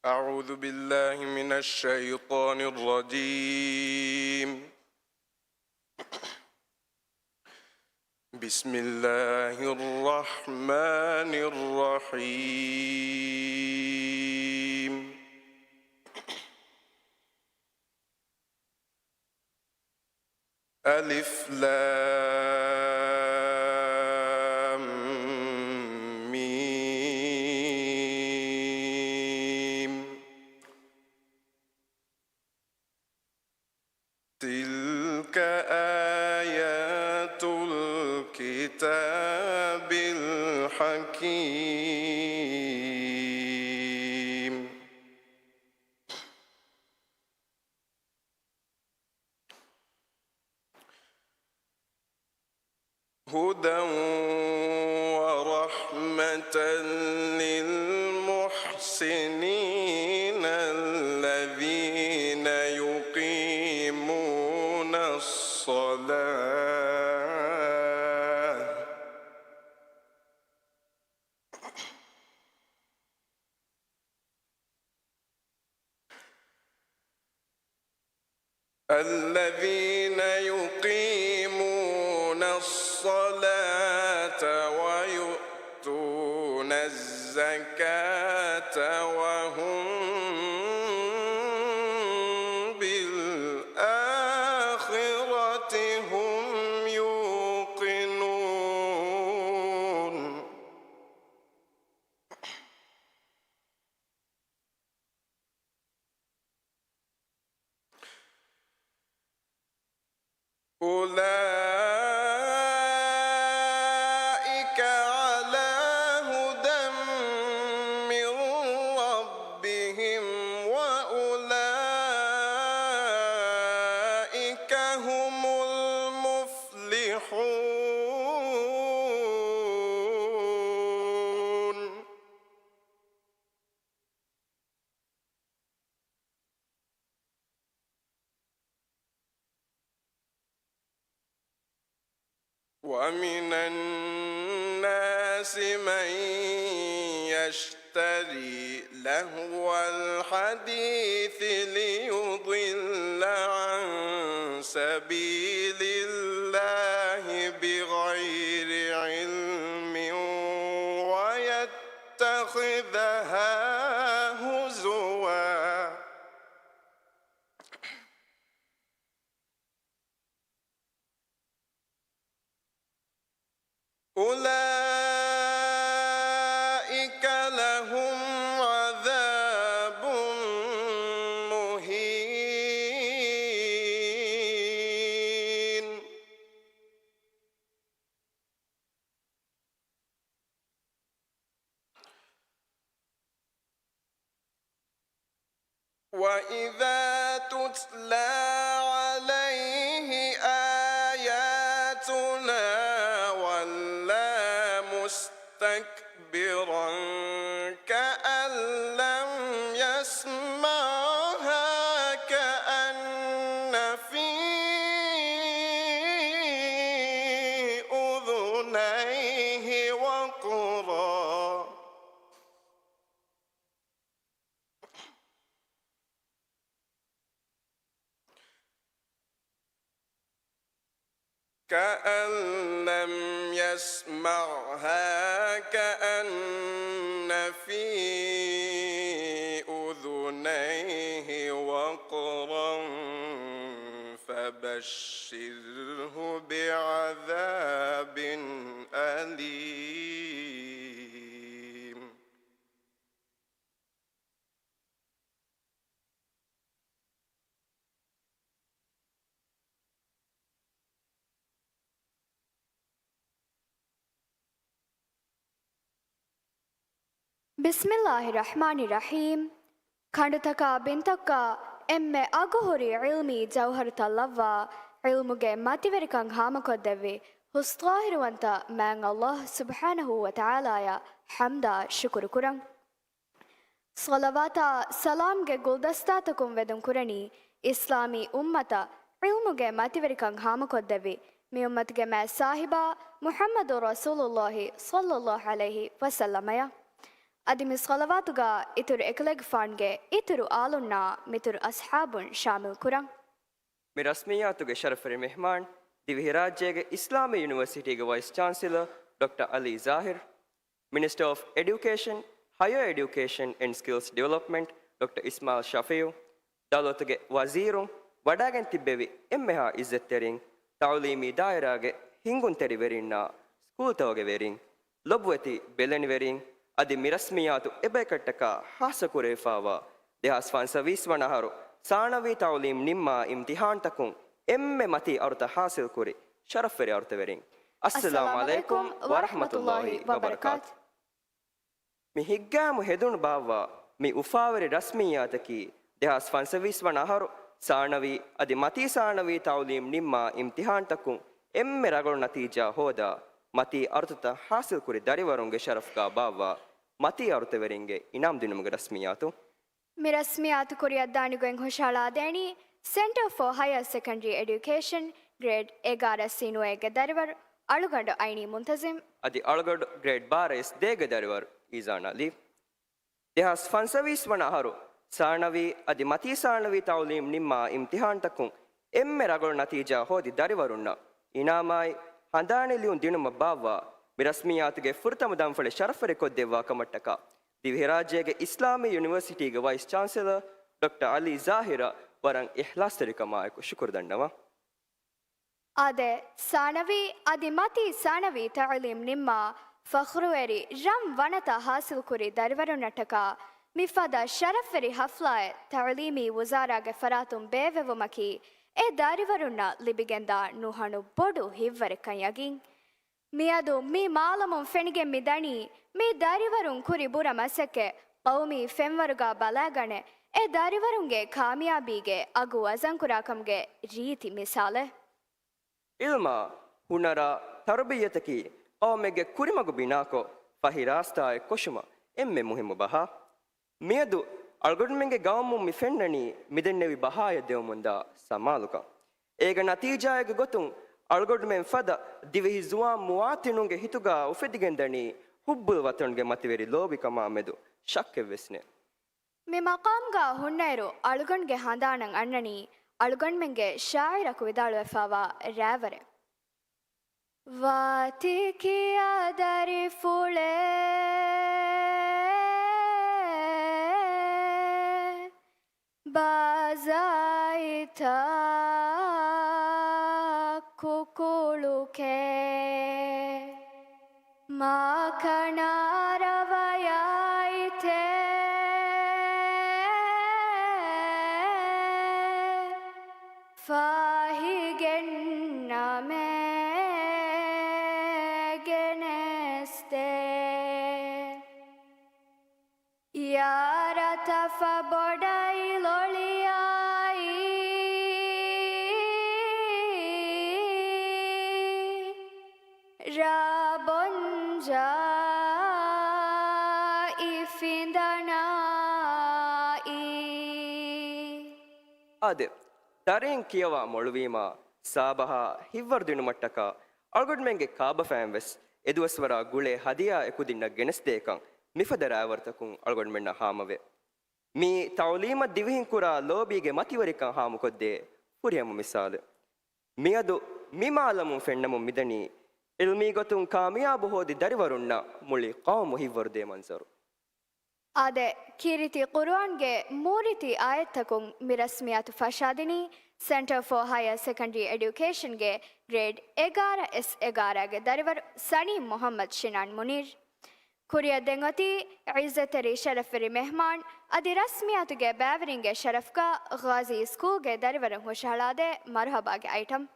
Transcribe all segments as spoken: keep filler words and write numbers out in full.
أعوذ بالله من الشيطان الرجيم. بسم الله الرحمن الرحيم. ألف لام ميم. تلك آيات الكتاب الحكيم. هدى ورحمة للمحسنين الذين يقيمون الصلاة الذين يقيمون الصلاة ويؤتون الزكاة وهم بالآخرة هم يوقنون. أولئك على هدى من ربهم وأولئك هم المفلحون. ومن الناس من يشتري لهو الحديث ليضل عن سبيل الله بغير علم ويتخذها هزوا. أولئك لهم عذاب مهين. وإذا تتلى عليه آياتنا ولى مستكبرا كأن لم يسمعها كأن في أذنيه وقرا. كأن لم يسمعها كأن في أذنيه وقرا فبشره بعذاب أليم. بسم الله الرحمن الرحيم. ކަނޑުތަކާ ބިންތަކާ އެންމެ އަގުހުރި ޢިލްމީ ޖައުހަރުތައް ލައްވާ، ޢިލްމުގެ މަތިވެރިކަން ހާމަކޮށްދެއްވި ހުސްޠާހިރުވަންތަ މާތް ﷲ ސުބްޙާނަހޫ ވަތަޢާލާއަށް ޙަމްދާ ޝުކުރު ކުރަން. ޞަލަވާތާ ސަލާމްގެ ގުލްދަސްތާތަކުން ވެދުން ކުރަނީ، އިސްލާމީ އުއްމަތަށް ޢިލްމުގެ މަތިވެރިކަން ހާމަކޮށްދެއްވި މި އުއްމަތުގެ މާތް ސާހިބާ މުޙައްމަދު ރަސޫލުﷲ ޞައްލަﷲ ޢަލައިހި ވަސައްލަމަޔަށް. އަދި މި ޞަލަވާތުގަ އިތުރު އެކަލޭގެފާނުގެ އިތުރު އާލުންނާ މިތުރު އަޞްޙާބުން ޝާމިލް ކުރަން. މި ރަސްމިއްޔާތުގެ ޝަރަފުވެރި މެހްމާން، ދިވެހިރާއްޖޭގެ އިސްލާމީ ޔުނިވަރސިޓީގެ ވައިސް ޗާންސެލަރ ޑޮކްޓަރ އަލީ ޒާހިރު، މިނިސްޓަރ އޮފް އެޑިއުކޭޝަން، ހަޔަރ އެޑިއުކޭޝަން އެންޑް ސްކިލްސް ޑިވެލޮޕްމަންޓް ޑޮކްޓަރ އިސްމާއިލް ޝަފީއު، ދައުލަތުގެ ވަޒީރުން، ވަޑައިގެން ތިއްބެވި އެންމެހާ އިއްޒަތްތެރިން، ތަޢުލީމީ ދާއިރާގެ ހިނގުންތެރިވެރިންނާ، ސްކޫލްތަކުގެ ވެރިން، ލޮބުވެތި ބެލެނިވެރިން، އަދި މި ރަސްމިއްޔާތު އެބަޔަކަށްޓަކާ ޚާއްޞަކުރެވިފާވާ ދެހާސް ފަންސަވީސް ވަނަ އަހަރު ސާނަވީ ތަޢުލީމް ނިންމާ އިމްތިޙާންތަކުން އެންމެ މަތީ އަރުތައް ޙާޞިލްކުރި ޝަރަފްވެރި އަރުތަވެރިން، އައްސަލާމު ޢަލައިކުމް ވަރަޙްމަތުﷲި ވަބަރަކާތު. މި ހިތްގައިމު ހެދުނު ބާއްވާ މި އުފާވެރި ރަސްމިއްޔާތަކީ، ދެހާސް ފަންސަވީސް ވަނަ އަހަރު ސާނަވީ އަދި މަތީ ސާނަވީ ތަޢުލީމް ނިންމާ އިމްތިޙާންތަކުން އެންމެ ރަނގަޅު ނަތީޖާ ހޯދާ، މަތީ އަރުތައް ޙާޞިލްކުރި ދަރިވަރުންގެ ޝަރަފްގާ ބާއްވާ މަތީ އަރުތަވެރިންގެ އިނާމް ދިނުމުގެ ރަސްމިއްޔާތު. މި ރަސްމިއްޔާތު ކުރިއަށްދާނީގޮތް ހުށަހަޅާދޭނީ، ސެންޓަރ ފޯ ހަޔަރ ސެކަންޑަރީ އެޑިއުކޭޝަން، ގްރޭޑް އެގާރަ ސީ ނުވައެއްގެ ދަރިވަރު އަޅުގަނޑު އައިނީ މުންތަޒިމް. އަދި އަޅުގަނޑު ގްރޭޑް ބާރަ އެސް ދޭގެ ދަރިވަރު އީޒާން އަލީ. ދެހާސް ފަންސަވީސް ވަނަ އަހަރު ސާނަވީ އަދި މަތީ ސާނަވީ ތަޢުލީމް ނިންމާ އިމްތިޙާންތަކުން އެންމެ ރަނގަޅު ނަތީޖާ ހޯދި ދަރިވަރުންނަށް އިނާމާއި ހަނދާނީ ލިޔުން ދިނުމަށް ބާއްވާ މި ރަސްމިއްޔާތުގެ ފުރަތަމަ ދަންފަޅި ޝަރަފްވެރިކޮށްދެއްވާ ކަމަށްޓަކާ، ދިވެހިރާއްޖޭގެ އިސްލާމީ ޔުނިވަރސިޓީގެ ވައިސް ޗާންސެލަރ ޑޮކްޓަރ އަލީ ޒާހިރަށް ވަރަށް އިޚްލާޞްތެރިކަމާއެކު ޝުކުރު ދަންނަވަން. އާދެ، ސާނަވީ އަދި މަތީ ސާނަވީ ތަޢުލީމް ނިންމާ ފަޚްރުވެރި ރަން ވަނަތައް ޙާޞިލްކުރި ދަރިވަރުންނަށްޓަކާ މިފަދަ ޝަރަފްވެރި ޙަފްލާއެއް ތަޢުލީމީ ވުޒާރާގެ ފަރާތުން ބޭއްވެވުމަކީ، އެ ދަރިވަރުންނަށް ލިބިގެންދާ ނުހަނު ބޮޑު ހިތްވަރެއްކަން ޔަގީން. މިއަދު މި މާލަމުން ފެނިގެން މި ދަނީ، މި ދަރިވަރުން ކުރި ބުރަ މަސައްކަތް ޤައުމީ ފެންވަރުގާ ބަލާގަނެ، އެ ދަރިވަރުންގެ ކާމިޔާބީގެ އަގު ވަޒަންކުރާކަމުގެ ރީތި މިސާލެއް. ޢިލްމާ، ހުނަރާ، ތަރުބިއްޔަތަކީ ޤައުމެއްގެ ކުރިމަގު ބިނާކޮށް، ފަހި ރާސްތާއެއް ކޮށުމަށް އެންމެ މުހިއްމު ބަހާ. މިއަދު އަޅުގަނޑުމެންގެ ގައުމުން މި ފެންނަނީ މިދެންނެވި ބަހާޔަށް ދެވުމުންދާ ސަމާލުކަން. އޭގެ ނަތީޖާއެއްގެ ގޮތުން އަޅުގަނޑުމެން ފަދަ ދިވެހި ޒުވާން މުވާތިނުންގެ ހިތުގާ އުފެދިގެންދަނީ ހުއްބުލް ވަތަނުގެ މަތިވެރި ލޯބިކަމާމެދު ޝައްކެއްވެސް ނެތް. މި މަޤާމްގާ ހުންނައިރު އަޅުގަނޑުގެ ހަނދާނަށް އަންނަނީ އަޅުގަނޑުމެންގެ ޝާޢިރަކު ވިދާޅުވެފާވާ ރާވަރެއް. ވާތި ކިޔާ ދަރިފުޅޭ، ބާޒާއިތާ ކުކުޅުކޭ، މާކަނާ ރަވަޔާއިތޭ، ފާހިގެންނަމޭ ގެނެސްދޭ. ޔާރަތަފަ ބޮޑައި ލޮޅިޔާއި، ރާބޮންޖާއި ފިނދަނާއި. އާދެ، ދަރީން ކިޔަވާ މޮޅުވީމާ، ސާބަހާ ހިތްވަރު ދިނުމަށްޓަކާ، އަޅުގަނޑުމެންގެ ކާބަފައިން ވެސް އެދުވަސްވަރާ ގުޅޭ ހަދިޔާ އެކުދިންނަށް ގެނެސްދޭކަން މިފަދަ ރާވަރުތަކުން އަޅުގަނޑުމެންނަށް ހާމަވޭ. މި ތަޢުލީމަށް ދިވެހިން ކުރާ ލޯބީގެ މަތިވެރިކަން ހާމަކޮށްދޭ ފުރިހަމަ މިސާލެއް. މިއަދު މި މާލަމުން ފެންނަމުން މިދަނީ ޢިލްމީ ގޮތުން ކާމިޔާބު ހޯދި ދަރިވަރުންނަށް މުޅި ޤައުމު ހިތްވަރުދޭ މަންޒަރު. އާދެ، ކީރިތި ޤުރުއާންގެ މޫރިތި އާޔަތްތަކުން މި ރަސްމިއްޔާތު ފަށާދިނީ ސެންޓަރ ފޯ ހަޔަރ ސެކަންޑަރީ އެޑިއުކޭޝަންގެ ގްރޭޑް އެގާރަ އެސް އެގާރަގެ ދަރިވަރު ސަނީމް މުޙައްމަދު ޝިނާން މުނީރް. ކުރިއަށް ދެން އޮތީ ޢިއްޒަތްތެރި ޝަރަފްވެރި މެހްމާން އަދި ރަސްމިއްޔާތުގެ ބައިވެރިންގެ ޝަރަފްގާ ޣާޒީ ސްކޫލްގެ ދަރިވަރުން ހުށަހަޅާދޭ މަރުޙަބާގެ އައިޓަމް.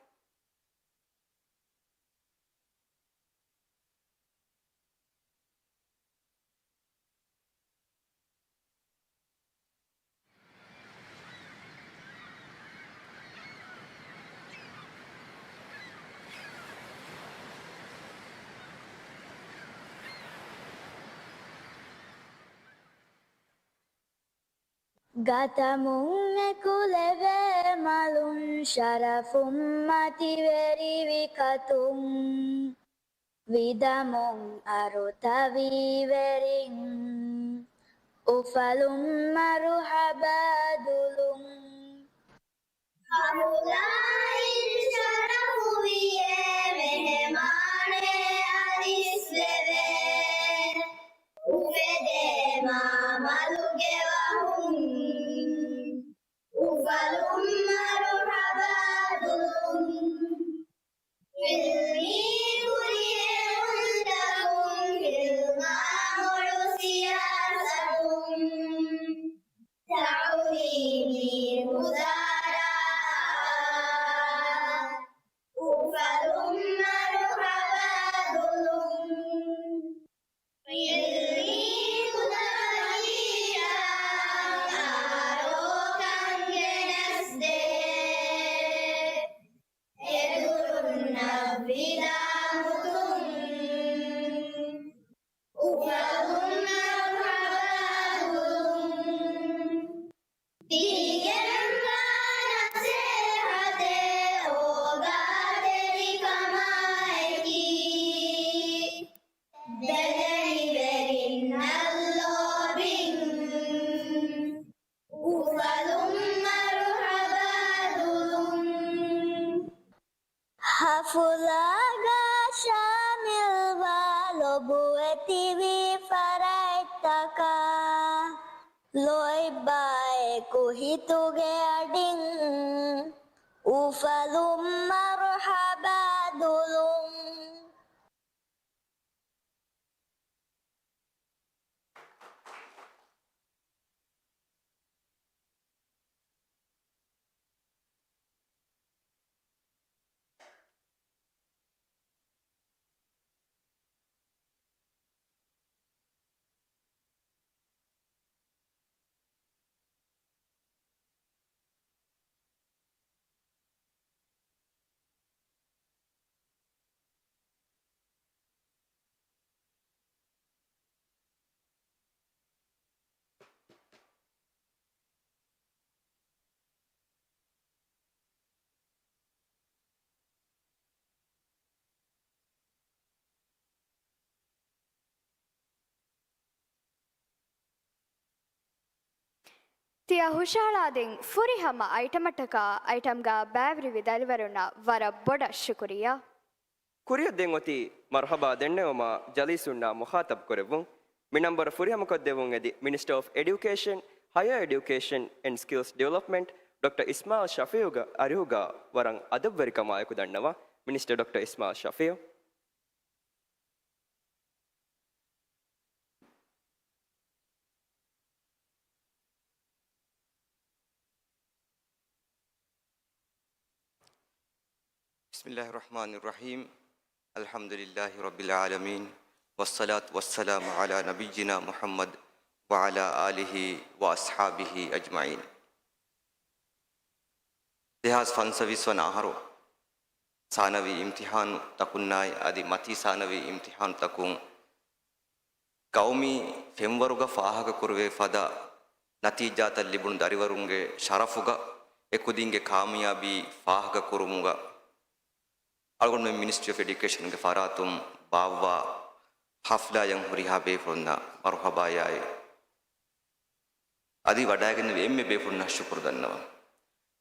ގަތަމުން އެކުލެވޭ މަލުން ޝަރަފުން މަތިވެރިވި ކަތުން، ވިދަމުން އަރުތަވީ ވެރިން އުފަލުން މަރުޙަބާ ދުލުން. ޙަފުލާއިން ޝަރަފުވިއޭ މެހެމާނޭ އަލިސްވެވޭ. އުފެދޭ މާ މަލުގެ ވަހުން. އުފަލުން މަރުޙަބާ ދުލުން. އިލްމީ ކުރިއެރުންތަކުން ހިލްމާ މޮޅު ސިޔާސަތުން. ތަޢުލީމީ ވުޒާރާއާ އުފަލުން މަރުޙަބާ ދުލުން. އިލްމީ ކުދަރަތީ އާރޯކަން ގެނެސްދޭ. އެދުރުންނަށް ވިދާ މުތުން. އުފަލުން މަރުޙަބާ ދުލުން. ދިގެންވާ ނަސޭހަތެއް އޯގާތެރިކަމާއެކީ، ބެލެނިވެރިންނަށް ލޯބިން. އުފަލުން މަރުޙަބާ ދުލުން. ޙަފުލާގަ ޝާމިލްވާ ލޮބުވެތިވި ފަރާތްތަކާ، ލޯތްބާއެކު ހިތުގެ އަޑިން، އުފަލުން މަރުޙަބާ ދުލުން. ތިޔަ ހުށަހަޅާދިން ފުރިހަމަ އައިޓަމަށްޓަކާ އައިޓަމްގަ ބައިވެރިވި ދަރިވަރުންނަށް ވަރަށް ބޮޑަށް ޝުކުރިއްޔާ. ކުރިއަށް ދެން އޮތީ މަރުޙަބާ ދެންނެވުމަށް ޖަލީސުންނާ މުޚާޠަބް ކުރެއްވުން. މި ނަންބަރު ފުރިހަމަކޮށްދެއްވުން އެދި މިނިސްޓަރ އޮފް އެޑިއުކޭޝަން، ހަޔަރ އެޑިއުކޭޝަން އެންޑް ސްކިލްސް ޑިވެލޮޕްމަންޓް ޑޮކްޓަރ އިސްމާއިލް ޝަފީއުގެ އަރިހުގަ ވަރަށް އަދަބުވެރިކަމާއެކު ދަންނަވާ މިނިސްޓަރ ޑޮކްޓަރ އިސްމާއިލް ޝަފީއު. بسم الله الرحمن الرحيم. الحمد لله رب العالمين. والصلاة والسلام على نبينا محمد وعلى آله وأصحابه أجمعين. ދެހާސް ފަންސަވީސް ވަނަ އަހަރު ސާނަވީ އިމްތިޙާނު ތަކުންނާއި އަދި މަތީ ސާނަވީ އިމްތިޙާނު ތަކުން ޤައުމީ ފެންވަރުގަ ފާހަގަ ކުރެވޭ ފަދަ ނަތީޖާތައް ލިބުނު ދަރިވަރުންގެ ޝަރަފުގަ އެކުދިންގެ ކާމިޔާބީ ފާހަގަ ކުރުމުގަ އަޅުގަނޑުމެން މިނިސްޓްރީ އޮފް އެޑިއުކޭޝަންގެ ފަރާތުން ބާއްވާ ޙަފްލާއަށް ހުރިހާ ބޭފުޅުންނަށް މަރުޙަބާޔާއި އަދި ވަޑައިގެންނެވި އެންމެ ބޭފުޅުންނަށް ޝުކުރު ދަންނަވަން.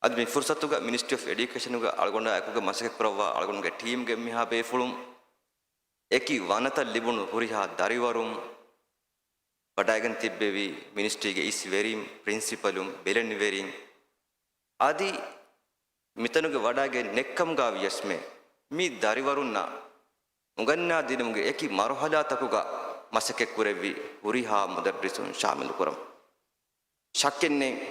އަދި މި ފުރުޞަތުގަ މިނިސްޓްރީ އޮފް އެޑިއުކޭޝަނުގަ އަޅުގަނޑާ އެކުގަ މަސައްކަތް ކުރައްވާ އަޅުގަނޑުގެ ޓީމްގެ އެންމެހާ ބޭފުޅުން، އެކި ވަނަތައް ލިބުނު ހުރިހާ ދަރިވަރުން، ވަޑައިގެން ތިއްބެވި މިނިސްޓްރީގެ އިސް ވެރިން، ޕްރިންސިޕަލުން، ބެލެނިވެރިން، އަދި މިތަނުގެ ވަޑައިގެން ނެއްކަމުގަ ވިޔަސްމެ މި ދަރިވަރުންނަށް އުނގަންނާ ދިނުމުގެ އެކި މަރުޙަލާތަކުގަ މަސައްކަތް ކުރެއްވި ހުރިހާ މުދައްރިސުން ޝާމިލު ކުރަން. ޝައްކެއް ނެތް،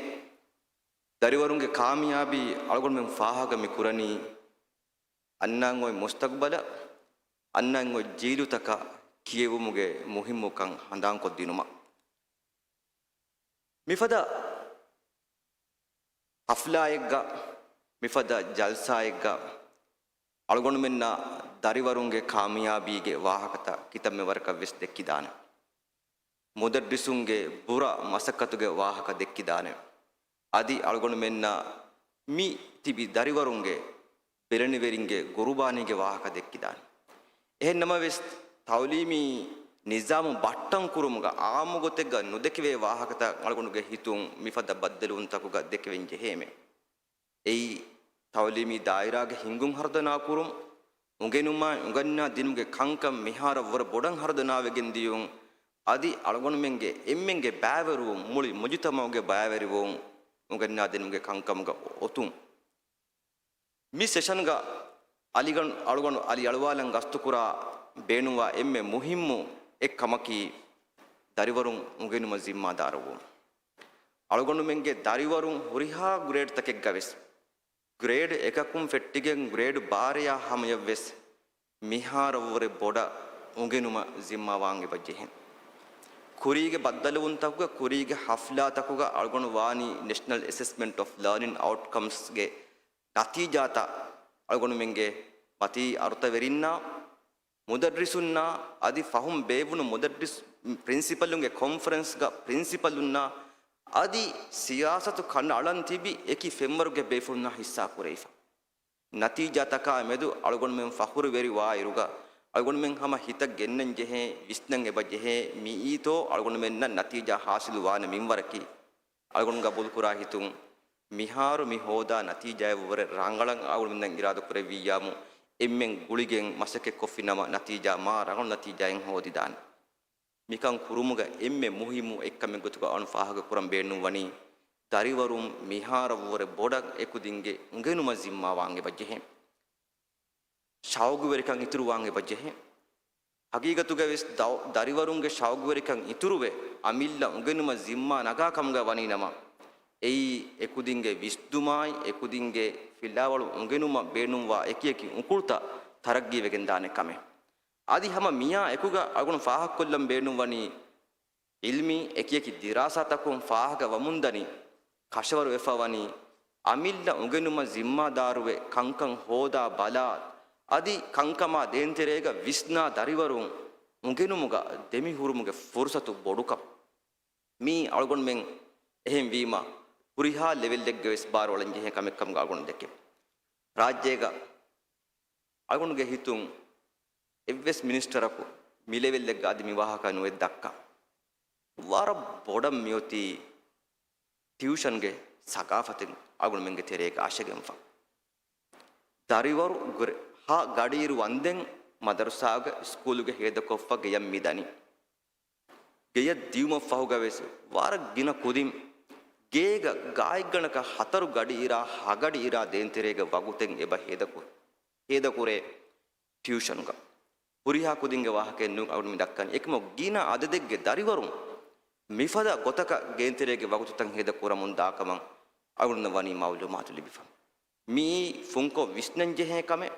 ދަރިވަރުންގެ ކާމިޔާބީ އަޅުގަނޑުމެން ފާހަގަ މި ކުރަނީ އަންނަން އޮތް މުސްތަގުބަލަށް، އަންނަން އޮތް ޖީލުތަކަށް ކިޔެވުމުގެ މުހިއްމުކަން ހަނދާންކޮށްދިނުމަށް. މިފަދަ ޙަފްލާއެއްގަ، މިފަދަ ޖަލްސާއެއްގަ އަޅުގަނޑުމެންނަށް ދަރިވަރުންގެ ކާމިޔާބީގެ ވާހަކަތައް ކިތަންމެ ވަރަކަށް ވެސް ދެއްކިދާނެ. މުދައްރިސުންގެ ބުރަ މަސައްކަތުގެ ވާހަކަ ދެއްކިދާނެ. އަދި އަޅުގަނޑުމެންނަށް މި ތިބި ދަރިވަރުންގެ ބެލެނިވެރިންގެ ގުރުބާނީގެ ވާހަކަ ދެއްކިދާނެ. އެހެން ނަމަވެސް، ތައުލީމީ ނިޒާމު ބައްޓަން ކުރުމުގަ އާއްމު ގޮތެއްގަ ނުދެކެވޭ ވާހަކަތައް އަޅުގަނޑުގެ ހިތުން މިފަދަ ބައްދަލުވުންތަކުގަ ދެކެވެން ޖެހޭމެ. އެއީ، ތައުލީމީ ދާއިރާގެ ހިންގުން ހަރުދަނާ ކުރުން، އުނގެނުމާއި އުނގަންނާ ދިނުމުގެ ކަންކަން މިހާރަށްވުރެ ބޮޑަށް ހަރުދަނާވެގެން ދިޔުން، އަދި އަޅުގަނޑުމެންގެ އެންމެންގެ ބައިވެރިވުން މުޅި މުޖުތަމަޢުގެ ބައިވެރިވުން އުނގަންނާ ދިނުމުގެ ކަންކަމުގަ އޮތުން. މި ސެޝަންގަ އަލިގަނޑު، އަޅުގަނޑު އަލި އަޅުވާލަން ގަސްތުކުރާ ބޭނުންވާ އެންމެ މުހިއްމު އެއް ކަމަކީ، ދަރިވަރުން އުނގެނުމަށް ޒިންމާދާރުވުން. އަޅުގަނޑުމެންގެ ދަރިވަރުން ހުރިހާ ގްރޭޑްތަކެއްގަ ވެސް، ގްރޭޑް އެކަކުން ފެއްޓިގެން ގްރޭޑް ބާރަޔާ ހަމަޔަށް ވެސް، މިހާރަށްވުރެ ބޮޑަށް އުނގެނުމަށް ޒިންމާވާން އެބަ ޖެހެން. ކުރީގެ ބައްދަލުވުންތަކުގަ، ކުރީގެ ހަފްލާތަކުގަ އަޅުގަނޑު ވާނީ ނެޝަނަލް އެސެސްމަންޓް އޮފް ލާނިން އައުޓްކަމްސްގެ ނަތީޖާތައް އަޅުގަނޑުމެންގެ މަތީ އަރުތަވެރިންނާ، މުދައްރިސުންނާ އަދި ފަހުން ބޭއްވުނު މުދައްރިސް، ޕްރިންސިޕަލުންގެ ކޮންފަރެންސްގަ ޕްރިންސިޕަލުންނާ އަދި ސިޔާސަތު ކަނޑައަޅަން ތިބި އެކި ފެންވަރުގެ ބޭފުޅުންނާ ހިއްސާ ކުރެވިފަ. ނަތީޖާތަކާ މެދު އަޅުގަނޑުމެން ފަޚުރުވެރިވާއިރުގަ، އަޅުގަނޑުމެން ހަމަ ހިތަށް ގެންނަން ޖެހޭ، ވިސްނަން އެބަ ޖެހޭ، މިއީތޯ އަޅުގަނޑުމެންނަށް ނަތީޖާ ހާސިލު ވާނެ މިންވަރަކީ. އަޅުގަނޑު ގަބޫލުކުރާ ހިތުން، މިހާރު މި ހޯދާ ނަތީޖާއަށްވުރެ ރަނގަޅަށް އަޅުގަނޑުމެންނަށް އިރާދަކުރެއްވިއްޔާމު، އެންމެން ގުޅިގެން މަސައްކަތްކޮށްފިނަމަ ނަތީޖާ މާ ރަނގަޅު ނަތީޖާއެއް ހޯދިދާނެ. މިކަން ކުރުމުގަ އެންމެ މުހިއްމު އެއްކަމެއް ގޮތުގަ އަޅުން ފާހަގަކުރަން ބޭނުންވަނީ، ދަރިވަރުން މިހާރަށްވުރެ ބޮޑަށް އެކުދިންގެ އުނގެނުމަށް ޒިންމާވާން އެބަ ޖެހޭ. ޝައުގުވެރިކަން އިތުރުވާން އެބަ ޖެހޭ. ހަގީގަތުގަ ވެސް ދަ-، ދަރިވަރުންގެ ޝައުގުވެރިކަން އިތުރުވެ، އަމިއްލަ އުނގެނުމަށް ޒިންމާ ނަގާ ކަމުގަ ވަނީ ނަމަ، އެއީ އެކުދިންގެ ވިސްނުމާއި، އެކުދިންގެ ފިލާވަޅު އުނގެނުމަށް ބޭނުންވާ އެކިއެކި އުކުޅުތައް ތަރައްގީވެގެން ދާނެ ކަމެއް. އަދި ހަމަ މިއާ އެކުގަ އަޅުގަނޑު ފާހަގަކޮށްލަން ބޭނުންވަނީ، އިލްމީ އެކިއެކި ދިރާސާތަކުން ފާހަގަ ވަމުންދަނީ، ކަށަވަރުވެފަ ވަނީ، އަމިއްލަ އުނގެނުމަށް ޒިންމާދާރުވެ، ކަންކަން ހޯދާ ބަލާ، އަދި ކަންކަމާ ދޭންތެރޭގަ ވިސްނާ ދަރިވަރުން އުނގެނުމުގަ ދެމިހުރުމުގެ ފުރުސަތު ބޮޑުކަން. މީ އަޅުގަނޑުމެން އެހެންވީމަ، ހުރިހާ ލެވެލްއެއްގަ ވެސް ބާރުއަޅަން ޖެހޭ ކަމެއް ކަމުގަ އަޅުގަނޑު ދެކެން. ރާއްޖޭގަ އަޅުގަނޑުގެ ހިތުން އެއްވެސް މިނިސްޓަރަކު މި ލެވެލްއެއްގަ އަދި މި ވާހަކަ ނުވެ ދައްކާ. ވަރަށް ބޮޑަށް މިއޮތީ ޓިއުޝަންގެ ސަގާފަތެއް އަޅުގަނޑުމެންގެ ތެރޭގަ އަށެގެންފަ. ދަރިވަރު ގުރެ-، ހަ ގަޑިއިރު ވަންދެން މަދަރުސާގަ ސްކޫލުގެ ހޭދަކޮށްފަ ގެޔަށް މިދަނީ. ގެޔަށް ދިޔުމަށްފަހުގަވެސް ވަރަށް ގިނަ ކުދިން ގޭގަ ގާތްގަނޑަކަށް ހަތަރު ގަޑިއިރާ ހަ ގަޑިއިރާ ދޭންތެރޭގަ ވަގުތެއް އެބަ ހޭދަކު-، ހޭދަކުރޭ ޓިއުޝަނުގަ. ހުރިހާ ކުދިންގެ ވާހަކައެއް ނޫން އަޅުގަނޑު މި ދައްކަނީ. އެކަމަކު ގިނަ އަދަދެއްގެ ދަރިވަރުން މިފަދަ ގޮތަކަށް ގޭންތެރޭގެ ވަގުތުތައް ހޭދަ ކުރަމުން ދާކަމަށް އަޅުގަނޑު ވަނީ މައުލޫމާތު ލިބިފަ. މިއީ ފުންކޮށް ވިސްނަން ޖެހޭ ކަމެއް.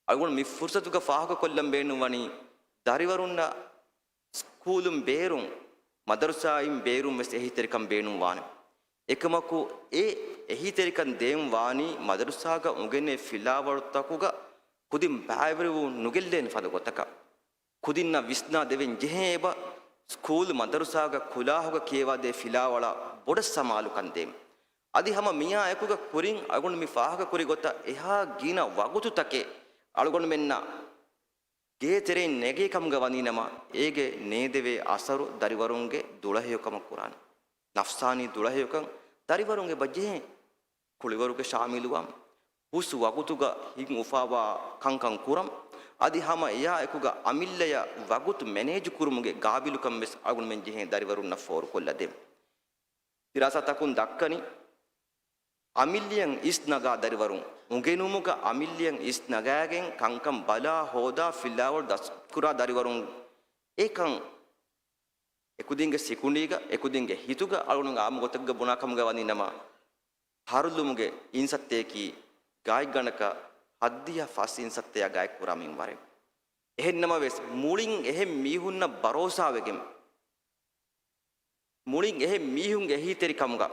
އަޅުގަނޑު މި ފުރުސަތުގަ ފާހަގަކޮށްލަން ބޭނުންވަނީ، ދަރިވަރުންނަށް ސްކޫލުން ބޭރުން، މަދަރުސާއިން ބޭރުން ވެސް އެހީތެރިކަން ބޭނުންވާނެ. އެކަމަކު އެ އެހީތެރިކަން ދޭން ވާނީ މަދަރުސާގަ އުނގެނޭ ފިލާވަޅުތަކުގަ ކުދިން ބައިވެރިވުން ނުގެއްލޭނެ ފަދަ ގޮތަކަށް. ކުދިންނަށް ވިސްނާ ދެވެން ޖެހޭ އެބަ ސްކޫލް މަދަރުސާގަ ކުލާހުގަ ކިޔަވާދޭ ފިލާވަޅަށް ބޮޑަށް ސަމާލުކަން ދޭން. އަދި ހަމަ މިއާ އެކުގަ ކުރިން އަޅުގަނޑު މި ފާހަގަކުރި ގޮތަށް އެހާ ގިނަ ވަގުތުތަކެއް އަޅުގަނޑުމެންނަށް ގޭތެރެއިން ނެގޭ ކަމުގަ ވަނީ ނަމަ، އޭގެ ނޭދެވޭ އަސަރު ދަރިވަރުންގެ ދުޅަހެޔޮކަމަށް ކުރާނެ. ނަފްސާނީ ދުޅަހެޔޮކަން ދަރިވަރުން އެބަ ޖެހޭ. ކުޅިވަރުގެ ޝާމިލުވާން، ހުސް ވަގުތުގަ ހިތް އުފާވާ ކަންކަން ކުރަން، އަދި ހަމަ އެއާ އެކުގަ އަމިއްލަޔަށް ވަގުތު މެނޭޖު ކުރުމުގެ ގާބިލުކަން ވެސް އަޅުގަނޑުމެން ޖެހޭ ދަރިވަރުންނަށް ފޯރުކޮށްލަދޭން. ދިރާސާތަކުން ދައްކަނީ، އަމިއްލަޔަށް އިސް ނަގާ ދަރިވަރުން، އުނގެނުމުގަ އަމިއްލަޔަށް އިސް ނަގާގެން ކަންކަން ބަލާ ހޯދާ ފިލާވަޅު ދަސްކުރާ ދަރިވަރުން އެކަން އެކުދިންގެ ސިކުނޑީގަ، އެކުދިންގެ ހިތުގަ އަޅުގަނޑު އާއްމު ގޮތެއްގަ ބުނާ ކަމުގަ ވަނީ ނަމަ، ހަރުލުމުގެ އިންސައްތައަކީ ގާތްގަނޑަކަށް ހައްދިހަ ފަސް އިންސައްތައާ ގާތްކުރާ މިންވަރެއް. އެހެން ނަމަވެސް، މުޅިން އެހެން މީހުންނަށް ބަރޯސާވެގެން، މުޅިން އެހެން މީހުންގެ އެހީތެރިކަމުގަ،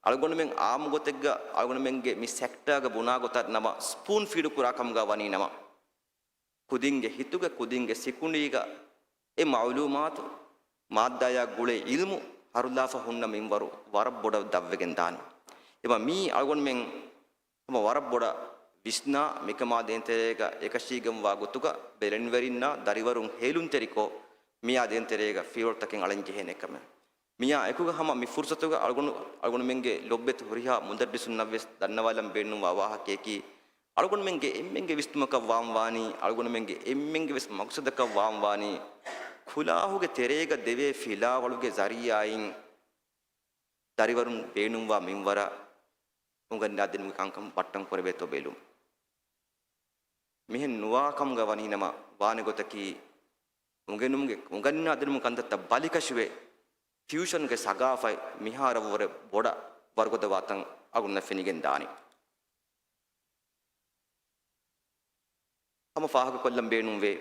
އަޅުގަނޑުމެން އާއްމު ގޮތެއްގަ އަޅުގަނޑުމެންގެ މި ސެކްޓާގަ ބުނާ ގޮތަށް ނަމަ، ސްޕޫން ފީޑު ކުރާ ކަމުގަ ވަނީ ނަމަ، ކުދިންގެ ހިތުގަ، ކުދިންގެ ސިކުނޑީގަ އެ މައުލޫމާތު، މާއްދާޔާ ގުޅޭ އިލްމު ހަރުލާފަ ހުންނަ މިންވަރު ވަރަށް ބޮޑަށް ދަށްވެގެން ދާނެ. އެބަ މީ އަޅުގަނޑުމެން ހަމަ ވަރަށް ބޮޑަށް ވިސްނާ، މިކަމާ ދޭންތެރޭގަ އެކަށީގެންވާ ގޮތުގަ ބެލެނިވެރިންނާ ދަރިވަރުން ހޭލުންތެރިކޮށް، މިއާ ދޭން ތެރޭގަ ފިޔަވަޅުތަކެއް އަޅަން ޖެހޭނެ ކަމެއް. މިއާ އެކުގަ ހަމަ މި ފުރުސަތުގަ އަޅުގަނޑު، އަޅުގަނޑުމެންގެ ލޮބުވެތި ހުރިހާ މުދައްރިސުންނަށްވެސް ދަންނަވާލަން ބޭނުންވާ ވާހަކަޔަކީ، އަޅުގަނޑުމެންގެ އެންމެންގެ ވިސްނުމަކަށް ވާންވާނީ، އަޅުގަނޑުމެންގެ އެންމެންގެ ވެސް މަގުސަދަކަށް ވާންވާނީ، ކުލާހުގެ ތެރޭގަ ދެވޭ ފިލާވަޅުގެ ޒަރީއާއިން ދަރިވަރުން ބޭނުންވާ މިންވަރަށް އުނގަންނާދިނުމުގެ ކަންކަން ބައްޓަން ކުރެވޭތޯ ބެލުން. މިހެން ނުވާ ކަމުގަ ވަނީ ނަމަ، ވާނެ ގޮތަކީ، އުނގެނުމުގެ، އުނގަންނާދިނުމުގެ ކަންތައްތައް ބަލިކަށިވެ، ޓިއުޝަންގެ ސަގާފަތް މިހާރަށްވުރެ ބޮޑަށް ވަރުގަދަވާތަން އަޅުގަނޑަށް ފެނިގެން ދާނީ. ހަމަ ފާހަގަކޮށްލަން ބޭނުންވޭ،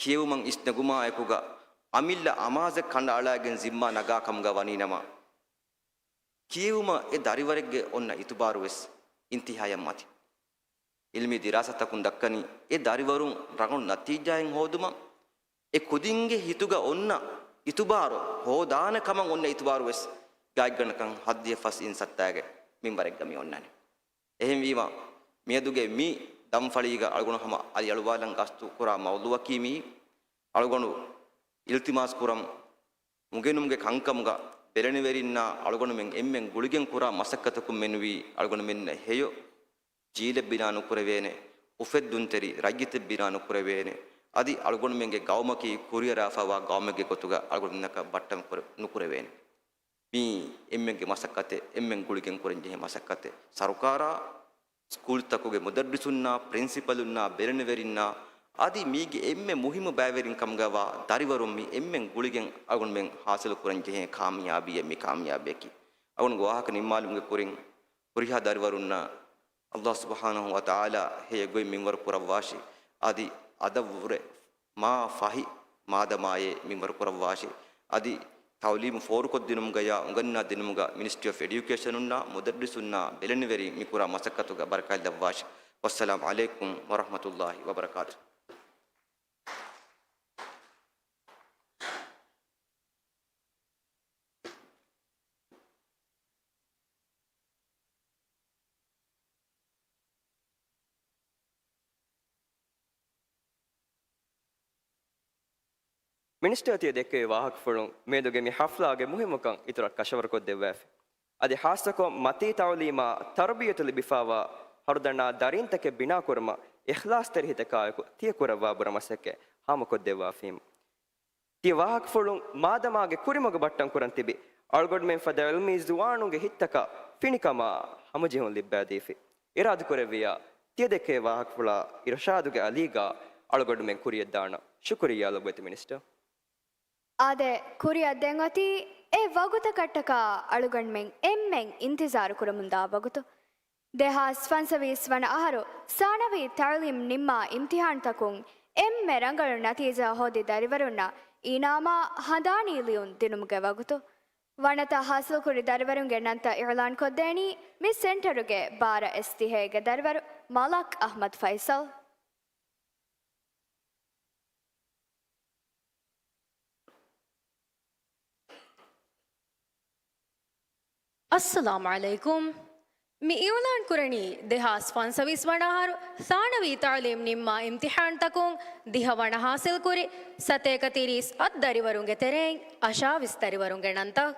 ކިޔެވުމަށް އިސްނެގުމާ އެކުގަ އަމިއްލަ އަމާޒެއް ކަނޑައަޅާގެން ޒިންމާ ނަގާ ކަމުގަ ވަނީ ނަމަ، ކިޔެވުމަށް އެ ދަރިވަރެއްގެ އޮންނަ އިތުބާރު ވެސް އިންތިހާޔަށް މަތި. އިލްމީ ދިރާސާތަކުން ދައްކަނީ، އެ ދަރިވަރުން ރަނގަޅު ނަތީޖާއެއް ހޯދުމަށް، އެ ކުދިންގެ ހިތުގަ އޮންނަ އިތުބާރު، ހޯދާނެ ކަމަށް އޮންނަ އިތުބާރު ވެސް ގާތްގަނޑަކަށް ހައްދިޔަ ފަސް އިން ސައްތާގެ މިންވަރެއްގަ މި އޮންނާނެ. އެހެންވީމަ، މިއަދުގެ މި ދަންފަޅީގަ އަޅުގަނޑު ހަމަ އަލިއަޅުވާލަން ގަސްތު ކުރާ މައުޟޫއަކީ މިއީ. އަޅުގަނޑު އިލްތިމާސް ކުރަން، އުނގެނުމުގެ ކަންކަމުގަ ބެލެނިވެރިންނާ އަޅުގަނޑުމެން އެންމެން ގުޅިގެން ކުރާ މަސައްކަތަކުން މެނުވީ އަޅުގަނޑުމެންނަށް ހެޔޮ ޖީލެއް ބިނާ ނުކުރެވޭނެ، އުފެއްދުންތެރި ރައްޔިތެއް ބިނާ ނުކުރެވޭނެ، އަދި އަޅުގަނޑުމެންގެ ގައުމަކީ ކުރިއަރާފައިވާ ގައުމެއްގެ ގޮތުގަ އަޅުގަނޑުމެންނަކަށް ބައްޓަން ކުރެ-، ނުކުރެވޭނެ. މިއީ އެންމެންގެ މަސައްކަތެއް، އެންމެން ގުޅިގެން ކުރަންޖެހޭ މަސައްކަތެއް. ސަރުކާރާ، ސްކޫލްތަކުގެ މުދައްރިސުންނާ، ޕްރިންސިޕަލުންނާ، ބެލެނިވެރިންނާ، އަދި މީގެ އެންމެ މުހިއްމު ބައިވެރިން ކަމުގައިވާ ދަރިވަރުން މި އެންމެން ގުޅިގެން އަޅުގަނޑުމެން ހާސިލު ކުރަންޖެހޭ ކާމިޔާބީއެއް މި ކާމިޔާބީއަކީ. އަޅުގަނޑުގެ ވާހަކަ ނިންމާލުމުގެ ކުރިން ހުރިހާ ދަރިވަރުންނަށް ﷲ ސުބްޙާނަހޫ ވަތަޢާލާ ހެޔޮ ގޮތް މިންވަރު ކުރައްވާށި. އަދި އަދަށްވުރެ މާ ފަހި މާދަމާއޭ މިންވަރު ކުރައްވާށި. އަދި ތަޢުލީމު ފޯރުކޮށްދިނުމުގަޔާ އުނގަންނާ ދިނުމުގަ މިނިސްޓްރީ އޮފް އެޑިއުކޭޝަނުންނާ މުދައްރިސުންނާ ބެލެނިވެރިން މިކުރާ މަސައްކަތުގަ ބަރަކާތް ލައްވާށި. ވައްސަލާމް ޢަލައިކުމް ވަރަޙްމަތުﷲ ވަބަރަކާތުހު. މިނިސްޓަރ ތިޔަ ދެއްކެވި ވާހަކަފުޅުން މިއަދުގެ މި ޙަފްލާގެ މުހިއްމުކަން އިތުރަށް ކަށަވަރުކޮށްދެއްވައިފި. އަދި ޚާއްޞަކޮށް މަތީ ތަޢުލީމާ ތަރުބިޔަތު ލިބިފައިވާ ހަރުދަނާ ދަރިންތަކެއް ބިނާކުރުމަށް އިޚްލާޞްތެރި ހިތަކާއެކު ތިޔަ ކުރައްވާ ބުރަ މަސައްކަތް ހާމަކޮށްދެއްވާފީމު. ތިޔަ ވާހަކަފުޅުން މާދަމާގެ ކުރިމަގު ބައްޓަން ކުރަން ތިބި، އަޅުގަނޑުމެން ފަދަ ޢިލްމީ ޒުވާނުންގެ ހިތްތަކަށް ފިނިކަމާ ހަމަޖެހުން ލިއްބައިދީފި. އިރާދަކުރެއްވިއްޔާ، ތިޔަ ދެއްކެވި ވާހަކަފުޅާ އިރުޝާދުގެ އަލީގާ އަޅުގަނޑުމެން ކުރިޔަށްދާނަން. ޝުކުރިއްޔާ ލޮބުވެތި މިނިސްޓަރ. އާދެ، ކުރިއަށް ދެން އޮތީ އެ ވަގުތަކަށްޓަކާ އަޅުގަނޑުމެން އެންމެން އިންތިޒާރު ކުރަމުންދާ ވަގުތު. ދެހާސް ފަންސަވީސް ވަނަ އަހަރު ސާނަވީ ތަޢުލީމް ނިންމާ އިމްތިޙާންތަކުން އެންމެ ރަނގަޅު ނަތީޖާ ހޯދި ދަރިވަރުންނަށް އިނާމާ ހަނދާނީ ލިޔުން ދިނުމުގެ ވަގުތު. ވަނަތައް ހާސިލްކުރި ދަރިވަރުންގެ ނަންތައް އިޢުލާންކޮށްދޭނީ މި ސެންޓަރުގެ ބާރަ އެސް ދިހައިގެ ދަރިވަރު މަލަކް އަޙްމަދު ފައިސަލް. އައްސަލާމު ޢަލައިކުމް. މި އިޢުލާން ކުރަނީ ދެހާސް ފަންސަވީސް ވަނަ އަހަރު ސާނަވީ ތަޢުލީމް ނިންމާ އިމްތިޙާންތަކުން ދިހަ ވަނަ ހާސިލްކުރި ސަތޭކަ ތިރީސް އަށް ދަރިވަރުންގެ ތެރެއިން އަށާވީސް ދަރިވަރުންގެ ނަންތައް.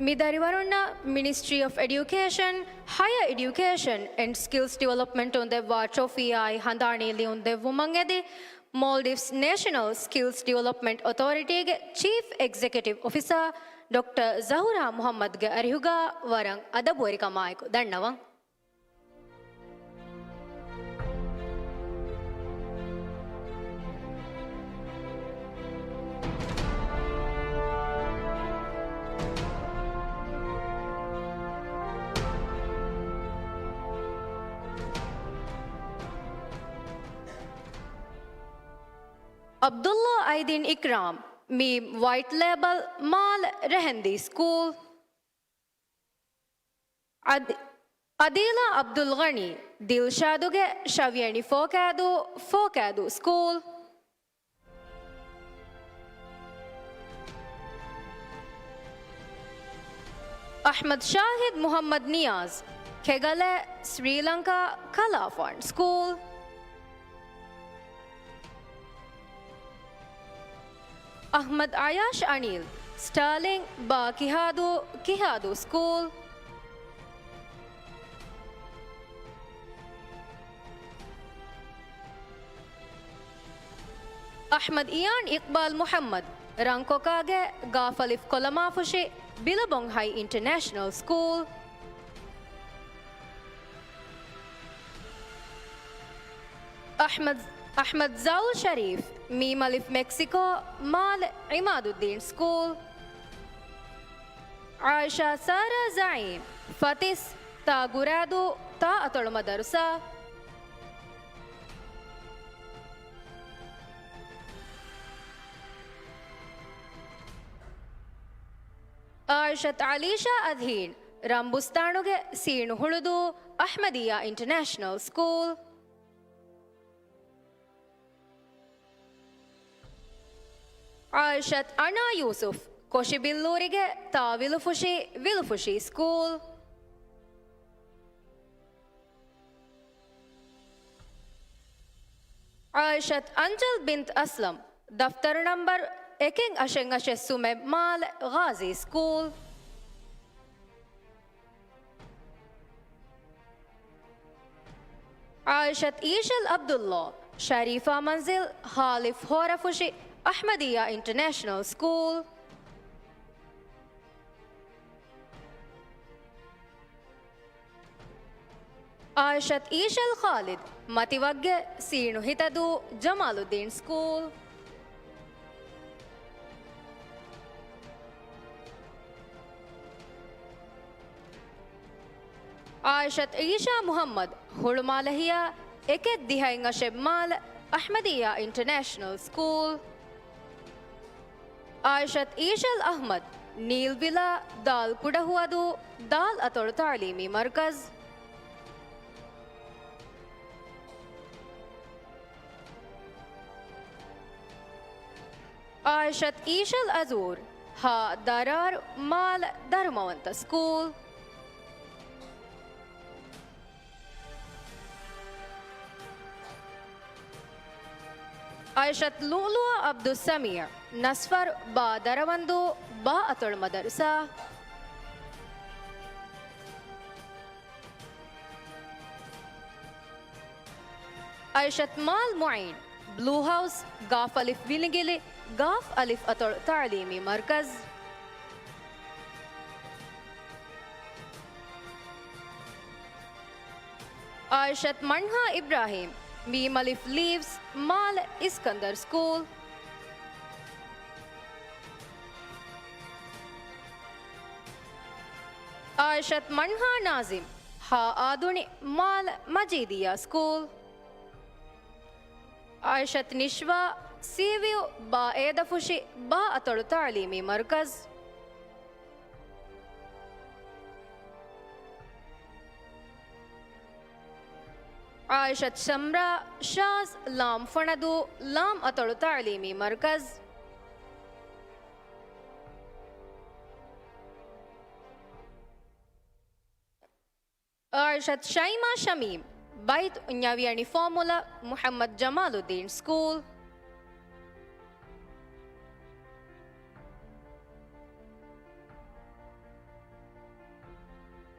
މި ދަރިވަރުންނަށް މިނިސްޓްރީ އޮފް އެޑިއުކޭޝަން، ހަޔަ އެޑިއުކޭޝަން އެންޑް ސްކިލްސް ޑިވެލޮޕްމަންޓުން ދެއްވާ ޓްރޮފީއާއި ހަނދާނީ ލިޔުން ދެއްވުމަށް އެދި، މޯލްޑިވްސް ނޭޝަނަލް ސްކިލްސް ޑިވެލޮޕްމަންޓް އޮތޯރިޓީގެ ޗީފް އެގްޒެކެޓިވް އޮފިސާ ޑޮކްޓަރ ޒަހުރާ މުޙައްމަދުގެ އަރިހުގަ ވަރަށް އަދަބުވެރިކަމާއެކު ދަންނަވަން. ޢަބްދުﷲ އައިދިން އިކްރާމް، މީ ވައިޓް ލޭބަލް މާލެ ރެހެންދީ ސްކޫލް. އަދި-، އަދީލާ ޢަބްދުލްޣަނީ، ދިލްޝާދުގެ ށަވިޔަނި ފޯކައިދޫ، ފޯކައިދޫ ސްކޫލް. އަޙްމަދު ޝާހިދު މުޙައްމަދު ނިޔާޒް، ކެގަލެ، ސްރީލަންކާ ކަލާފާން ސްކޫލް. އަޙްމަދު އަޔާޝް އަނީލް، ސްޓާލިން، ބާ ކިހާދޫ، ކިހާދޫ ސްކޫލް. އަޙްމަދު އިޔާން އިޤްބާލް މުޙައްމަދު، ރަންކޮކާގެ، ގާފަލިފް ކޮލަމާފުށި، ބިލަބޮން ހައި އިންޓަރނޭޝަނަލް ސްކޫލް. އަޙްމަދު، އަޙްމަދު ޒައުލް ޝަރީފް، މީމަލިފް މެކްސިކޯ، މާލެ ޢިމާދުއްދީން ސްކޫލް. ޢާއިޝާ ސާރާ ޒަޢީމް، ފަތިސް، ތާ ގުރާދޫ، ތާ އަތޮޅު މަދަރުސާ. ޢާއިޝަތު ޢަލީޝާ އަދްހީން، ރަންބުސްތާނުގެ ސީނު ހުޅުދޫ، އަޙްމަދިއްޔާ އިންޓަރނޭޝަނަލް ސްކޫލް. ޢާއިޝަތު އަނާ ޔޫސުފް، ކޮށިބިއްލޫރިގެ ތާ ވިލުފުށި، ވިލުފުށި ސްކޫލް. ޢާއިޝަތު އަންޖަލް ބިންތު އަސްލަމް، ދަފްތަރު ނަންބަރު އެކެއް އަށެއް އަށެއް ސުމެއް، މާލެ ޣާޒީ ސްކޫލް. ޢާއިޝަތު އީޝަލް ޢަބްދުﷲ، ޝަރީފާ މަންޒިލް، ހާލިފް ހޯރަފުށި، އަޙްމަދިއްޔާ އިންޓަރނޭޝަނަލް ސްކޫލް. ޢާއިޝަތު އީޝަލް ޚާލިދު، މަތިވައްގެ ސީނު ހިތަދޫ، ޖަމާލުއްދީން ސްކޫލް. ޢާއިޝަތު އީޝާ މުޙައްމަދު، ހުޅުމާލެ ހިޔާ، އެކެއް ދިހައިން އަށެއް މާލެ، އަޙްމަދިއްޔާ އިންޓަރނޭޝަނަލް ސްކޫލް. ޢާއިޝަތު އީޝަލް އަޙްމަދު، ނީލްވިލާ، ދާލް ކުޑަހުވަދޫ، ދާލް އަތޮޅު ތަޢުލީމީ މަރުކަޒު. ޢާއިޝަތު އީޝަލް އަޒޫރް، ހާ ދަރާރު، މާލެ ދަރުމަވަންތަ ސްކޫލް. ޢާއިޝަތު ލުއުލުއާ ޢަބްދުއްސަމީޢު، ނަސްފަރު، ބާ ދަރަވަންދޫ، ބާ އަތޮޅު މަދަރުސާ. ޢާއިޝަތު މާލް މުޢީން، ބްލޫ ހައުސް، ގާފަލިފް ވިލިނގިލި، ގާފް އަލިފް އަތޮޅު ތަޢުލީމީ މަރުކަޒު. ޢާއިޝަތު މަންހާ އިބްރާހީމް، މީމަލިފް ލީވްސް، މާލެ އިސްކަންދަރު ސްކޫލް. ޢާއިޝަތު މަންހާ ނާޒިމް، ހާ އާދުނި، މާލެ މަޖީދިއްޔާ ސްކޫލް. ޢާއިޝަތު ނިޝްވާ، ސީވިއު، ބާ އޭދަފުށި، ބާ އަތޮޅު ތަޢުލީމީ މަރުކަޒު. ޢާއިޝަތު ޝަމްރާ، ޝާޒް، ލާމް ފޮނަދޫ، ލާމް އަތޮޅު ތަޢުލީމީ މަރުކަޒު. ޢާއިޝަތު ޝައިމާ ޝަމީމް، ބައިތު، ންޏަވިޔަނި ފޯމުލަ، މުޙައްމަދު ޖަމާލުއްދީން ސްކޫލް.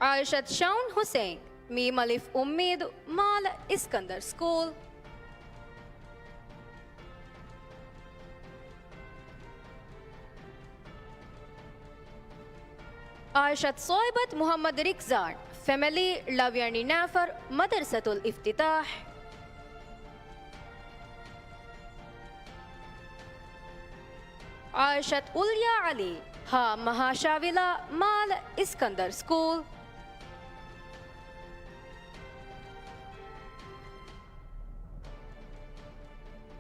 ޢާއިޝަތު ޝައުން ޙުސައިން، މީމަލިފް އުއްމީދު، މާލެ އިސްކަންދަރު ސްކޫލް. ޢާއިޝަތު ސޯއިބަތު މުޙައްމަދު ރިކްޒާން، ފެމެލީ، ޅަވިޔަނި ނާފަރު، މަދަރުސަތުލް އިފްތިތާޙް. ޢާއިޝަތު އުލްޔާ ޢަލީ، ހާ މަހާޝާވިލާ، މާލެ އިސްކަންދަރު ސްކޫލް.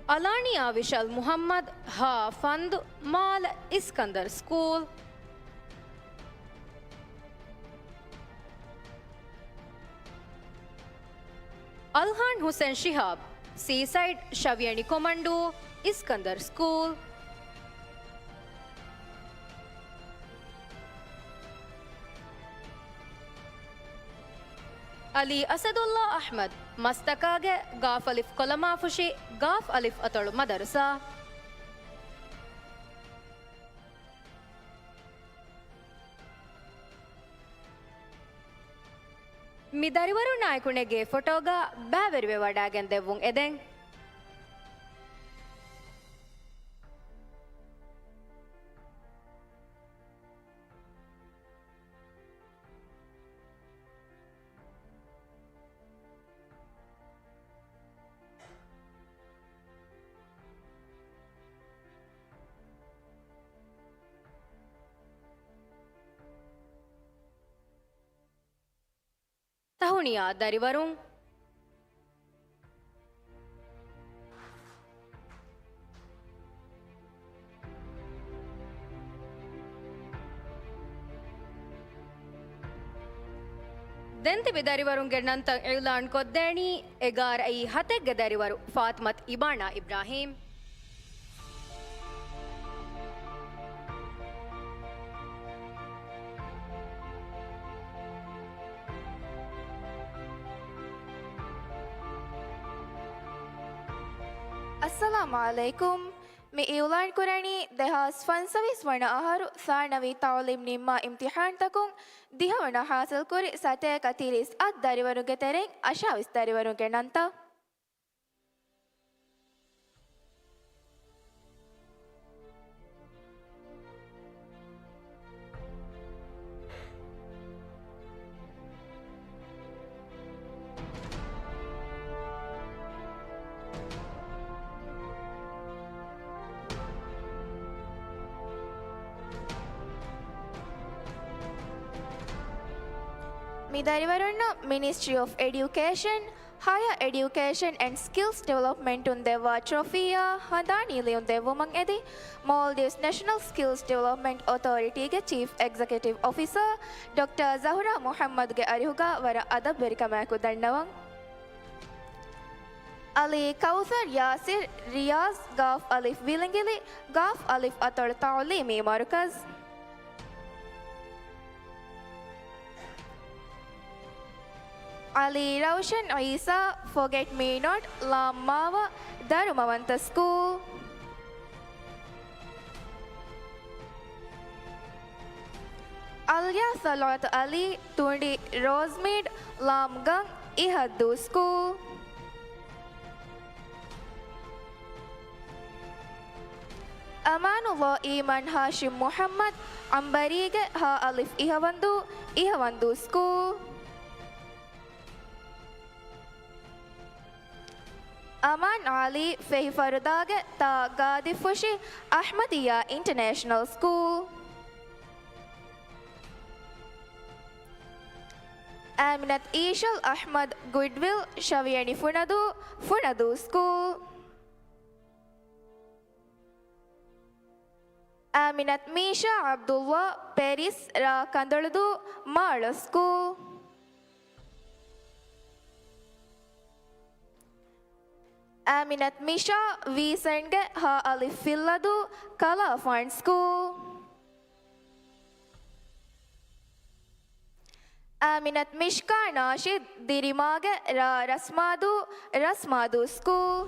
އަލާނިޔާ ވިޝާލް މުޙައްމަދު، ހާ ފަންދު، މާލެ އިސްކަންދަރު ސްކޫލް. އަލްހާން ހުސެން ޝިހާބް، ސީސައިޑް، ޝަވިޔަނި ކޮމަންޑޫ، އިސްކަންދަރް ސްކޫލް. އަލީ އަސަދުއްލާ އަޙްމަދު، މަސްތަކާގެ ގާފް އަލިފް ކޮލަމާފުށި، ގާފް އަލިފް އަތޮޅު މަދަރުސާ. މި ދަރިވަރުންނާއެކު ނެގޭ ފޮޓޯގަ ބައިވެރިވެވަޑައިގެން ދެއްވުން އެދެން. ތަހުނިޔާ ދަރިވަރުން. ދެން ތިބި ދަރިވަރުންގެ ނަންތައް އިއުލާން ކޮށްދޭނީ އެގާރައީ ހަތެއްގެ ދަރިވަރު ފާތިމަތު އިބާނާ އިބްރާހީމް. އައްސަލާމު ޢަލައިކުމް. މި އިއުލާން ކުރަނީ ދެހާސް ފަންސަވީސް ވަނަ އަހަރު ސާނަވީ ތަޢުލީމް ނިންމާ އިމްތިޙާންތަކުން ދިހަވަނަ ޙާޞިލްކުރި ސަތޭކަ ތިރީސް އަށް ދަރިވަރުގެ ތެރެއިން އަށާވީސް ދަރިވަރުގެ ނަންތައް. މި ދަރިވަރުންނަށް މިނިސްޓްރީ އޮފް އެޑިއުކޭޝަން، ހަޔަ އެޑިއުކޭޝަން އެންޑް ސްކިލްސް ޑިވެލޮޕްމަންޓުން ދެއްވާ ޓްރޮފީއާ ހަނދާނީ ލިޔުން ދެއްވުމަށް އެދި، މޯލްޑިވްސް ނެޝަނަލް ސްކިލްސް ޑިވެލޮޕްމަންޓް އޮތޯރިޓީގެ ޗީފް އެގްޒެކެޓިވް އޮފިސަރ ޑޮކްޓަރ ޒަހުރާ މުޙައްމަދުގެ އަރިހުގަ ވަރަށް އަދަބުވެރިކަމާއެކު ދަންނަވަން. އަލީ ކައުސަރް ޔާސިރް، ރިޔާޒް، ގާފް އަލިފް ވިލިނގިލި، ގާފް އަލިފް އަތޮޅު ތަޢުލީމީ މަރުކަޒް. އަލީ ރައުޝަން އީސާ، ފޮގެޓް މީ ނޮޓް، ލާމް މާވަ، ދަރުމަވަންތަ ސްކޫލް. އަލްޔާ ޞަލްޢަތު އަލީ، ތުނޑި ރޯޒްމީޑް، ލާމް ގަން، އިހައްދޫ ސްކޫލް. އަމާނުﷲ އީމާން ހާޝިމް މުޙައްމަދު، އަނބަރީގެ، ހާ އަލިފް އިހަވަންދޫ، އިހަވަންދޫ ސްކޫލް. އަމާން އާލީ، ފެހިފަރުދާގެ، ތާ ގާދިފުށި، އަޙްމަދިއްޔާ އިންޓަނޭޝަނަލް ސްކޫލް. އާމިނަތު އީޝަލް އަޙްމަދު، ގުޑްވިލް، ޝަވިޔަނި ފުނަދޫ، ފުނަދޫ ސްކޫލް. އާމިނަތު މީޝާ ޢަބްދުﷲ، ޕެރިސް، ރ. ކަނދޮޅުދޫ، މާޅޮ ސްކޫލް. އާމިނަތު މިޝާ، ވީސަންގެ، ހ. އަލިފް ފިއްލަދޫ، ކަލާފާން ސްކޫލް. އާމިނަތު މިޝްކާ ނާޝިދު، ދިރިމާގެ، ރ. ރަސްމާދޫ، ރަސްމާދޫ ސްކޫލް.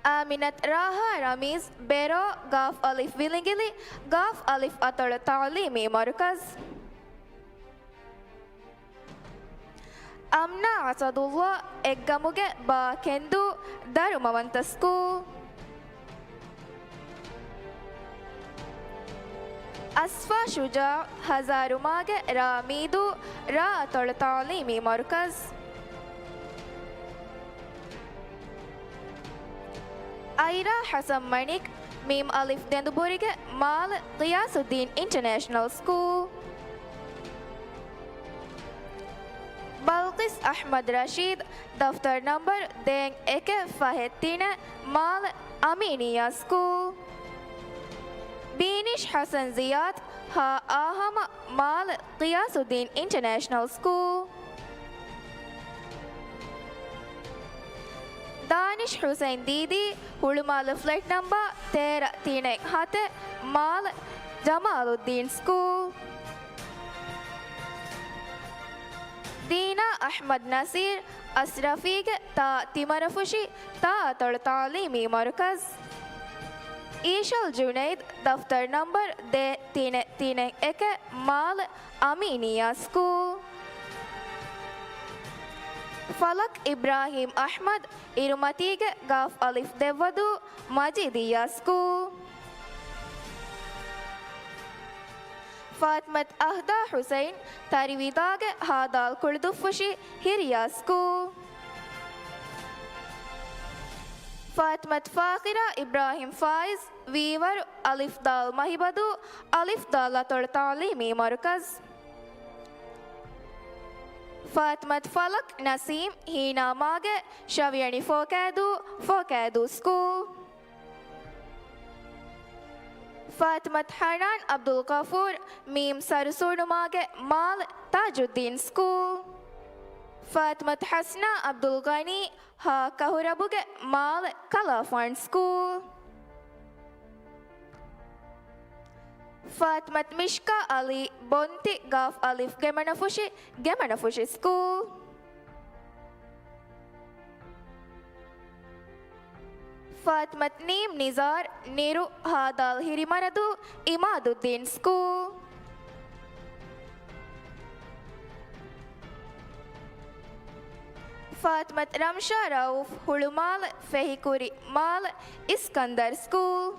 އާމިނަތު ރާހާ ރަމީޒް، ބެރޯ، ގާފް އަލިފް ވިލިނގިލި، ގާފް އަލިފް އަތޮޅު ތަޢުލީމީ މަރުކަޒް. އަމްނާ އަސަދުﷲ، އެއްގަމުގެ، ބާ ކެންދޫ، ދަރުމަވަންތަ ސްކޫލް. އަސްފާ ޝުޖާޢު، ހަޒާރުމާގެ، ރ. މީދޫ، ރ. އަތޮޅު ތަޢުލީމީ މަރުކަޒް. އައިރާ ޙަސަން މަނިކް، މީމް އަލިފް ދެންދުބުރިގެ، މާލެ، ޣިޔާސުއްދީން އިންޓަނޭޝަނަލް ސްކޫލް. ބަލްޤިސް އަޙްމަދު ރަޝީދު، ދަފްތަރު ނަންބަރު ދޭއް އެކެއް ފަހެއް ތިނެއް، މާލެ، އަމީނިއްޔާ ސްކޫލް. ބީނިޝް ޙަސަން ޒިޔާދު، ހ އާހަމަ، މާލެ ޣިޔާސުއްދީން އިންޓަރނޭޝަނަލް ސްކޫލް. ދާނިޝް ޙުސައިން ދީދީ، ހުޅުމާލެ ފްލެޓް ނަމްބާ ތޭރަ ތިނެއް ހަތެއް، މާލެ ޖަމާލުއްދީން ސްކޫލް. ދީނާ އަޙްމަދު ނަސީރު، އަސްރަފީގެ ތާ ތިމަރަފުށި ތާ އަތޮޅު ތަޢުލީމީ މަރުކަޒު. އީޝަލް ޖުނައިދު، ދަފްތަރު ނަމްބަރު ދޭއް ތިނެއް ތިނެއް އެކެއް، މާލެ އަމީނިއްޔާ ސްކޫލް. ފަލަކް އިބްރާހީމް އަޙްމަދު، އިރުމަތީގެ ގާފް އަލިފް ދެއްވަދޫ، މަޖީދިއްޔާ ސްކޫލް. ފާތިމަތު އަހްދާ ޙުސައިން، ތަރިވިދާގެ ހާދާލް ކުޅުދުއްފުށި ހިރިޔާ ސްކޫލް. ފާތިމަތު ފާޚިރާ އިބްރާހީމް ފާއިޒް، ވީވަރު އަލިފް ދާލް މަހިބަދޫ، އަލިފް ދާލް އަތޮޅު ތަޢުލީމީ މަރުކަޒު. ފާތިމަތު ފަލަކް ނަސީމް، ހީނާ މާގެ ށަވިޔަނި ފޯކައިދޫ، ފޯކައިދޫ ސްކޫލް. ފާތިމަތު ޙަނާން ޢަބްދުލްޣަފޫރު، މީމް ސަރުސޫނުމާގެ މާލެ ތާޖުއްދީން ސްކޫލް. ފާތިމަތު ޙަސްނާ ޢަބްދުލްޣަނީ، ހ ކަހުރަބުގެ މާލެ ކަލާފާން ސްކޫލް. ފާތިމަތު މިޝްކާ ޢަލީ، ބޮންތި ގާފް އަލިފް ގެމަނަފުށި، ގެމަނަފުށި ސްކޫލް. ފާތިމަތު ނީމް ނިޒާރު، ނިރު ހާދާލް ހިރިމަރަދޫ، އިމާދުއްދީން ސްކޫލް. ފާތިމަތު ރަމްޝާ ރައޫފް، ހުޅުމާލެ ފެހިކުރި މާލެ އިސްކަންދަރް ސްކޫލް.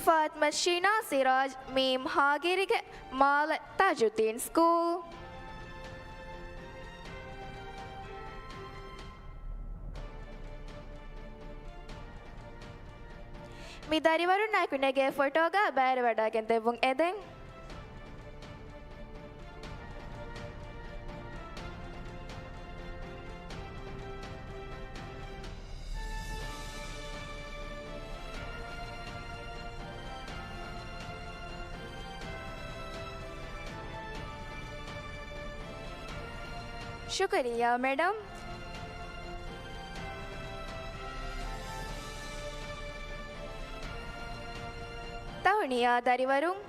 ފާތިމަތު ޝިނާ ސިރާޖް، މީމް ހާގިރިގެ މާލެ ތާޖުއްދީން ސްކޫލް. މި ދަރިވަރުންނާއެކު ނެގޭ ފޮޓޯގަ ބައިވެރިވަޑައިގެން ދެއްވުން އެދެން. ޝުކުރިއްޔާ، މެޑަމް. ތަހުނިޔާ ދަރިވަރުން.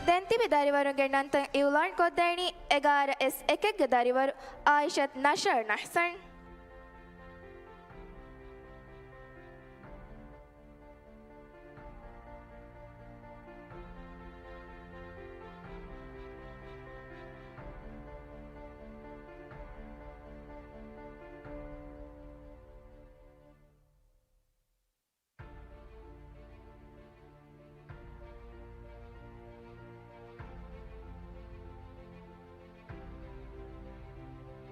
ދެން ތިބި ދަރިވަރުންގެ ނަންތައް އިއުލާން ކޮށްދޭނީ އެގާރަ އެސް އެކެއްގެ ދަރިވަރު އާއިޝަތު ނަޝާރް ނަޙްސަން.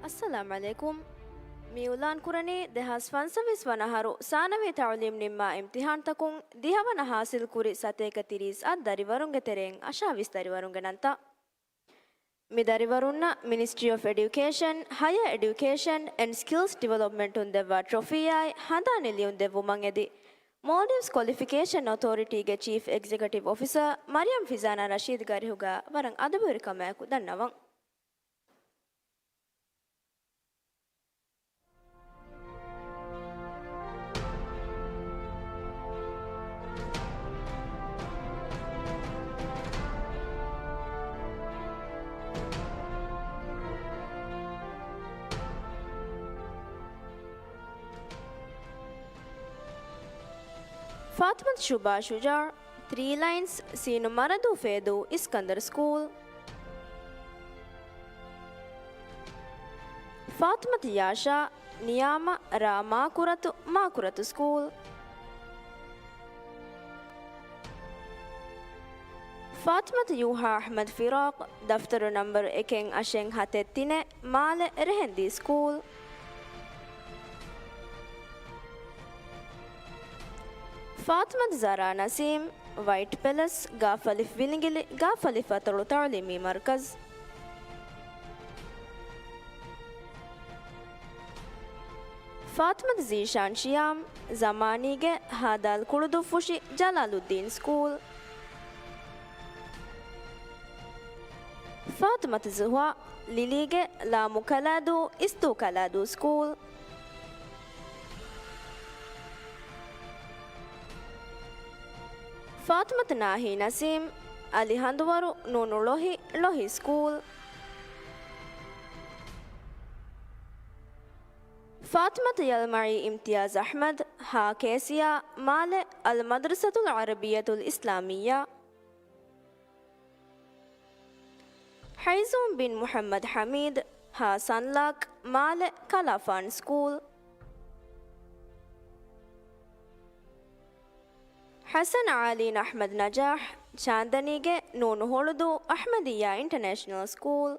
އައްސަލާމް ޢަލައިކުމް. މި އިއުލާން ކުރަނީ ދެހާސް ފަންސަވީސް ވަނަ އަހަރު ސާނަވީ ތަޢުލީމް ނިންމާ އިމްތިޙާންތަކުން ދިހަވަނަ ހާސިލް ކުރި ސަތޭކަ ތިރީސް އަށް ދަރިވަރުންގެ ތެރެއިން އަށާވީސް ދަރިވަރުންގެ ނަންތައް. މި ދަރިވަރުންނަށް މިނިސްޓްރީ އޮފް އެޑިއުކޭޝަން، ހަޔަރ އެޑިއުކޭޝަން އެންޑް ސްކިލްސް ޑިވެލޮޕްމަންޓުން ދެއްވާ ޓްރޮފީއާއި ހަނދާން ނިލިޔުން ދެއްވުމަށް އެދި، މޯލްޑިވްސް ކޮލިފިކޭޝަން އޮތޯރިޓީގެ ޗީފް އެގްޒެކެޓިވް އޮފިސަރ މަރިޔަމް ފިޒާނާ ރަޝީދުގެ އަރިހުގަ ވަރަށް އަދަބުވެރިކަމާއެކު ދަންނަވަން. ފާތިމަތު ޝުބާ ޝުޖާޢު، ތްރީ ލައިންސް، ސީނު މަރަދޫ ފޭދޫ، އިސްކަންދަރު ސްކޫލް. ފާތިމަތު ޔާޝާ، ނިޔާމަ، ރާ މާކުރަތު، މާކުރަތު ސްކޫލް. ފާތިމަތު ޔޫހާ އަޙްމަދު ފިރާޤު، ދަފްތަރު ނަންބަރު އެކެއް އަށެއް ހަތެއް ތިނެއް، މާލެ ރެހެންދީ ސްކޫލް. ފާތުމަތު ޒަރާ ނަސީމް، ވައިޓް ޕެލަސް، ގާފަލިފް ވިލިނގިލި، ގާފަލިފް އަތޮޅު ތަޢުލީމީ މަރުކަޒް. ފާތުމަތު ޒީޝާން ޝިޔާމް، ޒަމާނީގެ ހާދާލް ކުޅުދުއްފުށި ޖަލާލުއްދީން ސްކޫލް. ފާތުމަތު ޒުހްރާ، ލިލީގެ ލާމު ކަލާދޫ، އިސްތޫ ކަލާދޫ ސްކޫލް. ފާތުމަތު ނާހީ ނަސީމް، އަލި ހަނދުވަރު، ނޫނު ޅޮހި، ޅޮހި ސްކޫލް. ފާތުމަތު ޔަލްމަޢީ އިމްތިޔާޒް އަޙްމަދު، ހާ ކޭސިޔާ، މާލެ، އަލް މަދްރަސަތުލް ޢަރަބިއްޔަތުލް އިސްލާމިއްޔާ. ހައިޒޫމް ބިން މުޙައްމަދު ޙަމީދު، ހާ ސަންލާކް، މާލެ، ކަލާފާން ސްކޫލް. ޙަސަން ޢާލީން އަޙްމަދު ނަޖާޙް، ޗާންދަނީގެ ނޫނު ހޮޅުދޫ އަޙްމަދިއްޔާ އިންޓަރނޭޝަނަލް ސްކޫލް.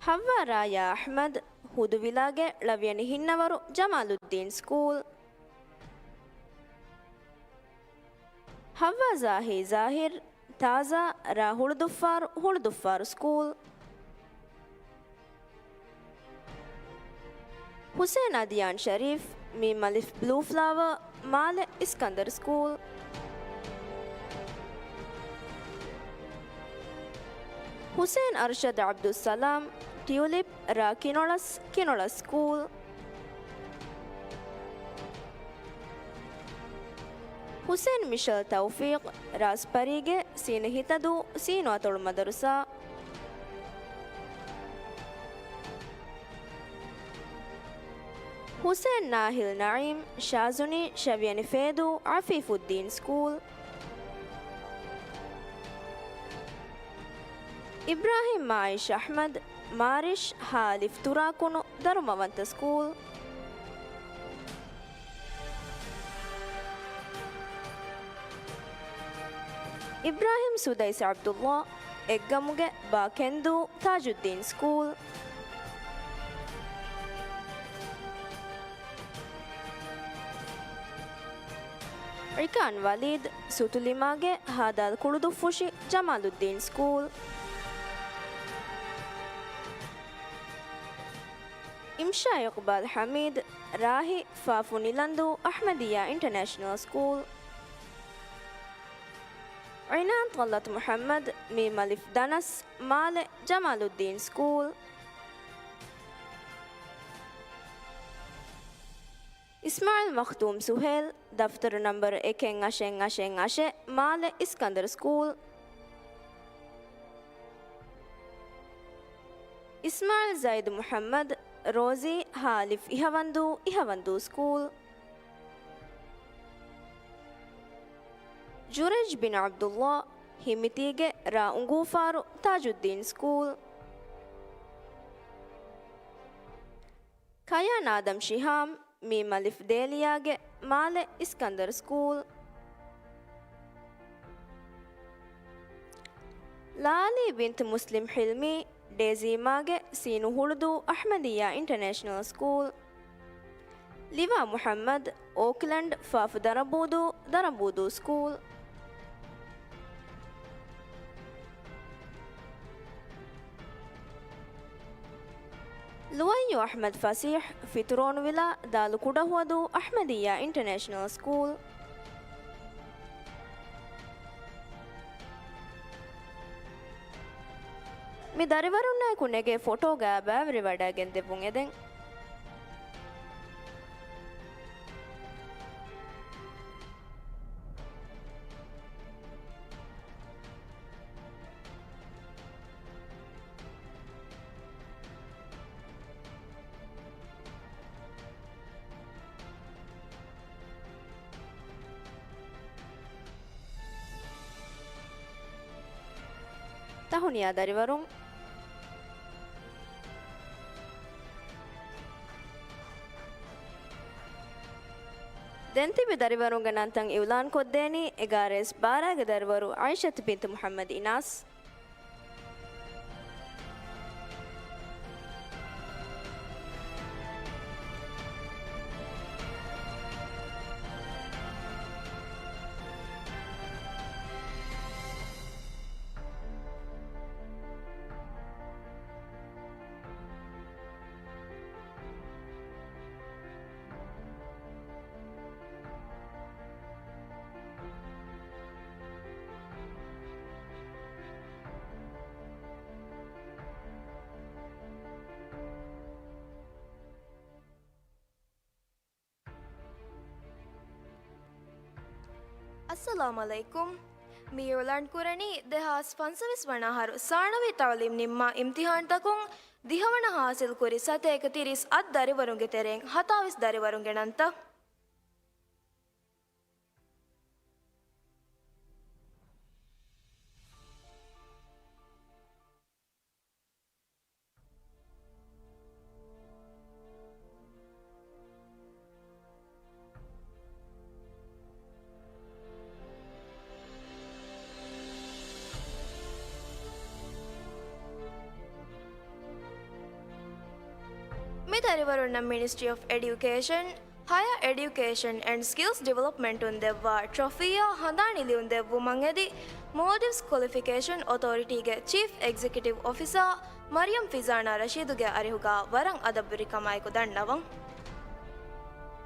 ޙައްވާ ރާޔާ އަޙްމަދު، ހުދުވިލާގެ ޅަވިޔަނި ހިންނަވަރު ޖަމާލުއްދީން ސްކޫލް. ޙައްވާ ޒާހީ ޒާހިރު، ތާޒާ، ރ ހުޅުދުއްފާރު، ހުޅުދުއްފާރު ސްކޫލް. ޙުސޭން އަދިޔާން ޝަރީފް، މީމް އަލިފް ބްލޫ ފްލާވާ، މާލެ، އިސްކަންދަރު ސްކޫލް. ޙުސޭން އަރްޝަދު ޢަބްދުއްސަލާމް، ޓިއުލިޕް، ރ ކިނޮޅަސް، ކިނޮޅަސް ސްކޫލް. ޙުސޭން މިޝަލް ތައުފީޤް، ރާސްޕަރީގެ ސީނު ހިތަދޫ، ސީނު އަތޮޅު މަދަރުސާ. ޙުސޭން ނާހިލް ނަޢީމް، ޝާޒުނީ، ޝަވިޔަނި ފޭދޫ، ޢަފީފުއްދީން ސްކޫލް. އިބްރާހީމް މާއިޝް އަޙްމަދު، މާރިޝް، ހ އަލިފް ތުރާކުނު، ދަރުމަވަންތަ ސްކޫލް. އިބްރާހީމް ސުދައިސް ޢަބްދުﷲ، އެއްގަމުގެ ބާ ކެންދޫ، ތާޖުއްދީން ސްކޫލް. އިކާން ވަލީދު، ސުތުލިމާގެ ހާދާލް ކުޅުދުއްފުށި، ޖަމާލުއްދީން ސްކޫލް. އިމްޝާ އިޤްބާލް ޙަމީދު، ރާހި، ފ ނިލަންދޫ، އަޙްމަދިއްޔާ އިންޓަރނޭޝަނަލް ސްކޫލް. އިނާން ޠަލްޢަތު މުޙައްމަދު، މީމް އަލިފް ދަނަސް، މާލެ، ޖަމާލުއްދީން ސްކޫލް. އިސްމާޢީލް މަޚްދޫމް ސުހޭލް، ދަފްތަރު ނަންބަރު އެކެއް އަށެއް އަށެއް އަށެއް، މާލެ، އިސްކަންދަރު ސްކޫލް. އިސްމާޢީލް ޒައިދު މުޙައްމަދު، ރޯޒީ، ހ އަލިފް އިހަވަންދޫ، އިހަވަންދޫ ސްކޫލް. ޖުރައިޖް ބިން ޢަބްދުﷲ، ހިމިތީގެ ރ އުނގޫފާރު، ތާޖުއްދީން ސްކޫލް. ކަޔާން އާދަމް ޝިހާމް، މީމް އަލިފް ދޭލިޔާގެ، މާލެ، އިސްކަންދަރު ސްކޫލް. ލާލީ ބިންތު މުސްލިމް ޙިލްމީ، ޑޭޒީމާގެ، ސީނު ހުޅުދޫ، އަޙްމަދިއްޔާ އިންޓަރނޭޝަނަލް ސްކޫލް. ލިވާ މުޙައްމަދު، އޯކްލަންޑް، ފ ދަރަނބޫދޫ، ދަރަނބޫދޫ ސްކޫލް. ލުވައްޔު އަޙްމަދު ފަސީޙް، ފިތުރޯނުވިލާ، ދާލު ކުޑަހުވަދޫ، އަޙްމަދިއްޔާ އިންޓަރނޭޝަނަލް ސްކޫލް. މި ދަރިވަރުންނާއެކު ނެގޭ ފޮޓޯގައި ބައިވެރިވަޑައިގެން ދެއްވުން އެދެން. ތަހުނިޔާ ދަރިވަރުން. ދެން ތިބި ދަރިވަރުންގެ ނަންތައް އިއުލާން ކޮށްދޭނީ އެގާރަ އެސް ބާރައިގެ ދަރިވަރު އައިޝަތު ބިންތު މުޙައްމަދު އިނާސް. އައްސަލާމު ޢަލައިކުމް. މިއިޢުލާން ކުރަނީ ދެހާސް ފަންސަވީސް ވަނަ އަހަރު ސާނަވީ ތަޢުލީމް ނިންމާ އިމްތިޙާންތަކުން ދިހަވަނަ ޙާޞިލްކުރި ސަތޭކަ ތިރީސް އަށް ދަރިވަރުންގެ ތެރެއިން ހަތާވީސް ދަރިވަރުންގެ ނަންތައް. މި ދަރިވަރުންނަށް މިނިސްޓްރީ އޮފް އެޑިއުކޭޝަން، ހަޔަރ އެޑިއުކޭޝަން އެންޑް ސްކިލްސް ޑިވެލޮޕްމަންޓުން ދެއްވާ ޓްރޮފީއާ ހަނދާނީ ލިޔުން ދެއްވުމަށް އެދި، މޯލްޑިވްސް ކޮލިފިކޭޝަން އޮތޯރިޓީގެ ޗީފް އެގްޒެކެޓިވް އޮފިސާ މަރިޔަމް ފިޒާނާ ރަޝީދުގެ އަރިހުގަ ވަރަށް އަދަބުވެރިކަމާއެކު ދަންނަވަން.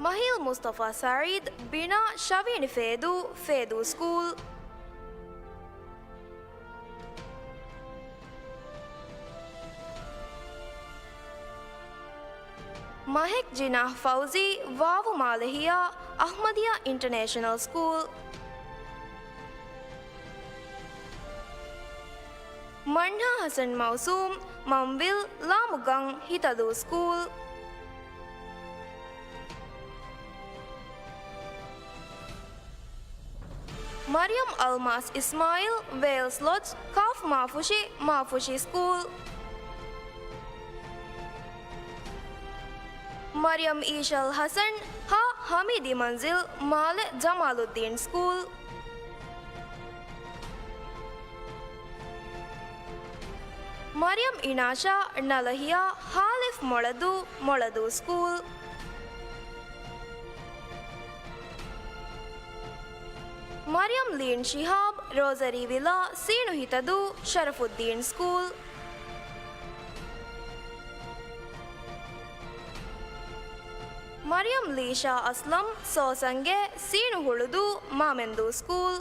މަހީލް މުސްތަފާ ސަޢީދު، ބިނާ، ޝަވީނި ފޭދޫ، ފޭދޫ ސްކޫލް. މަހެކް ޖިނާޙް ފައުޒީ، ވާވު މާލެ ހިޔާ، އަޙްމަދިއްޔާ އިންޓަނޭޝަނަލް ސްކޫލް. މަންހާ ޙަސަން މައުސޫމް، މަންވިލް، ލާމުގަން، ހިތަދޫ ސްކޫލް. މަރިޔަމް އަލްމާސް އިސްމާޢީލް، ވޭލްސް ލޮޖް، ކާފް މާފުށި، މާފުށި ސްކޫލް. މަރިޔަމް އީޝަލް ޙަސަން، ހަ، ހަމީދީ މަންޒިލް، މާލެ ޖަމާލުއްދީން ސްކޫލް. މަރިޔަމް އިނާޝާ، ނަލަހިޔާ، ހާލިފް މޮޅަދޫ، މޮޅަދޫ ސްކޫލް. މަރިޔަމް ލީން ޝިހާބް، ރޯޒަރީ ވިލާ، ސީނު ހިތަދޫ، ޝަރަފުއްދީން ސްކޫލް. މަރިޔަމް ލީޝާ އަސްލަމް، ސޯސަންގެ، ސީނު ހުޅުދޫ، މާމެންދޫ ސްކޫލް.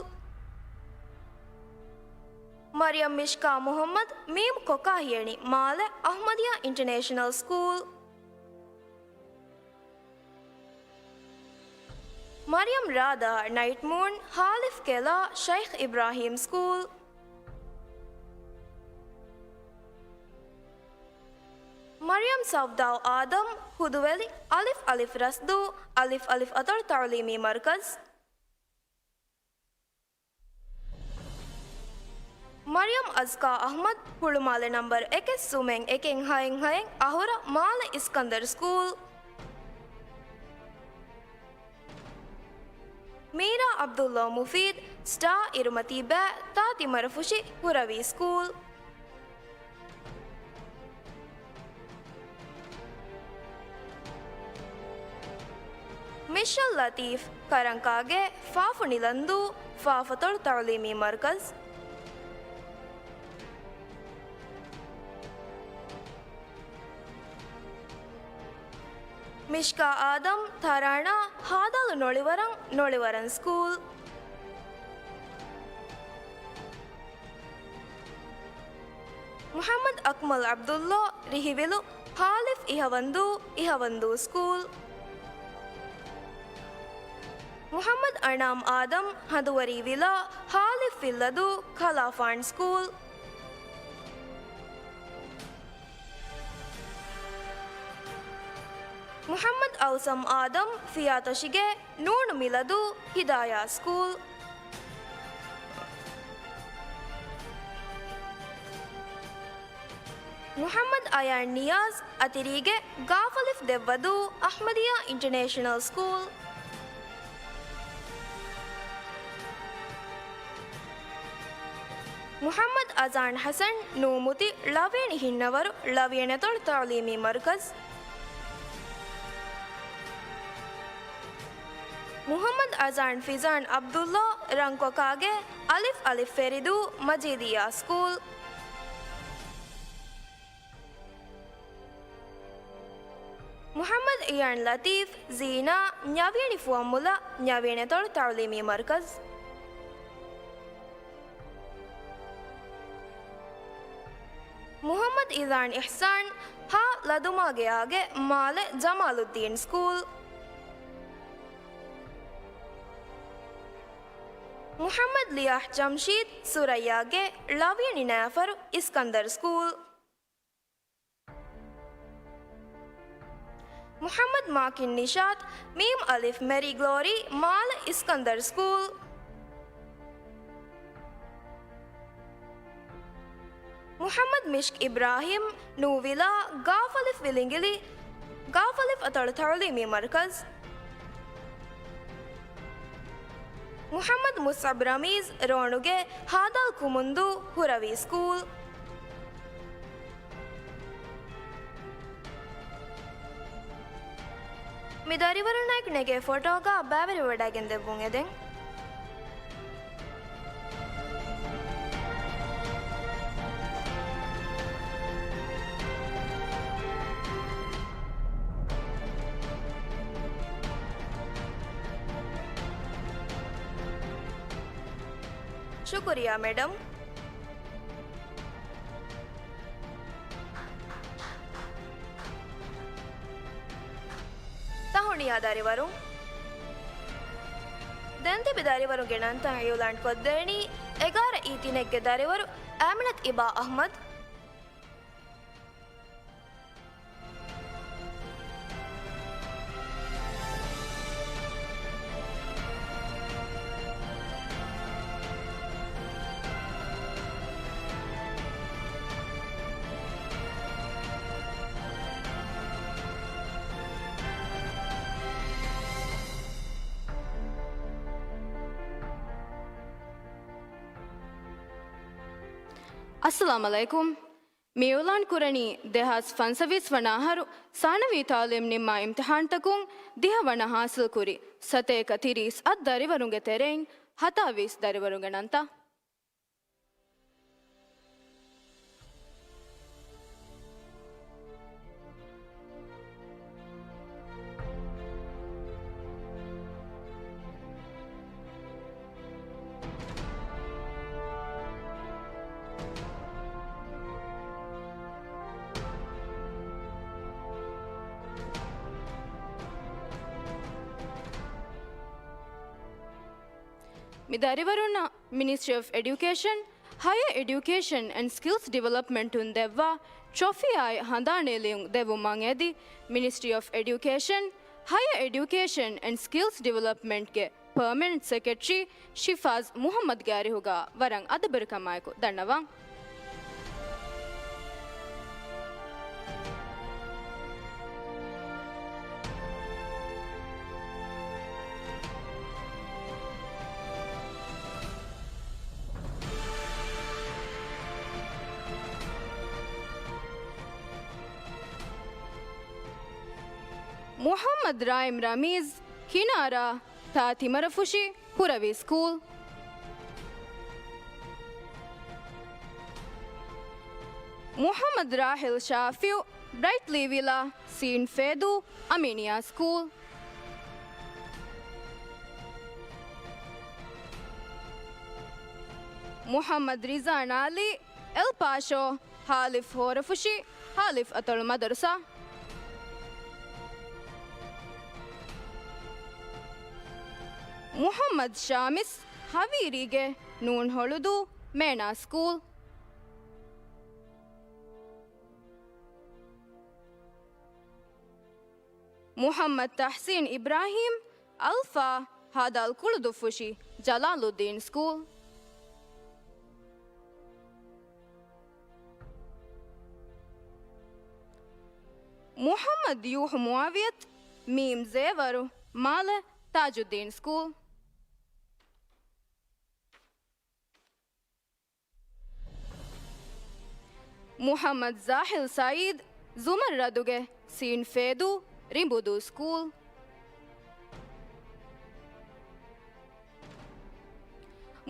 މަރިޔަމް މިޝްކާ މުޙައްމަދު، މީމް ކޮކާ ހިޔަނި، މާލެ އަޙްމަދިއްޔާ އިންޓަނޭޝަނަލް ސްކޫލް. މަރިޔަމް ރާދާ ނައިޓްމޫން، ހާލިފް ކެލާ، ޝައިޚް އިބްރާހީމް ސްކޫލް. މަރިޔަމް ސައުދާ އާދަމް، ހުދުވެލި، އަލިފް އަލިފް ރަސްދޫ، އަލިފް އަލިފް އަތޮޅު ތަޢުލީމީ މަރުކަޒް. މަރިޔަމް އަޒްކާ އަޙްމަދު، ހުޅުމާލެ ނަންބަރު އެކެއް ސުމެން އެކެއް ހައެއް ހައެއް އަހުރަ، މާލެ އިސްކަންދަރު ސްކޫލް. މީރާ ޢަބްދުﷲ މުފީދު، ސްޓާ އިރުމަތީ ބައި، ތާތި މަރަފުށި، ހުރަވީ ސްކޫލް. މިޝަލް ލަތީފް، ކަރަންކާގެ، ފާފު ނިލަންދޫ، ފާފަތޮޅު ތަޢުލީމީ މަރުކަޒް. މިޝްކާ އާދަމް، ތަރާނާ، ހާދާލު ނޮޅިވަރަން، ނޮޅިވަރަން ސްކޫލް. މުޙައްމަދު އަކްމަލް ޢަބްދުﷲ، ރިހިވިލު، ހާލިފް އިހަވަންދޫ، އިހަވަންދޫ ސްކޫލް. މުޙައްމަދު އަނާމް އާދަމް، ހަނދުވަރީ ވިލާ، ހާލިފް ފިއްލަދޫ، ކަލާފާން ސްކޫލް. މުޙައްމަދު އައުސަމް އާދަމް، ފިޔާތޮށިގެ، ނޫނު މިލަދޫ، ހިދާޔާ ސްކޫލް. މުޙައްމަދު އަޔާން ނިޔާޒް، އަތިރީގެ، ގާފަލިފް ދެއްވަދޫ، އަޙްމަދިއްޔާ އިންޓަނޭޝަނަލް ސްކޫލް. މުޙައްމަދު އަޒާން ޙަސަން، ނޫމުތި، ޅަވިޔަނި ހިންނަވަރު، ޅަވިޔަނި އަތޮޅު ތަޢުލީމީ މަރުކަޒް. މުޙައްމަދު އަޒާން ފިޒާން ޢަބްދުﷲ، ރަންކޮކާގެ، އަލިފް އަލިފް ފެރިދޫ، މަޖީދިއްޔާ ސްކޫލް. މުޙައްމަދު އިޔާން ލަތީފް، ޒީނާ، ންޔަވިޔަނި ފުވައްމުލައް، ންޔަވިޔަނި އަތޮޅު ތަޢުލީމީ މަރުކަޒް. މުޙައްމަދު އިޒާން އިޙްސާން، ހަ، ލަދުމާގެއާގެ، މާލެ ޖަމާލުއްދީން ސްކޫލް. މުޙައްމަދު ލިޔާޙް ޖަމްޝީދު، ސުރައްޔާގެ ޅަވިޔަނި ނައިފަރު، އިސްކަންދަރު ސްކޫލް. މުޙައްމަދު މާކިން ނިޝާތު، މީމް އަލިފް މެރީ ގްލޯރީ، މާލެ އިސްކަންދަރު ސްކޫލް. މުޙައްމަދު މިޝްކް އިބްރާހިމް، ނޫވިލާ، ގާފަލިފް ވިލިނގިލި، ގާފަލިފް އަތޮޅު ތަޢުލީމީ މަރުކަޒު. މުޙައްމަދު މުޞްޢަބް ރަމީޒް، ރޯނުގެ ހާދާލް ކުމުންދޫ ހުރަވީ ސްކޫލް. މި ދަރިވަރުންނާއެކު ނެގޭ ފޮޓޯގަ ބައިވެރިވެވަޑައިގެން ދެއްވުން އެދެން. ޝުކުރިއްޔާ މެޑަމް. ތަހުނިޔާ ދަރިވަރުން. ދެން ތިބި ދަރިވަރުންގެ ނަންތައް އިއުލާން ކޮށްދޭނީ އެގާރަ އީ ތިނެއްގެ ދަރިވަރު އާމިނަތު އިބާ އަޙްމަދު. އައްސަލާމް ޢަލައިކުމް. މި އިޢުލާން ކުރަނީ ދެހާސް ފަންސަވީސް ވަނަ އަހަރު ސާނަވީ ތަޢުލީމް ނިންމާ އިމްތިޙާންތަކުން ދިހަ ވަނަ ޙާޞިލްކުރި ސަތޭކަ ތިރީސް އަށް ދަރިވަރުންގެ ތެރެއިން ހަތާވީސް ދަރިވަރުންގެ ނަންތައް. މި ދަރިވަރުންނަށް މިނިސްޓްރީ އޮފް އެޑިއުކޭޝަން، ހަޔަރ އެޑިއުކޭޝަން އެންޑް ސްކިލްސް ޑިވެލޮޕްމަންޓުން ދެއްވާ ޓްރޮފީއާއި ހަނދާން ނީލިއުން ދެއްވުމަށް އެދި، މިނިސްޓްރީ އޮފް އެޑިއުކޭޝަން، ހަޔަރ އެޑިއުކޭޝަން އެންޑް ސްކިލްސް ޑިވެލޮޕްމަންޓްގެ ޕަރމަނެންޓް ސެކްރެޓަރީ ޝިފާޒް މުޙައްމަދުގެ އަރިހުގަ ވަރަށް އަދަބުވެރިކަމާއެކު ދަންނަވަން. މުޙައްމަދު ރާއިމް ރަމީޒް، ކިނާރާ، ތާ ތިމަރަފުށި، ހުރަވީ ސްކޫލް. މުޙައްމަދު ރާހިލް ޝާފިޢު، ބްރައިޓްލީ ވިލާ، ސީން ފޭދޫ، އަމީނިއާ ސްކޫލް. މުޙައްމަދު ރިޒާން ޢަލީ، އެލް ޕާޝޯ، ހާލިފް ހޯރަފުށި، ހާލިފް އަތޮޅު މަދަރުސާ. މުޙައްމަދު ޝާމިސް، ހަވީރީގެ ނޫން ހޮޅުދޫ، މޭނާ ސްކޫލް. މުޙައްމަދު ތަޙްސީން އިބްރާހީމް، އަލްފާ، ހާދާލް ކުޅުދުއްފުށި، ޖަލާލުއްދީން ސްކޫލް. މުޙައްމަދު ޔޫޙު މުޢާވިޔަތު، މީމް ޒޭވަރު، މާލެ ތާޖުއްދީން ސްކޫލް. މުޙައްމަދު ޒާހިލް ސަޢީދު، ޒުމައްރަދުގެ ސީން ފޭދޫ، ރިނބުދޫ ސްކޫލް.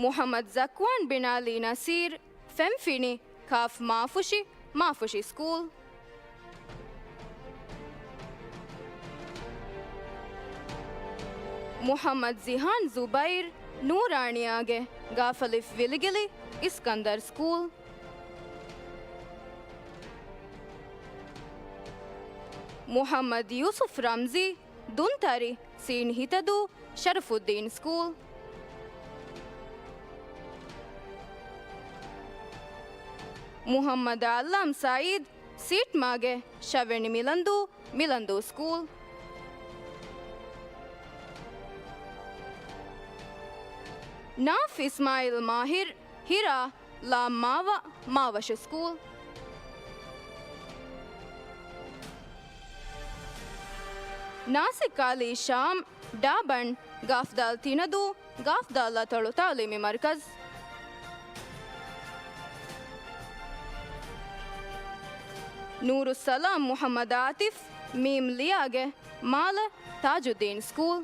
މުޙައްމަދު ޒަކްވާން ބިން ޢަލީ ނަޞީރު، ފެންފިނި، ކާފް މާފުށި، މާފުށި ސްކޫލް. މުޙައްމަދު ޒިހާން ޒުބައިރު، ނޫރާނިޔާގެ ގާފަލިފް ވިލިގިލި، އިސްކަންދަރު ސްކޫލް. މުޙައްމަދު ޔޫސުފް ރަމްޒީ، ދުންތަރި، ސީން ހިތަދޫ، ޝަރަފުއްދީން ސްކޫލް. މުޙައްމަދު ޢައްލާމް ސަޢީދު، ސީޓްމާގެ ޝަވެނި މިލަންދޫ، މިލަންދޫ ސްކޫލް. ނާފް އިސްމާޢީލް މާހިރު، ހިރާ، ލާމް މާވަ، މާވަށު ސްކޫލް. ނާސިކް ޢަލީ ޝާމް، ޑާބަން، ގާފްދާލް ތިނަދޫ، ގާފްދާލް އަތޮޅު ތަޢުލީމީ މަރުކަޒު. ނޫރުއްސަލާމް މުޙައްމަދު ޢާތިފް، މީމް ލިޔާގެ، މާލެ، ތާޖުއްދީން ސްކޫލް.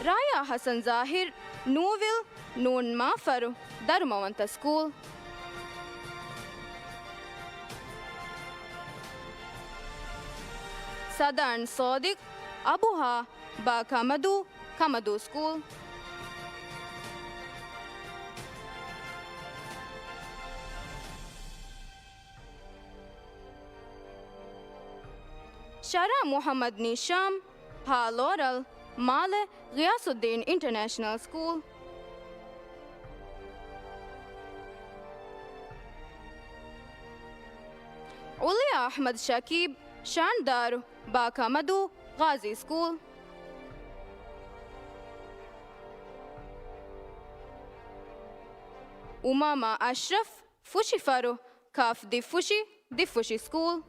ރާޔާ ޙަސަން ޒާހިރު، ނޫވިލް، ނޫން މާފަރު، ދަރުމަވަންތަ ސްކޫލް. ސަދާން ޞާދިޤް، އަބުހާ، ބާ ކަމަދޫ، ކަމަދޫ ސްކޫލް. ޝަރާ މުޙައްމަދު ނިޝާމް، ހާ ލޯރަލް، މާލެ، ޣިޔާސުއްދީން އިންޓަރނޭޝަނަލް ސްކޫލް. އުލިޔާ އަޙްމަދު ޝަކީބް، ޝާންދާރު، ބާ ކަމަދޫ، ޣާޒީ ސްކޫލް. އުމާމާ އަޝްރަފް، ފުށިފަރު، ކާފް ދިއްފުށި، ދިއްފުށި ސްކޫލް.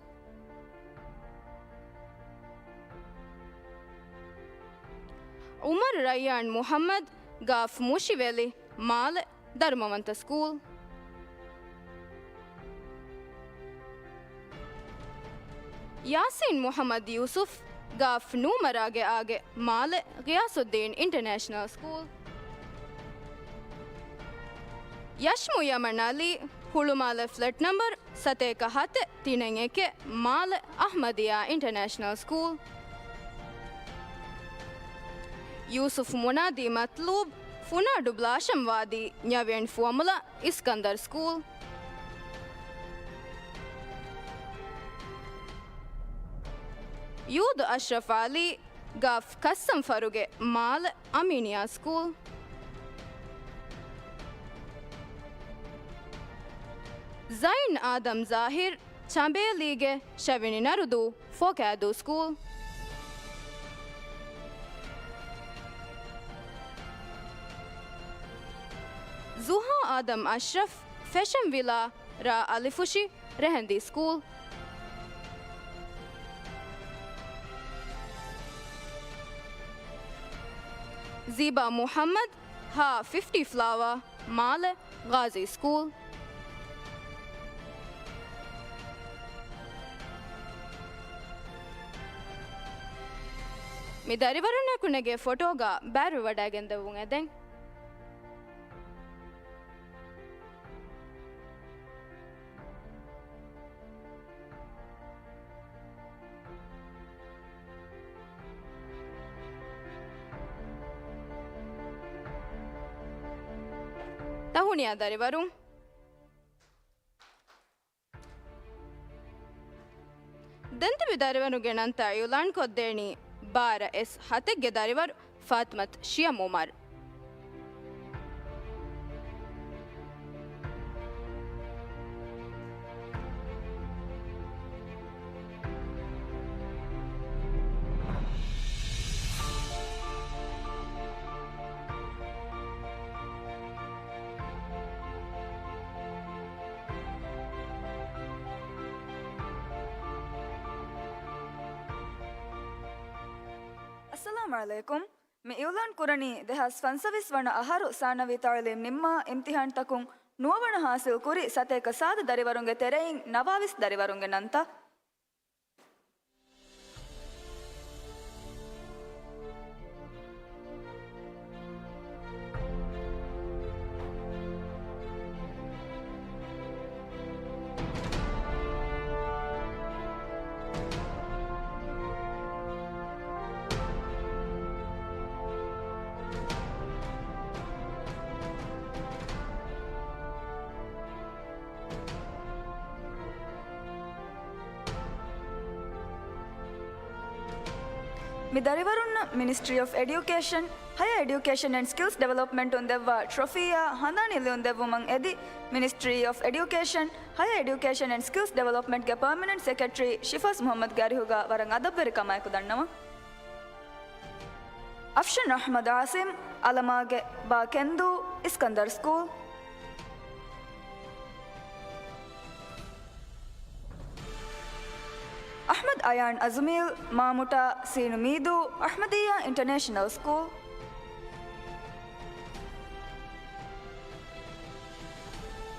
އުމަރު ރައްޔާން މުޙައްމަދު، ގާފް މުށިވެލި، މާލެ، ދަރުމަވަންތަ ސްކޫލް. ޔާސީން މުޙައްމަދު ޔޫސުފް، ގާފް ނޫމަރާގެ އާގެ، މާލެ، ޣިޔާސުއްދީން އިންޓަރނޭޝަނަލް ސްކޫލް. ޔަޝްމު ޔަމަން ޢަލީ، ހުޅުމާލެ ފްލެޓް ނަމްބަރު ސަތޭކަ ހަތެއް ތިނެއް އެކެއް، މާލެ، އަޙްމަދިއްޔާ އިންޓަރނޭޝަނަލް ސްކޫލް. ޔޫސުފް މުނާދީ މަޠްލޫބް، ފުނާޑު ބްލާޝަމް ވާދީ، ނިޔަވިއެން ފުވައްމުލައް، އިސްކަންދަރު ސްކޫލް. ޔޫދު އަޝްރަފް ޢަލީ، ގާފް ކައްސަންފަރުގެ، މާލެ، އަމީނިއްޔާ ސްކޫލް. ޒައިން އާދަމް ޒާހިރު، ޗަނބޭލީގެ، ޝަވިނި ނަރުދޫ، ފޯކައިދޫ ސްކޫލް. ޒުހާ އާދަމް އަޝްރަފް، ފެޝަން ވިލާ، ރ އަލިފުށި، ރެހެންދީ ސްކޫލް. ޒީބާ މުޙައްމަދު، ހ ފިފްޓީ ފްލާވާ، މާލެ، ޣާޒީ ސްކޫލް. މި ދަރިވަރުންނަކު ނެގޭ ފޮޓޯގަ ބައިވެވަޑައިގެންދެވުން އެދެން. ތަހުނިޔާ ދަރިވަރުން. ދެން ތިބި ދަރިވަރުންގެ ނަންތައް އިއުލާންކޮށްދޭނީ ބާރަ އެސް ހަތެއްގެ ދަރިވަރު ފާތިމަތު ޝިޔަމް އުމަރު. އައްސަލާމު ޢަލައިކުމް. މި އިއުލާން ކުރަނީ ދެހާސް ފަންސަވީސް ވަނަ އަހަރު ސާނަވީ ތަޢުލީމް ނިންމާ އިމްތިޙާންތަކުން ނުވަވަނަ ޙާޞިލް ކުރި ސަތޭކަ ސާދަ ދަރިވަރުންގެ ތެރެއިން ނަވާވީސް ދަރިވަރުންގެ ނަންތައް. މި ދަރިވަރުންނަށް މިނިސްޓްރީ އޮފް އެޑިއުކޭޝަން، ހަޔަ އެޑިއުކޭޝަން އެންޑް ސްކިލްސް ޑިވެލޮޕްމަންޓުން ދެއްވާ ޓްރޮފީއާ ހަނދާނީ ލިޔުން ދެއްވުމަށް އެދި، މިނިސްޓްރީ އޮފް އެޑިއުކޭޝަން، ހަޔަ އެޑިއުކޭޝަން އެންޑް ސްކިލްސް ޑިވެލޮޕްމަންޓްގެ ޕަރމަނެންޓް ސެކްރެޓަރީ ޝިފާޒް މުހައްމަދްގެ އަރިހުގަ ވަރަށް އަދަބުވެރިކަމާއެކު ދަންނަވަން. އަފްޝަން އަޙްމަދު އާސިމް، އަލަމާގެ ބާ ކެންދޫ، އިސްކަންދަރް ސްކޫލް. އަޙްމަދު އަޔާން އަޒުމީލް، މާމުޓާ، ސީނު މީދޫ، އަޙްމަދިއްޔާ އިންޓަރނޭޝަނަލް ސްކޫލް.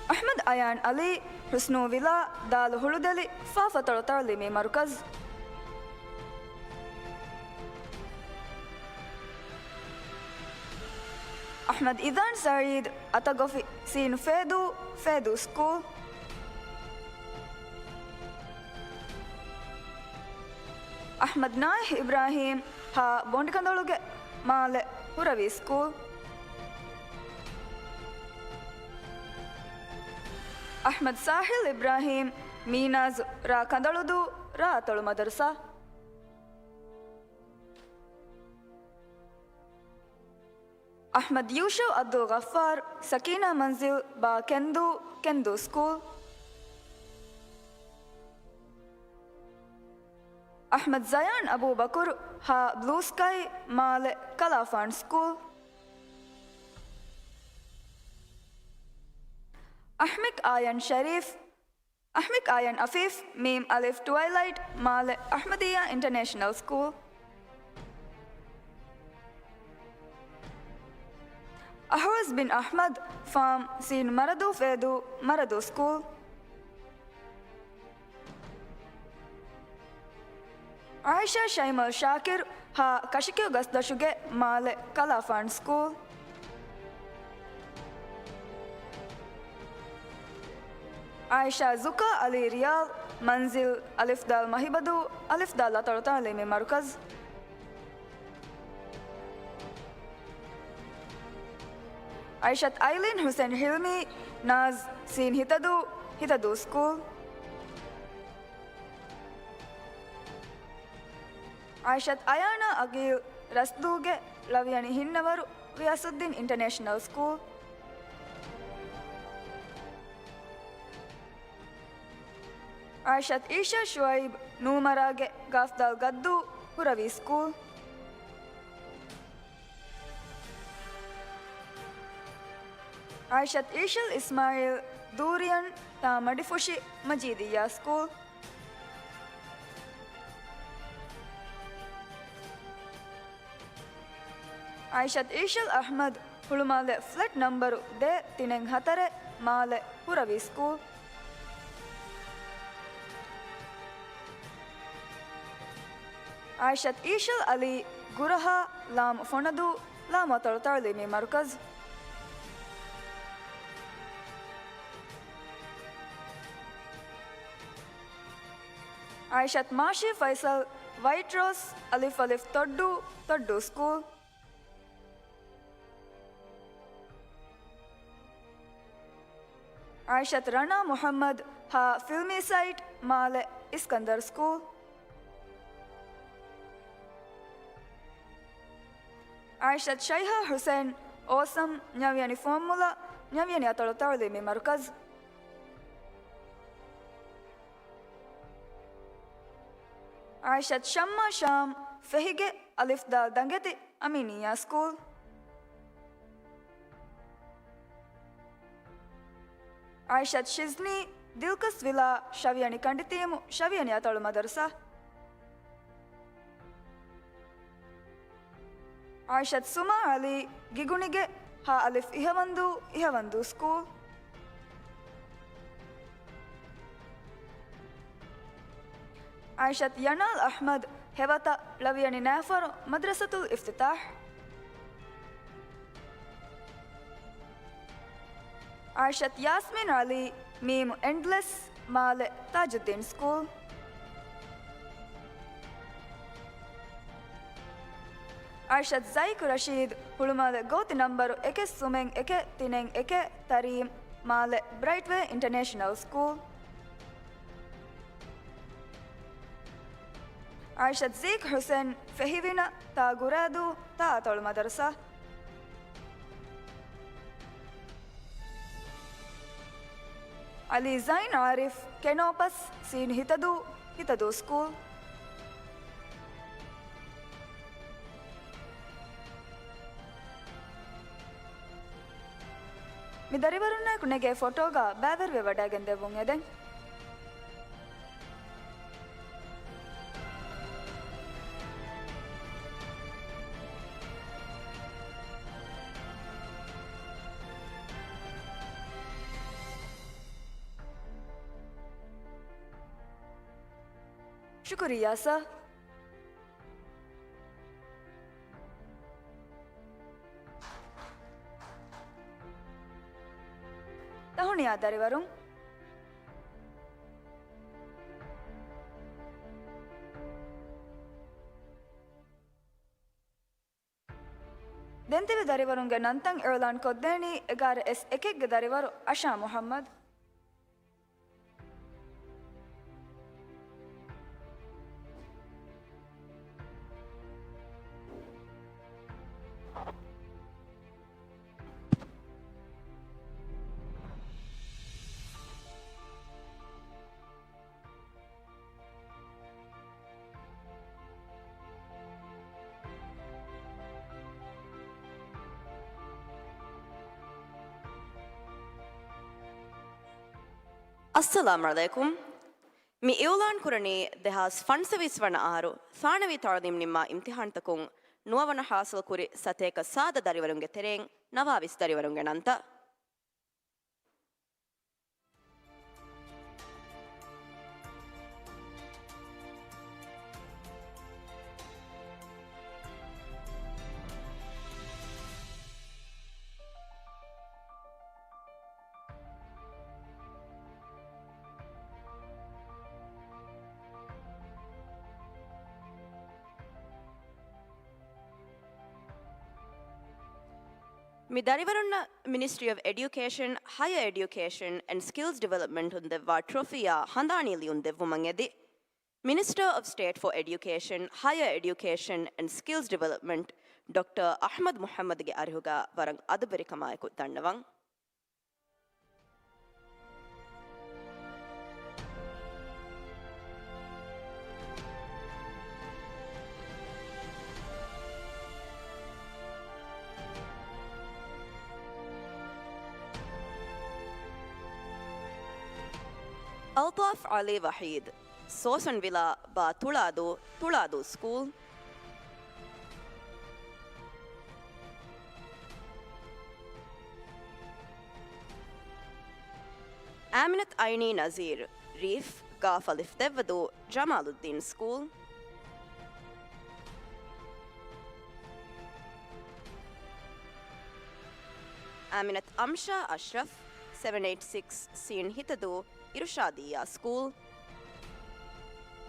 އަޙްމަދު އަޔާން އަލީ، ޙުސްނޫ ވިލާ، ދާލު ހުޅުދެލި، ފާފަތޮޅު ތަޢުލީމީ މަރުކަޒު. އަޙްމަދު އިޒާން ސަޢީދު، އަތަގޮފި، ސީނު ފޭދޫ، ފޭދޫ ސްކޫލް. އަޙްމަދު ނާއިހް އިބްރާހީމް، ހަ ބޮނޑިކަނދޮޅުގެ މާލެ ހުރަވީ ސްކޫލް. އަޙްމަދު ސާހިލް އިބްރާހީމް، މީނާޒު، ރ ކަނދަޅުދޫ، ރ އަތޮޅު މަދަރުސާ. އަޙްމަދު ޔޫޝައު ޢަބްދުލް ޣައްފާރު، ސަކީނާ މަންޒިލް، ބާ ކެންދޫ، ކެންދޫ ސްކޫލް. އަޙްމަދު ޒަޔާން އަބޫބަކުރު، ހ ބްލޫ ސްކައި، މާލެ ކަލާފާން ސްކޫލް. އަޙްމިކް އާޔަން ޝަރީފް، އަޙްމިކް އާޔަން އަފީފް، މީމް އަލިފް ޓުވައިލައިޓް، މާލެ އަޙްމަދިއްޔާ އިންޓަރނޭޝަނަލް ސްކޫލް. އަޙްވަޒް ބިން އަޙްމަދު، ފާމް، ސީން މަރަދޫ ފޭދޫ، މަރަދޫ ސްކޫލް. އާއިޝާ ޝައިމަލް ޝާކިރު، ހ ކަށިކެޔޮ ގަސްދޮށުގެ، މާލެ ކަލާފާން ސްކޫލް. އާއިޝާ ޒުކާ އަލީ ރިޔާލް، މަންޒިލް، އަލިފް ދާލް މަހިބަދޫ، އަލިފް ދާލް އަތޮޅު ތަޢުލީމީ މަރުކަޒު. އައިޝަތު އައިލީން ހުސެން ހިލްމީ، ނާޒް، ސީން ހިތަދޫ، ހިތަދޫ ސްކޫލް. އައިޝަތު އަޔާނާ އަގީލް، ރަސްދޫގެ، ޅަވިޔަނި ހިންނަވަރު، ޣިޔާސުއްދީން އިންޓަރނޭޝަނަލް ސްކޫލް. އައިޝަތު އީޝާ ޝުއައިބް، ނޫމަރާގެ، ގާފްދާލް ގައްދޫ، ހުރަވީ ސްކޫލް. އައިޝަތު އީޝަލް އިސްމާއީލް، ދޫރިޔަން، ތާ މަޑިފުށި، މަޖީދިއްޔާ ސްކޫލް. އައިޝަތު އީޝަލް އަޙްމަދު، ހުޅުމާލެ ފްލެޓް ނަންބަރު ދޭއް ތިނެއް ހަތަރެއް، މާލެ ހުރަވީ ސްކޫލް. އައިޝަތު އީޝަލް އަލީ، ގުރަހާ، ލާމު ފޮނަދޫ، ލާމު އަތޮޅު ތަޢުލީމީ މަރުކަޒު. އައިޝަތު މާޝީ ފައިސަލް، ވައިޓް ރޯސް، އަލިފް އަލިފް ތޮއްޑޫ، ތޮއްޑޫ ސްކޫލް. އައިޝަތު ރަނާ މުޙައްމަދު، ހ ފިލްމީ ސައިޓް، މާލެ އިސްކަންދަރު ސްކޫލް. އައިޝަތު ޝައިހާ ޙުސެން، އޯސަމް، ނަވިޔަނި ފޯމުލާ، ނަވިޔަނި އަތޮޅު ތަޢުލީމީ މަރުކަޒު. އައިޝަތު ޝައްމާ ޝާމް، ފެހިގެ، އަލިފް ދާލް ދަނގެތި، އަމީނިއްޔާ ސްކޫލް. އައިޝަތު ޝިޒްނީ، ދިލްކަސް ވިލާ، ޝަވިޔަނި ކަނޑިތީމު، ޝަވިޔަނި އަތޮޅު މަދަރުސާ. އައިޝަތު ސުމާ ޢަލީ، ގިގުނިގެ، ހ އަލިފް އިހަވަންދޫ، އިހަވަންދޫ ސްކޫލް. އައިޝަތު ޔަނާލް އަޙްމަދު، ހެވަތަ، ޅަވިޔަނި ނައިފަރު، މަދްރަސަތުލް އިފްތިތާޙް. އައިޝަތު ޔާސްމީން ޢަލީ، މީމު އެންޑްލެސް، މާލެ ތާޖުއްދީން ސްކޫލް. އައިޝަތު ޒައިކު ރަޝީދު، ހުޅުމާލެ ގޯތި ނަންބަރު އެކެއް ސުމެއް އެކެއް ތިނެއް އެކެއް ތަރީމް، މާލެ ބްރައިޓްވޭ އިންޓަރނޭޝަނަލް ސްކޫލް. އައިޝަތު ޒީކް ޙުސެން، ފެހިވިނަ، ތާ ގުރާދޫ، ތާ އަތޮޅު މަދަރުސާ. އަލީ ޒައިން އާރިފް، ކެނޯޕަސް، ސީން ހިތަދޫ، ހިތަދޫ ސްކޫލް. މި ދަރިވަރުންނާއެކު ނެގޭ ފޮޓޯގަ ބައިވެރިވެވަޑައިގެން ދެއްވުން އެދެން. ޝުކުރިއްޔާ، ސާ. ތަހުނިޔާ ދަރިވަރުން. ދެން ތިބި ދަރިވަރުންގެ ނަންތައް އިއުލާން ކޮށްދޭނީ އެގާރަ އެސް އެކެއްގެ ދަރިވަރު އަޝާ މުޙައްމަދު. އައްސަލާމު ޢަލައިކުމް. މި އިއުލާން ކުރަނީ ދެހާސް ފަންސަވީސް ވަނަ އަހަރު ޘާނަވީ ތަޢުލީމް ނިންމާ އިމްތިޙާންތަކުން ނުވަވަނަ ޙާޞިލް ކުރި ސަތޭކަ ސާދަ ދަރިވަރުންގެ ތެރެއިން ނަވާވީސް ދަރިވަރުންގެ ނަންތައް. މި ދަރިވަރުންނަށް މިނިސްޓްރީ އޮފް އެޑިއުކޭޝަން، ހަޔަ އެޑިއުކޭޝަން އެންޑް ސްކިލްސް ޑިވެލޮޕްމަންޓުން ދެއްވާ ޓްރޮފީއާ ހަނދާނީ ލިޔުން ދެއްވުމަށް އެދި، މިނިސްޓަރ އޮފް ސްޓޭޓް ފޯ އެޑިއުކޭޝަން، ހަޔަ އެޑިއުކޭޝަން އެންޑް ސްކިލްސް ޑިވެލޮޕްމަންޓް ޑޮކްޓަރ އަޙްމަދު މުޙައްމަދުގެ އަރިހުގަ ވަރަށް އަދަބުވެރިކަމާއެކު ދަންނަވަން. އަލްޠާފް ޢަލީ ވަޙީދު، ސޯސަން ވިލާ ބާ ތުޅާދޫ، ތުޅާދޫ ސްކޫލް. އާމިނަތު އައިނީ ނަޒީރު، ރީފް، ގ އަލިފް ދެއްވަދޫ، ޖަމާލުއްދީން ސްކޫލް. އާމިނަތު އަމްޝާ އަޝްރަފް، ސެވެން އެއިޓް ސިކްސް ސީން ހިތަދޫ، އިރުޝާދިއްޔާ ސްކޫލް.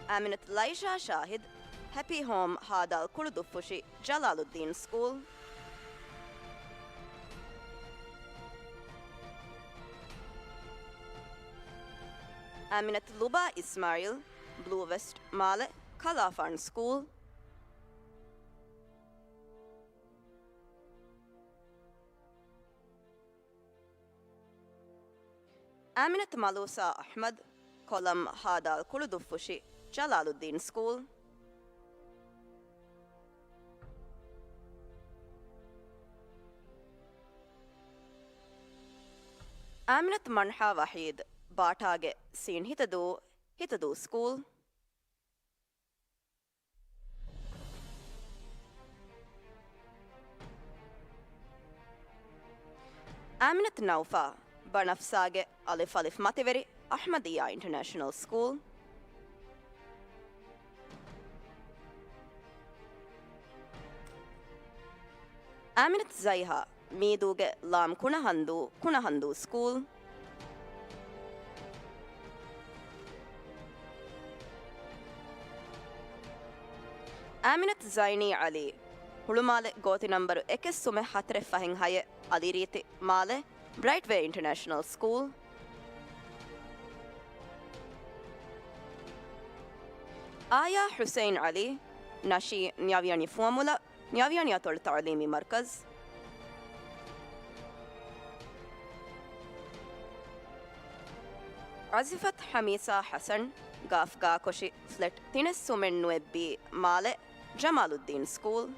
އާމިނަތު ލައިޝާ ޝާހިދު، ހެޕީ ހޯމް ހާދާލް ކުޅުދުއްފުށި، ޖަލާލުއްދީން ސްކޫލް. އާމިނަތު ލުބާ އިސްމާޢީލް، ބްލޫ ވެސްޓް މާލެ، ކަލާފާން ސްކޫލް. އާމިނަތު މަލޫސާ އަޙްމަދު، ކޮލަމް ހާދާލް ކުޅުދުއްފުށި، ޖަލާލުއްދީން ސްކޫލް. އާމިނަތު މަންހާ ވަޙީދު، ބާޓާގެ ސީން ހިތަދޫ، ހިތަދޫ ސްކޫލް. އާމިނަތު ނައުފާ، ބަނަފްސާގެ އަލިފް އަލިފް މަތިވެރި، އަޙްމަދިއްޔާ އިންޓަރނޭޝަނަލް ސްކޫލް. އާމިނަތު ޒައިހާ، މީދޫގެ ލާމް ކުނަހަންދޫ، ކުނަހަންދޫ ސްކޫލް. އާމިނަތު ޒައިނީ ޢަލީ، ހުޅުމާލެ ގޯތި ނަންބަރު އެކެއް ސުމެއް ހަތަރެއް ފަހެއް ހައެއް، އަލިރީތި މާލެ، ބްރައިޓްވޭ އިންޓަރނޭޝަނަލް ސްކޫލް. އާޔާ ޙުސައިން ޢަލީ، ނަޝީ، ނިޔަވިޔަނި ފުވައްމުލައް، ނިޔަވިޔަނި އަތޮޅު ތަޢުލީމީ މަރުކަޒު. އަޒިފަތް ހަމީސާ ހަސަން، ގާފް ގާކޮށި ފްލެޓް ތިނެއް ސުމެއް ނުއެއްބީ، މާލެ، ޖަމާލުއްދީން ސްކޫލް.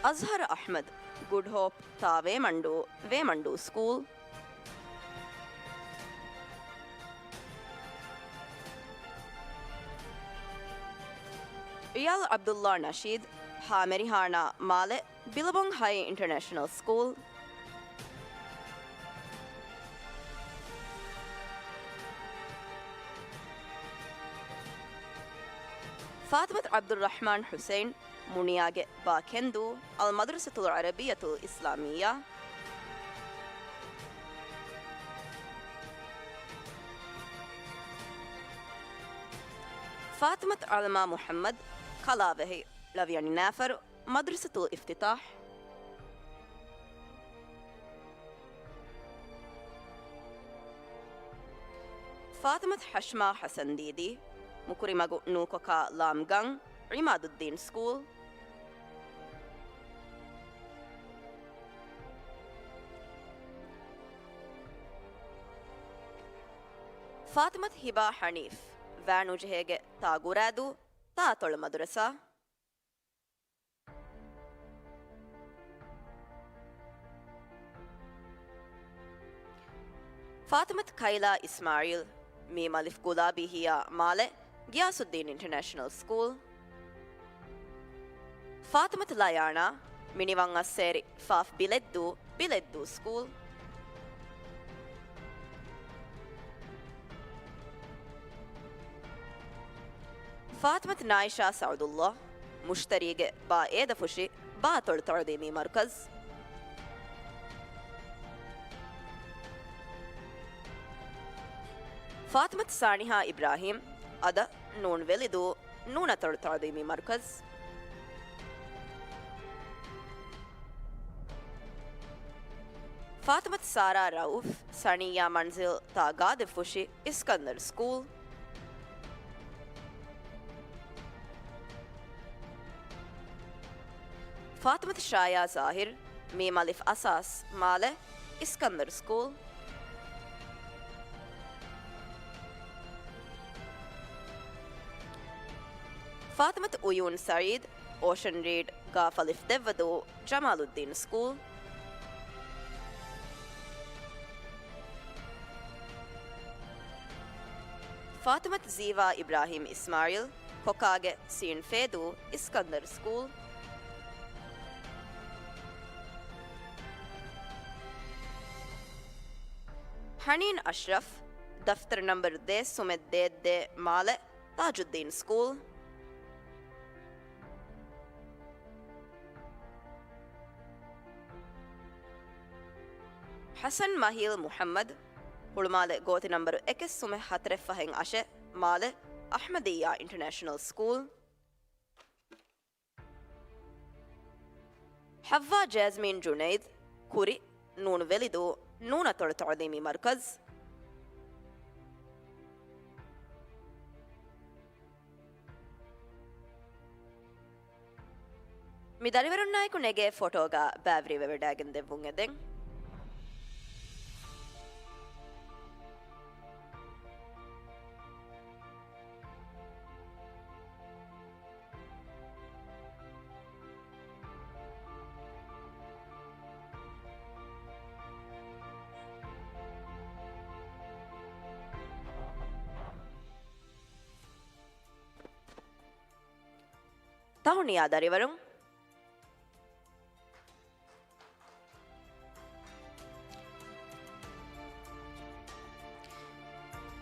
އަޒްހަރު އަޙްމަދު، ގުޑް ހޯޕް، ތާ ވޭމަންޑޫ، ވޭމަންޑޫ ސްކޫލް. އިޔާލް ޢަބްދުﷲ ނަޝީދު، ހާމެރިހާނާ، މާލެ، ބިލުބޮން ހައި އިންޓަރނޭޝަނަލް ސްކޫލް. ފާތިމަތު ޢަބްދުއްރަޙްމާން ޙުސައިން، މުނިޔާގެ ބާ ކެންދޫ، އަލް މަދްރަސަތުލް ޢަރަބިއްޔަތުލް އިސްލާމިއްޔާ. ފާތިމަތު ޢަލްމާ މުޙައްމަދު، ކަލާވެހި، ޅަވިޔަނި ނާފަރު، މަދްރަސަތުލް އިފްތިތާޙް. ފާތިމަތު ޙަޝްމާ ޙަސަން ދީދީ، މުކުރިމަގު ނޫކޮކާ ލާމްގަން، ޢިމާދުއްދީން ސްކޫލް. ފާތިމަތު ހިބާ ޙަނީފް، ވައިނުޖެހޭގެ ތާ ގުރާދޫ، ތާތޮޅު މަދުރަސާ. ފާތިމަތު ކައިލާ އިސްމާޢީލް، މީމް އަލިފް ގުލާބީ ހިޔާ، މާލެ، ގިޔާސުއްދީން އިންޓަރނޭޝަނަލް ސްކޫލް. ފާތިމަތު ލަޔާނާ، މިނިވަން އައްސޭރި، ފާފް ބިލެއްދޫ، ބިލެއްދޫ ސްކޫލް. ފާތިމަތު ނާއިޝާ ސަޢުދުﷲ، މުޝްތަރީގެ ބާ އޭދަފުށި، ބާތޮޅު ތަޢުލީމީ މަރުކަޒް. ފާތިމަތު ސާނިހާ އިބްރާހީމް، އަދަ، ނޫން ވެލިދޫ، ނޫނަތޮޅު ތަޢުލީމީ މަރުކަޒް. ފާތިމަތު ސާރާ ރައޫފް، ސަނިއްޔާ މަންޒިލް، ތާ ގާދަފުށި، އިސްކަންދަރު ސްކޫލް. ފާތިމަތު ޝާޔާ ޒާހިރު، މީމް އަލިފް އަސާސް، މާލެ، އިސްކަންދަރު ސްކޫލް. ފާތިމަތު އުޔޫން ސަޢީދު، އޯޝަން ރީޑް، ގާފް އަލިފް ދެއްވަދޫ، ޖަމާލުއްދީން ސްކޫލް. ފާތިމަތު ޒީވާ އިބްރާހީމް އިސްމާޢީލް، ކޮކާގެ ސީން ފޭދޫ، އިސްކަންދަރު ސްކޫލް. ޙަނީން އަޝްރަފް، ދަފްތަރު ނަންބަރު ދޭއް ސުމެއް ދޭއް ދޭއް، މާލެ، ތާޖުއްދީން ސްކޫލް. ޙަސަން މަހީލް މުޙައްމަދު، ހުޅުމާލެ ގޯތި ނަންބަރު އެކެއް ސުމެއް ހަތަރެއް ފަހެއް އަށެއް، މާލެ، އަޙްމަދިއްޔާ އިންޓަރނޭޝަނަލް ސްކޫލް. ޙައްވާ ޖޭޒްމީން ޖުނައިދު، ކުރި، ނޫނު ވެލިދޫ، ނޫނަތޮޅު ތަޢުލީމީ މަރުކަޒް. މި ދަރިވަރުންނާއެކު ނެގޭ ފޮޓޯގަ ބައިވެރިވެވަޑައިގެން ދެއްވުން އެދެން. ތަހުނިޔާ ދަރިވަރުން.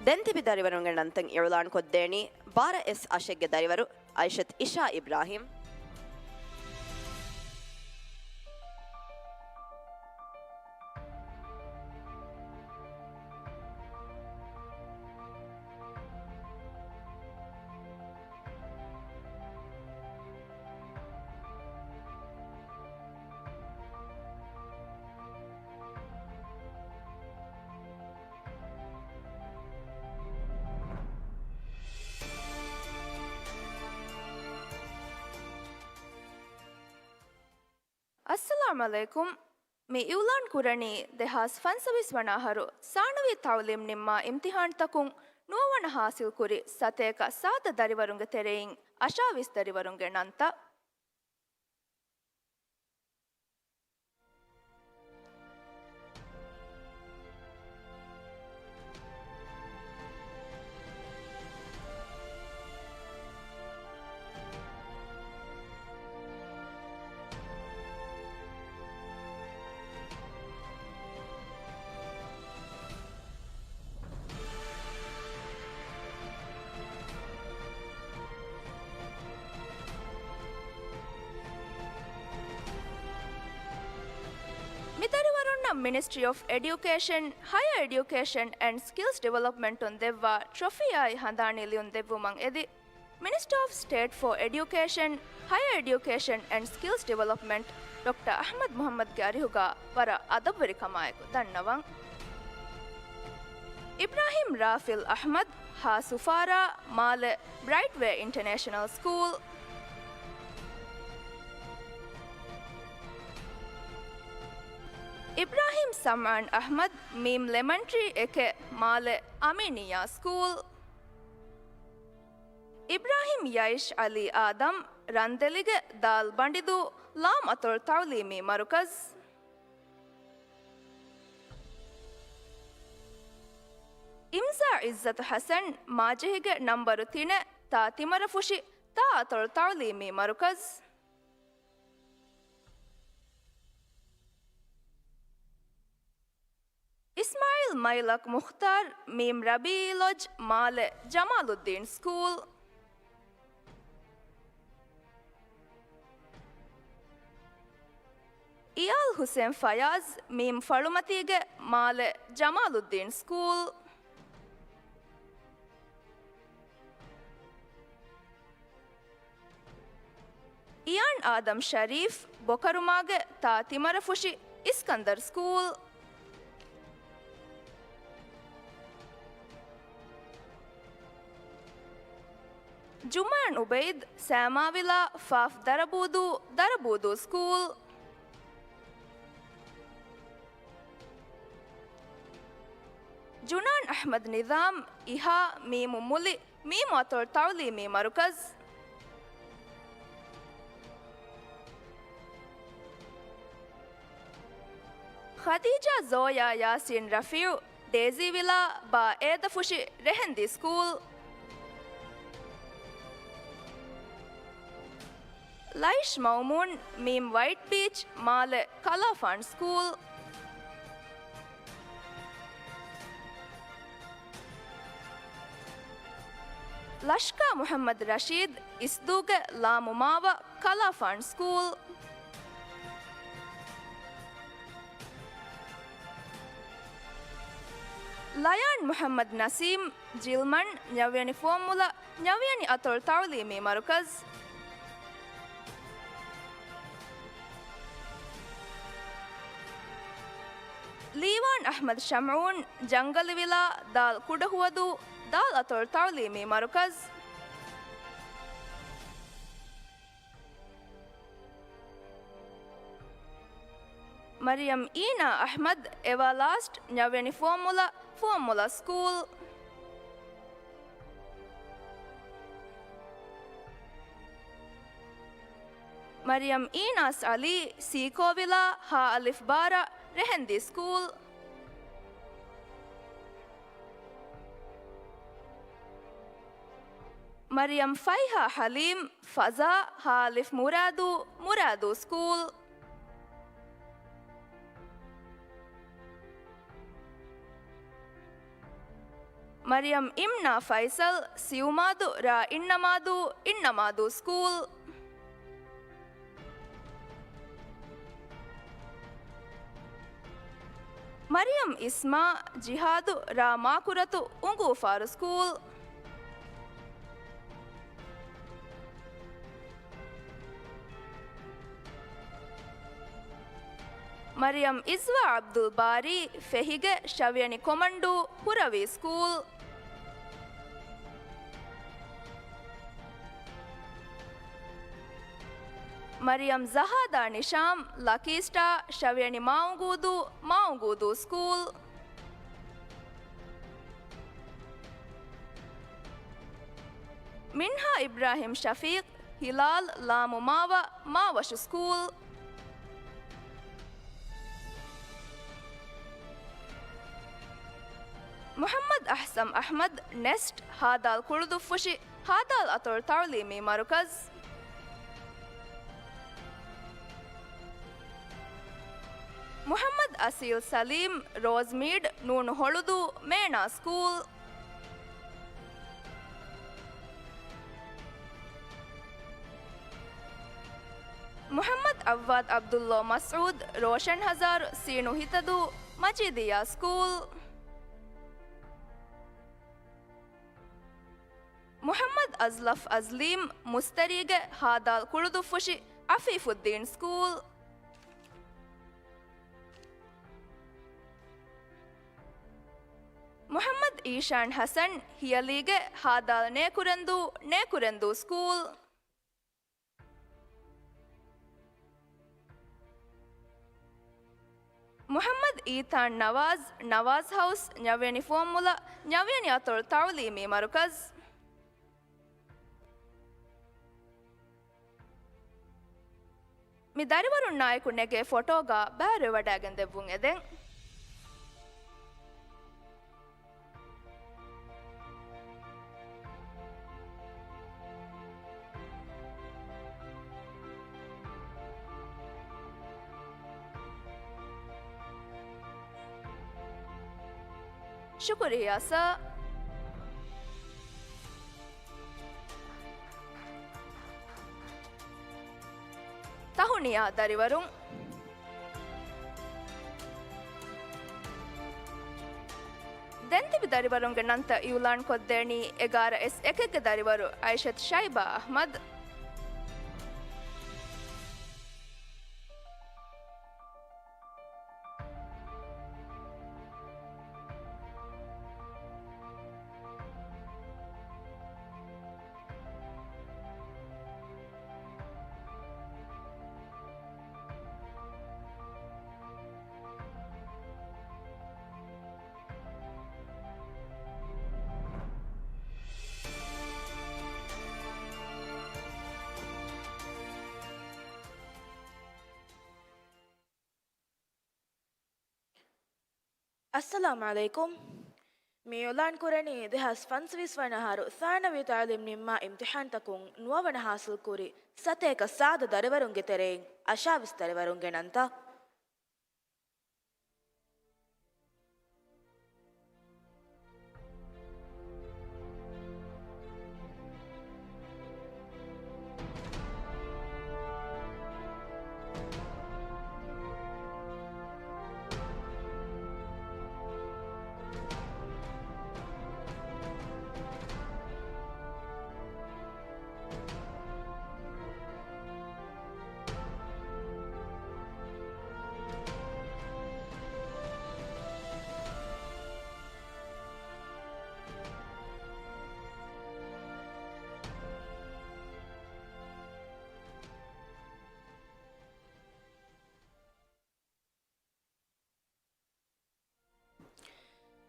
ދެން ތިބި ދަރިވަރުންގެ ނަންތައް އިޢުލާން ކޮށްދޭނީ ބާރަ އެސް އަށެއްގެ ދަރިވަރު އައިޝަތު އިޝާ އިބްރާހީމް. އައްސަލާމް ޢަލައިކުމް. މި އިއުލާން ކުރަނީ ދެހާސް ފަންސަވީސް ވަނަ އަހަރު ސާނަވީ ތައުލީމް ނިންމާ އިމްތިހާންތަކުން ނުވަވަނަ ހާސިލްކުރި ސަތޭކަ ސާދަ ދަރިވަރުންގެ ތެރެއިން އަށާވީސް ދަރިވަރުންގެ ނަންތައް. މި ދަރިވަރުންނަށް މިނިސްޓްރީ އޮފް އެޑިއުކޭޝަން، ހަޔަރ އެޑިއުކޭޝަން އެންޑް ސްކިލްސް ޑިވެލޮޕްމަންޓުން ދެއްވާ ޓްރޮފީއާއި ހަނދާނީ ލިޔުން ދެއްވުމަށް އެދި، މިނިސްޓަރ އޮފް ސްޓޭޓް ފޯ އެޑިއުކޭޝަން، ހަޔަރ އެޑިއުކޭޝަން އެންޑް ސްކިލްސް ޑިވެލޮޕްމަންޓް ޑޮކްޓަރ އަޙްމަދު މުޙައްމަދުގެ އަރިހުގަ ވަރަށް އަދަބުވެރިކަމާއެކު ދަންނަވަން. އިބްރާހީމް ރާފިލް އަޙްމަދު، ހާ ސުފާރާ، މާލެ ބްރައިޓްވޭ އިންޓަނޭޝަނަލް ސްކޫލް. އިބްރާހީމް ސަމްޢާން އަޙްމަދު، މީމް ލެމަންޓްރީ އެކެއް، މާލެ އަމީނިއްޔާ ސްކޫލް. އިބްރާހީމް ޔައިޝް ޢަލީ އާދަމް، ރަންދެލިގެ ދާލް ބަނޑިދޫ ލާމް އަތޮޅު ތަޢުލީމީ މަރުކަޒް. އިމްޒާ ޢިއްޒަތު ޙަސަން، މާޖެހިގެ ނަންބަރު ތިނެއް، ތާ ތިމަރަފުށި، ތާ އަތޮޅު ތަޢުލީމީ މަރުކަޒް. އިސްމާޢީލް މައިލަކް މުޚްތާރު، މީމް ރަބީޢީ ލޮޖް، މާލެ ޖަމާލުއްދީން ސްކޫލް. އިޔާލް ޙުސެން ފަޔާޒް، މީމް ފަޅުމަތީގެ، މާލެ ޖަމާލުއްދީން ސްކޫލް. އިޔާން އާދަމް ޝަރީފް، ބޮކަރުމާގެ ތާ ތިމަރަފުށި، އިސްކަންދަރު ސްކޫލް. ޖުމާން އުބައިދު، ސައިމާވިލާ، ފާފް ދަރަބޫދޫ، ދަރަބޫދޫ ސްކޫލް. ޖުނާން އަޙްމަދު ނިޒާމް، އިހާ، މީމު މުލި، މީމު އަތޮޅު ތަޢުލީމީ މަރުކަޒް. ޚަދީޖާ ޒޯޔާ ޔާސީން ރަފީޢު، ޑޭޒީވިލާ، ބާ އޭދަފުށި، ރެހެންދީ ސްކޫލް. ލައިޝް މައުމޫން، މީމް ވައިޓް ބީޗް، މާލެ ކަލާފާން ސްކޫލް. ލަޝްކާ މުޙައްމަދު ރަޝީދު، އިސްދޫގެ ލާމު މާވަ، ކަލާފާން ސްކޫލް. ލަޔާން މުޙައްމަދު ނަސީމް، ޖިލްމަން، ނަވިޔަނި ފުވައްމުލައް، ނަވިޔަނި އަތޮޅު ތަޢުލީމީ މަރުކަޒް. ލީވާން އަޙްމަދު ޝަމްޢޫން، ޖަންގަލިވިލާ، ދާލް ކުޑަހުވަދޫ، ދާލް އަތޮޅު ތަޢުލީމީ މަރުކަޒް. މަރިޔަމް އީނާ އަޙްމަދު، އެވާލާސްޓް، ނަވިޔަނި ފުވައްމުލައް، ފުވައްމުލައް ސްކޫލް. މަރިޔަމް އީނާސް ޢަލީ، ސީކޯވިލާ، ހާ އަލިފް ބާރަ، ރެހެންދީ ސްކޫލް. މަރިޔަމް ފައިހާ ޙަލީމް، ފަޒާ، ހާ އަލިފް މުރާދޫ، މުރާދޫ ސްކޫލް. މަރިޔަމް އިމްނާ ފައިސަލް، ސިއުމާދު، ރާ އިންނަމާދޫ، އިންނަމާދޫ ސްކޫލް. މަރިޔަމް އިސްމާ، ޖިހާދު، ރާ މާކުރަތު، އުނގޫފާރު ސްކޫލް. މަރިޔަމް އިޒްވާ ޢަބްދުލް ބާރީ، ފެހިގެ، ޝަވިޔަނި ކޮމަންޑޫ، ހުރަވީ ސްކޫލް. މަރިޔަމް ޒަހާދާ ނިޝާމް، ލަކީ ސްޓާ، ޝަވިޔަނި މާއުނގޫދޫ، މާއުނގޫދޫ ސްކޫލް. މިންހާ އިބްރާހިމް ޝަފީޤް، ހިލާލް، ލާމު މާވަ، މާވަށު ސްކޫލް. މުޙައްމަދު އަޙްސަން އަޙްމަދު، ނެސްޓް، ހާދާލް ކުޅުދުއްފުށި، ހާދާލް އަތޮޅު ތަޢުލީމީ މަރުކަޒު. މުޙައްމަދު އަސީލް ސަލީމް، ރޯޒްމީޑް، ނޫނު ހޮޅުދޫ، މޭނާ ސްކޫލް. މުޙައްމަދު އައްވާދު ޢަބްދުﷲ މަސްޢޫދު، ރޯޝަން ހަޒާރު، ސީނު ހިތަދޫ، މަޖީދިއްޔާ ސްކޫލް. މުޙައްމަދު އަޒްލަފް އަޒްލީމް، މުސްތަރީގެ، ހާދާލް ކުޅުދުއްފުށި، އަފީފުއްދީން ސްކޫލް. މުޙައްމަދު އީޝާން ޙަސަން، ހިޔަލީގެ، ހާދާލް ނޭކުރެންދޫ، ނޭކުރެންދޫ ސްކޫލް. މުޙައްމަދު އީތާން ނަވާޒް، ނަވާޒް ހައުސް، ނަވިޔަނި ފުވައްމުލައް، ނަވިޔަނި އަތޮޅު ތަޢުލީމީ މަރުކަޒު. މި ދަރިވަރުންނާއެކު ނެގޭ ފޮޓޯގަ ބައިވެރިވެވަޑައިގެން ދެއްވުން އެދެން. ޝުކުރިއްޔާ ސާ. ތަހުނިޔާ ދަރިވަރުން. ދެން ތިބި ދަރިވަރުންގެ ނަންތައް އިއުލާން ކޮށްދޭނީ އެގާރަ އެސް އެކެއްގެ ދަރިވަރު އައިޝަތު ޝައިބާ އަޙްމަދު. އައްސަލާމު ޢަލައިކުމް. މި އިޢުލާން ކުރަނީ ދެހާސް ފަންސަވީސް ވަނަ އަހަރު ޘާނަވީ ތަޢުލީމް ނިންމާ އިމްތިޙާންތަކުން ނުވަވަނަ ޙާޞިލްކުރި ސަތޭކަ ސާދަ ދަރިވަރުންގެ ތެރެއިން އަށާވީސް ދަރިވަރުންގެ ނަންތައް.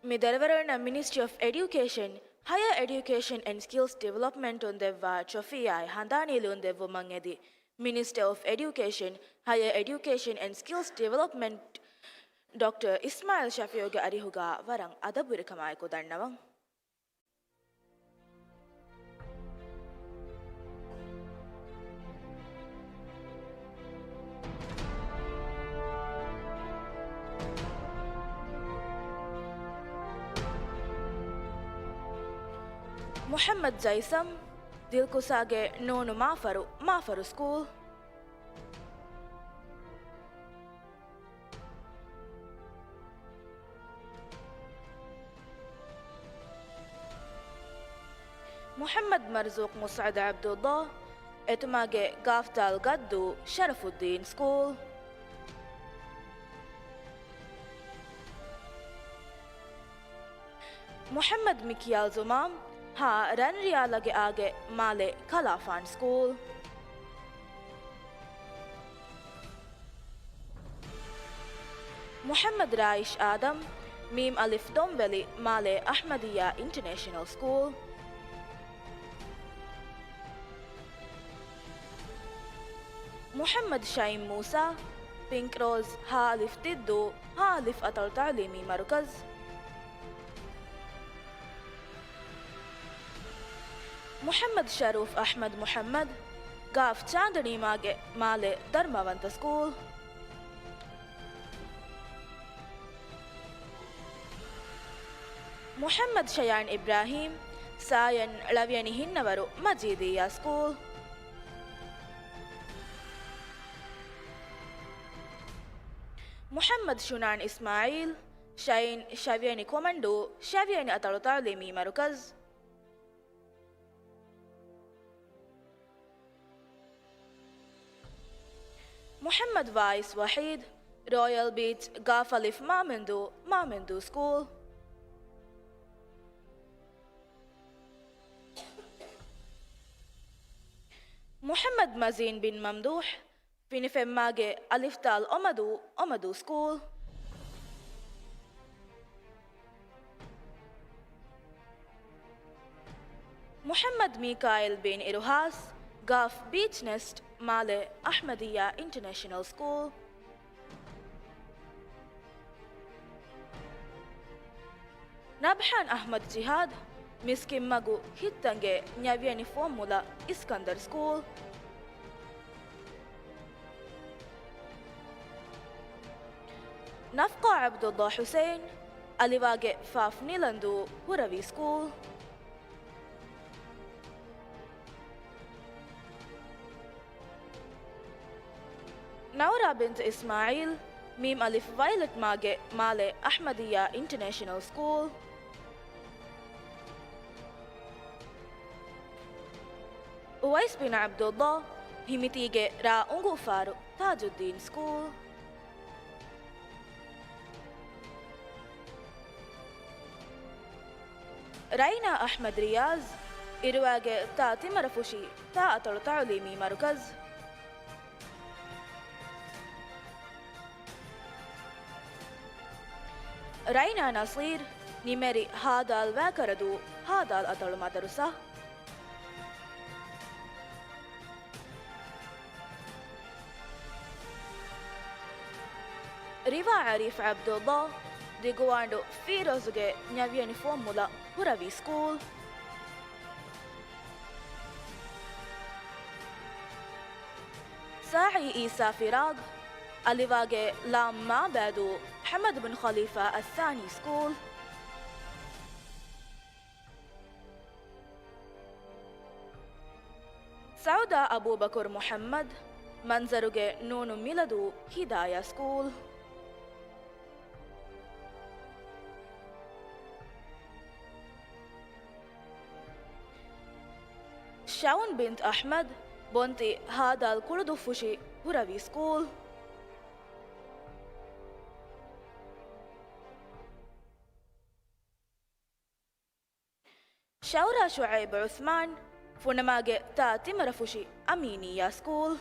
މި ދަރިވަރުންނަށް މިނިސްޓްރީ އޮފް އެޑިއުކޭޝަން، ހަޔަރ އެޑިއުކޭޝަން އެންޑް ސްކިލްސް ޑިވެލޮޕްމަންޓުން ދެއްވާ ޓްރޮފީއާއި ހަނދާނީ ލިޔުން ދެއްވުމަށް އެދި، މިނިސްޓަރ އޮފް އެޑިއުކޭޝަން، ހަޔަރ އެޑިއުކޭޝަން އެންޑް ސްކިލްސް ޑިވެލޮޕްމަންޓް ޑޮކްޓަރ އިސްމާއިލް ޝަފީޢުގެ އަރިހުގަ ވަރަށް އަދަބުވެރިކަމާއެކު ދަންނަވަން. މުޙައްމަދު ޖައިސަމް، ދިލްކުސާގެ ނޫނު މާފަރު، މާފަރު ސްކޫލް. މުޙައްމަދު މަރްޒޫޤް މުސްޢަދު ޢަބްދުﷲ، އެތުމާގެ ގާފްދާލް ގައްދޫ، ޝަރަފުއްދީން ސްކޫލް. މުޙައްމަދު މިކިޔާލް ޒުމާމް، ހަ ރަންރިޔާލަގެ އާގެ މާލެ ކަލާފާން ސްކޫލް. މުޙައްމަދު ރާއިޝް އާދަމް، މީމް އަލިފް ދޮންވެލި، މާލެ އަޙްމަދިއްޔާ އިންޓަރނޭޝަނަލް ސްކޫލް. މުޙައްމަދު ޝައިން މޫސާ، ޕިންކް ރޯޒް، ހާ އަލިފް ތިއްދޫ، ހާ އަލިފް އަތޮޅު ތަޢުލީމީ މަރުކަޒް. މުޙައްމަދު ޝަރޫފް އަޙްމަދު މުޙައްމަދު، ގާފް ޗާނދަނީމާގެ، މާލެ ދަރުމަވަންތަ ސްކޫލް. މުޙައްމަދު ޝަޔާން އިބްރާހީމް، ސާޔަން ޅަވިޔަނި ހިންނަވަރު މަޖީދިއްޔާ ސްކޫލް. މުޙައްމަދު ޝުނާން އިސްމާޢީލް، ޝައިން ޝަވިޔަނި ކޮމަންޑޫ، ޝަވިޔަނި އަތޮޅު ތަޢުލީމީ މަރުކަޒް. މުޙައްމަދު ވާއިސް ވަޙީދު، ރޯޔަލް ބީޗް، ގާފް އަލިފް މާމެންދޫ، މާމެންދޫ ސްކޫލް. މުޙައްމަދު މަޒީން ބިން މަމްދޫޙް، ފިނިފެންމާގެ، އަލިފްތާލް އޮމަދޫ، އޮމަދޫ ސްކޫލް. މުޙައްމަދު މީކާއިލް ބިން އިރުހާސް، ގާފް ބީޗް ނެސްޓް، މާލެ އަޙްމަދިއްޔާ އިންޓަރނޭޝަނަލް ސްކޫލް. ނަބްޙާން އަޙްމަދު ޖިހާދު، މިސްކިތްމަގު ހިތަށް އެނގޭ، ނަވިޔަނި ފުވައްމުލައް އިސްކަންދަރު ސްކޫލް. ނަފްޤާ ޢަބްދުﷲ ޙުސައިން، އަލިވާގެ ފާފް ނިލަންދޫ، ހުރަވީ ސްކޫލް. ނައުރާ ބިންތު އިސްމާޢީލް، މީމް އަލިފް ވައިލެޓް މާގެ، މާލެ އަޙްމަދިއްޔާ އިންޓަރނޭޝަނަލް ސްކޫލް. އުވައިސް ބިން ޢަބްދުﷲ، ހިމިތީގެ ރާ އުނގޫފާރު، ތާޖުއްދީން ސްކޫލް. ރައިނާ އަޙްމަދު ރިޔާޒް، އިރުވާގެ ތާ ތިމަރަފުށި، ތާ އަތޮޅު ތަޢުލީމީ މަރުކަޒް. ރައިނާ ނަޞީރް، ނިމެރި ހާދާލް ވައިކަރަދޫ، ހާދާލް އަތޮޅު މަދަރުސާ. ރިވާ އަރީފް ޢަބްދުﷲ، ދިގުވާނޑު ފީރޯޒުގެ، ނަވިޔަނި ފުވައްމުލައް ހުރަވީ ސްކޫލް. ސާޢީ އީސާ ފިރާގް، އަލިވާގެ ލާމް މާބައިދޫ، ޙަމަދު ބިން ޚަލީފާ އައްސާނީ ސްކޫލް. ސަޢުދާ އަބޫބަކުރު މުޙައްމަދު، މަންޒަރުގެ ނޫނު މިލަދޫ، ހިދާޔާ ސްކޫލް. ޝައުން ބިންތު އަޙްމަދު، ބޮންތި ހާދާލް ކުޅުދުއްފުށި، ހުރަވީ ސްކޫލް. ޝައުރާ ޝުޢައިބު ޢުސްމާން، ފުނަމާގެ ތާ ތިމަރަފުށި، އަމީނިއްޔާ ސްކޫލް.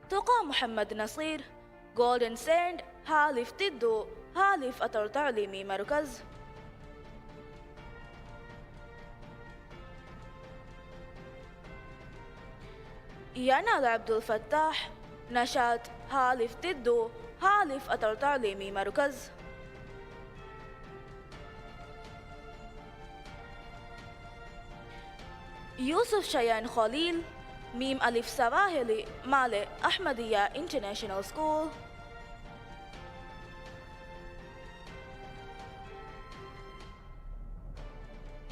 ތުޤާ މުޙައްމަދު ނަޞީރް، ގޯލްޑަން ސޭންޑް، ހާލިފް ތިއްދޫ، ހާލިފް އަތޮޅު ތަޢުލީމީ މަރުކަޒް. ޔަނާލް ޢަބްދުލް ފައްތާޙް، ނަޝާޠް، ހާލިފް ތިއްދޫ، ހާލިފް އަތޮޅު ތަޢުލީމީ މަރުކަޒް. ޔޫސުފް ޝަޔާން ޚަލީލް، މީމް އަލިފް ސަވާހެލި، މާލެ އަޙްމަދިއްޔާ އިންޓަރނޭޝަނަލް ސްކޫލް.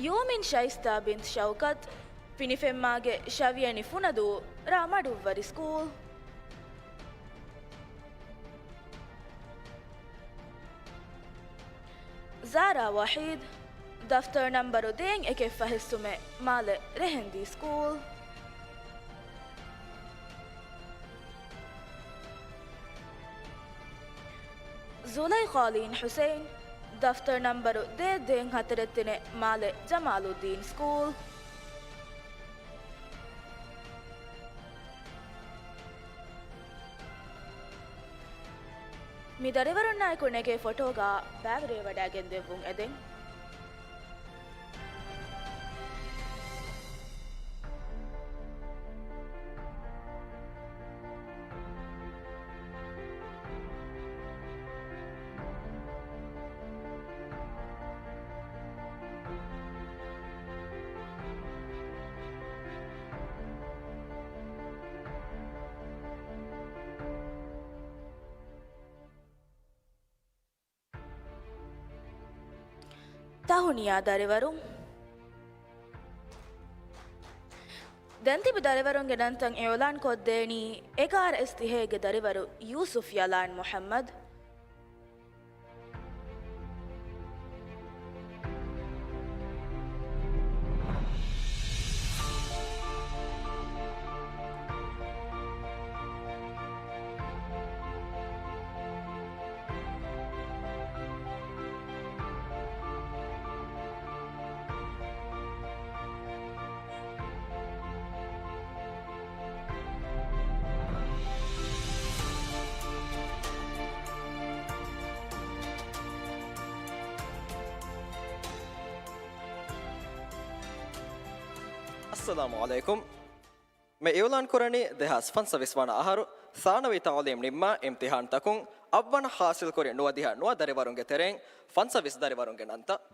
ޔޫމިން ޝައިސްތާ ބިންތު ޝައުކަތް، ފިނިފެންމާގެ ޝަވިޔަނި ފުނަދޫ، ރ. މަޑުއްވަރި ސްކޫލް. ޒާރާ ވަޙީދު، ދަފްތަރު ނަންބަރު ދޭއް އެކެއް ފަހެއްސުމެއް، މާލެ ރެހެންދީ ސްކޫލް. ޒުލައިޚާލީން ޙުސައިން، ދަފްތަރު ނަންބަރު ދޭއް ދޭއް ހަތަރެއް ތިނެއް، މާލެ ޖަމާލުއްދީން ސްކޫލް. މި ދަރިވަރުންނާއެކު ނެގޭ ފޮޓޯގަ ބައިވެރިވެވަޑައިގެން ދެއްވުން އެދެން. ތަހުނިޔާ ދަރިވަރުން. ދެން ތިބި ދަރިވަރުންގެ ނަންތައް އިޢުލާން ކޮށްދޭނީ އެގާރަ އެސް ތިހޭގެ ދަރިވަރު ޔޫސުފް ޔަލާން މުޙައްމަދު. އައްސަލާމު ޢަލައިކުމް. މި އިޢުލާން ކުރަނީ ދެހާސް ފަންސަވީސް ވަނަ އަހަރު ސާނަވީ ތަޢުލީމް ނިންމާ އިމްތިޙާންތަކުން އަށްވަނަ ޙާޞިލްކުރި ނުވަދިހަ ނުވަ ދަރިވަރުންގެ ތެރެއިން ފަންސަވީސް ދަރިވަރުންގެ ނަންތައް.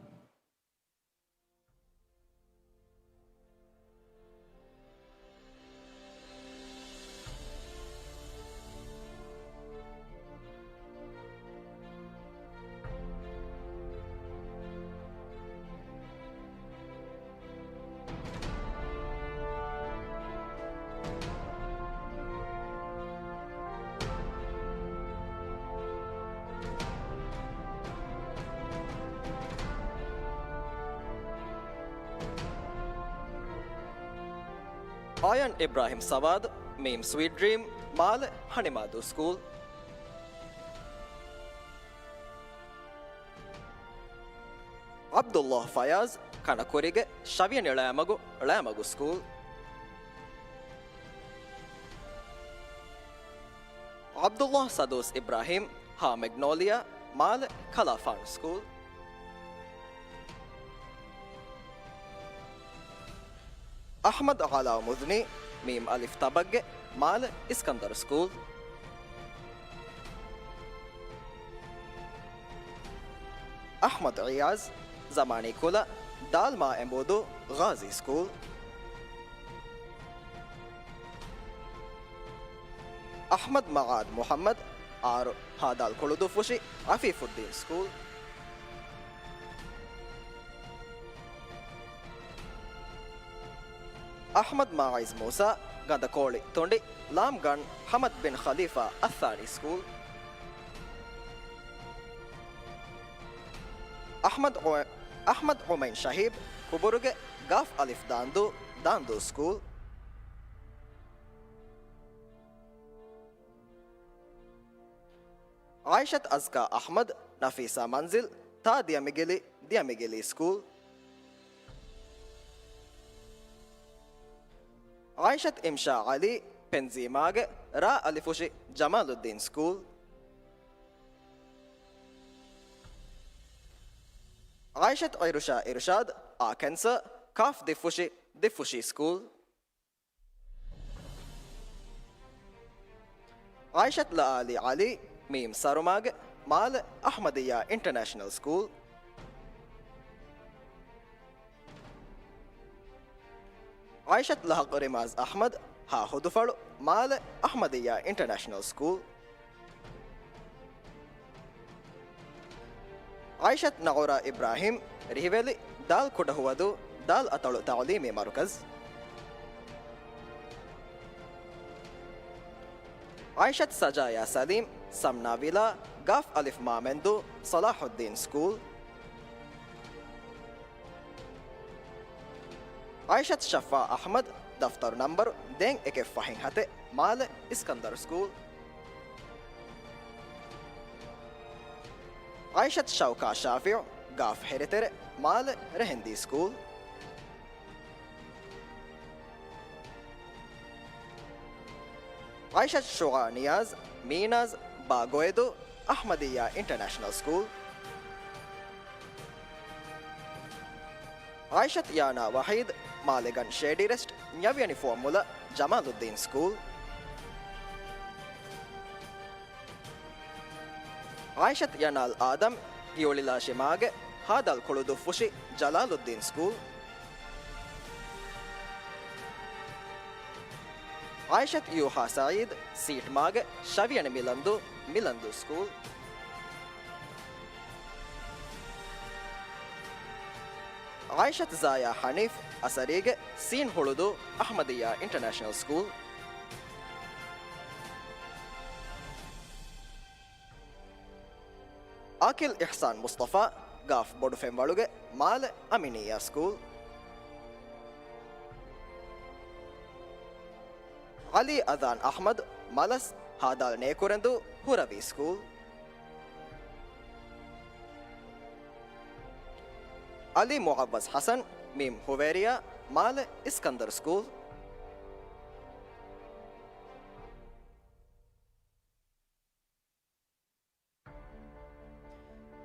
އާޔަން އިބްރާހިމް ސަވާދު، މީމް ސްވީޓް ޑްރީމް، މާލެ ހަނިމާދޫ ސްކޫލް. ޢަބްދުﷲ ފަޔާޒް، ކަނަކުރިގެ ޝަވިޔަނި ޅައިމަގު، ޅައިމަގު ސްކޫލް. ޢަބްދުﷲ ސަދޫސް އިބްރާހިމް، ހާ މެގްނޯލިއާ، މާލެ ކަލާފާނު ސްކޫލް. އަޙްމަދު ޢަލާއު މުޒްނީ، މީމް އަލިފް ތަބައްގެ، މާލެ އިސްކަންދަރު ސްކޫލް. އަޙްމަދު އިޔާޒް، ޒަމާނީ ކުލަ، ދާލް މާ އެނބޫދޫ، ޣާޒީ ސްކޫލް. އަޙްމަދު މަޢާދު މުޙައްމަދު، އާރު ހާ ދާލް ކުޅުދުއްފުށި، ޢަފީފުއްދީން ސްކޫލް. އަޙްމަދު މާޢިޒް މޫސާ، ގަނދަކޯޅި ތުނޑި، ލާމްގަން ޙަމަދު ބިން ޚަލީފާ އައްޘާނީ ސްކޫލް. އަޙްމަދު ޢު-، އަޙްމަދު ޢުމައިން ޝަހީބް، ކުބުރުގެ ގާފް އަލިފް ދާންދޫ، ދާންދޫ ސްކޫލް. ޢާއިޝަތު އަޒްކާ އަޙްމަދު، ނަފީސާ މަންޒިލް، ތާ ދިޔަމިގިލި، ދިޔަމިގިލީ ސްކޫލް. ޢާއިޝަތު އިމްޝާ ޢަލީ، ޕެންޒީމާގެ ރާ އަލިފުށި، ޖަމާލުއްދީން ސްކޫލް. ޢާއިޝަތު އިރުޝާ އިރުޝާދު، އާ ކެންސަރ، ކާފް ދިއްފުށި، ދިއްފުށީ ސްކޫލް. ޢާއިޝަތު ލައާލީ ޢަލީ، މީމް ސަރުމާގެ، މާލެ އަޙްމަދިއްޔާ އިންޓަރނޭޝަނަލް ސްކޫލް. ޢާއިޝަތު ލަހަޤު ރިމާޒް އަޙްމަދު، ހާ ހުދުފަޅު، މާލެ އަޙްމަދިއްޔާ އިންޓަރނޭޝަނަލް ސްކޫލް. ޢާއިޝަތު ނައުރާ އިބްރާހިމް، ރިހިވެލި، ދާލް ކުޑަހުވަދޫ، ދާލް އަތޮޅު ތަޢުލީމީ މަރުކަޒު. ޢާއިޝަތު ސަޖާޔާ ސަލީމް، ސަމްނާ ވިލާ، ގާފް އަލިފް މާމެންދޫ، ޞަލާޙުއްދީން ސްކޫލް. ޢާއިޝަތު ޝަފާ އަޙްމަދު، ދަފްތަރު ނަންބަރު ދެން އެކެއް ފަހެއް ހަތެއް، މާލެ އިސްކަންދަރު ސްކޫލް. ޢާއިޝަތު ޝައުކާ ޝާފިޢު، ގާފް ހެރިތެރެ، މާލެ ރެހެންދީ ސްކޫލް. ޢާއިޝަތު ޝުޢާ ނިޔާޒް، މީނާޒް، ބާ ގޮއެދޫ، އަޙްމަދިއްޔާ އިންޓަރނޭޝަނަލް ސްކޫލް. އާއިޝަތު ޔާނާ ވަޙީދު، މާލެ ގަން ޝޭޑީ ރެސްޓް، ނަވިޔަނި ފުވައްމުލައް، ޖަމާލުއްދީން ސްކޫލް. އާއިޝަތު ޔަނާލް އާދަމް، ހިޔޮޅިލާށި މާގެ، ހާދަލް ކޮޅުދުއްފުށި، ޖަލާލުއްދީން ސްކޫލް. އާއިޝަތު ޔޫހާ ސައީދު، ސީޓް މާގެ، ޝަވިޔަނި މިލަންދޫ، މިލަންދޫ ސްކޫލް. އާއިޝަތު ޒާޔާ ޙަނީފް، އަސަރީގެ، ސީން ހުޅުދޫ، އަޙްމަދިއްޔާ އިންޓަރނޭޝަނަލް ސްކޫލް. އާކިލް އިޙްސާން މުޞްޠަފާ، ގާފް ބޮޑު ފެންވަޅުގެ، މާލެ އަމިނިއްޔާ ސްކޫލް. ޢަލީ އަޒާން އަޙްމަދު، މަލަސް، ހާދަލް ނޭކުރެނދޫ، ހުރަވީ ސްކޫލް. ޢަލީ މުޢައްވަޒް ޙަސަން، މީމް ހުވޭރިޔާ، މާލެ އިސްކަންދަރު ސްކޫލް.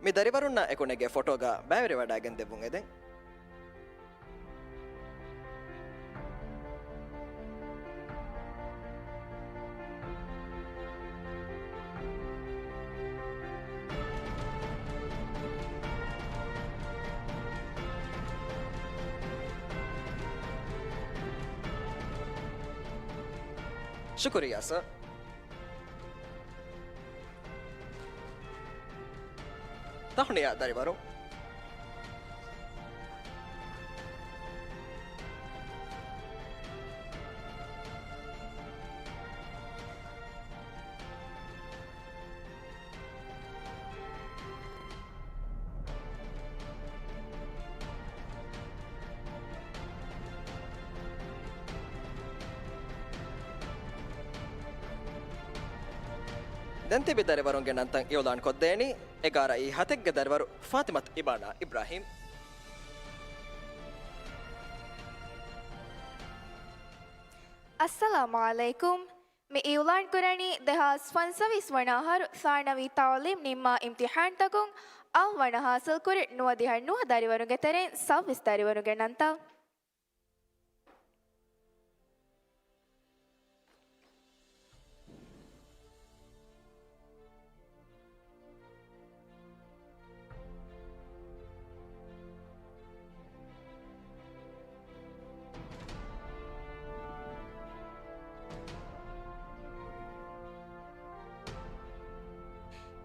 މި ދަރިވަރުންނާ އެކު ނެގޭ ފޮޓޯގަ ބައިވެރިވަޑައިގެން ދެއްވުން އެދެން. ޝުކުރިއްޔާ ސަރ. ތަހުނިޔާ ދަރިވަރު. ދެން ތިބި ދަރިވަރުންގެ ނަންތައް އިއުލާން ކޮށްދޭނީ އެގާރައީ ހަތެއްގެ ދަރިވަރު ފާތިމަތު އިބާނާ އިބްރާހީމް. އައްސަލާމު ޢަލައިކުމް. މި އިއުލާން ކުރަނީ ދެހާސް ފަންސަވީސް ވަނަ އަހަރު ސާނަވީ ތަޢުލީމް ނިންމާ އިމްތިޙާންތަކުން އަށް ވަނަ ޙާޞިލް ކުރި ނުވަދިހަ ނުވަ ދަރިވަރުގެ ތެރެއިން ސައުވީސް ދަރިވަރުގެ ނަންތައް.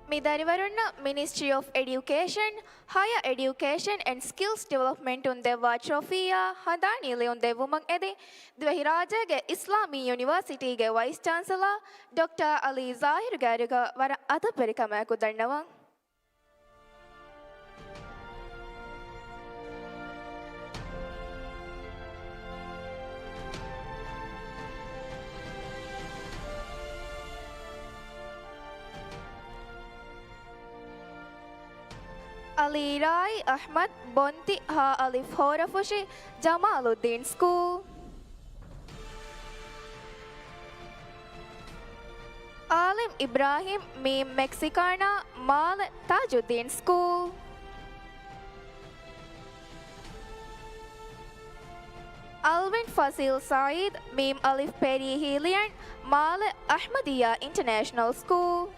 މި ދަރިވަރުންނަށް މިނިސްޓްރީ އޮފް އެޑިއުކޭޝަން، ހަޔަ އެޑިއުކޭޝަން އެންޑް ސްކިލްސް ޑިވެލޮޕްމަންޓުން ދެއްވާ ޓްރޮފީއާ ހަނދާނީ ލިޔުން ދެއްވުމަށް އެދި، ދިވެހިރާއްޖޭގެ އިސްލާމީ ޔުނިވާސިޓީގެ ވައިސް ޗާންސެލާ ޑޮކްޓަރ ޢަލީ ޒާހިރުގެ އަރިގަ ވަރަށް އަދަބުވެރިކަމާއެކު ދަންނަވަން. އަލީ ރާއި އަޙްމަދު، ބޮންތި، ހާ އަލިފް ހޯރަފުށި، ޖަމާލުއްދީން ސްކޫލް. އާލިމް އިބްރާހީމް، މީމް މެކްސިކާނާ، މާލެ ތާޖުއްދީން ސްކޫލް. އަލްވިން ފަސީލް ސައީދު، މީމް އަލިފް ޕެރީ ހީލިއަން، މާލެ އަޙްމަދިއްޔާ އިންޓަރނޭޝަނަލް ސްކޫލް.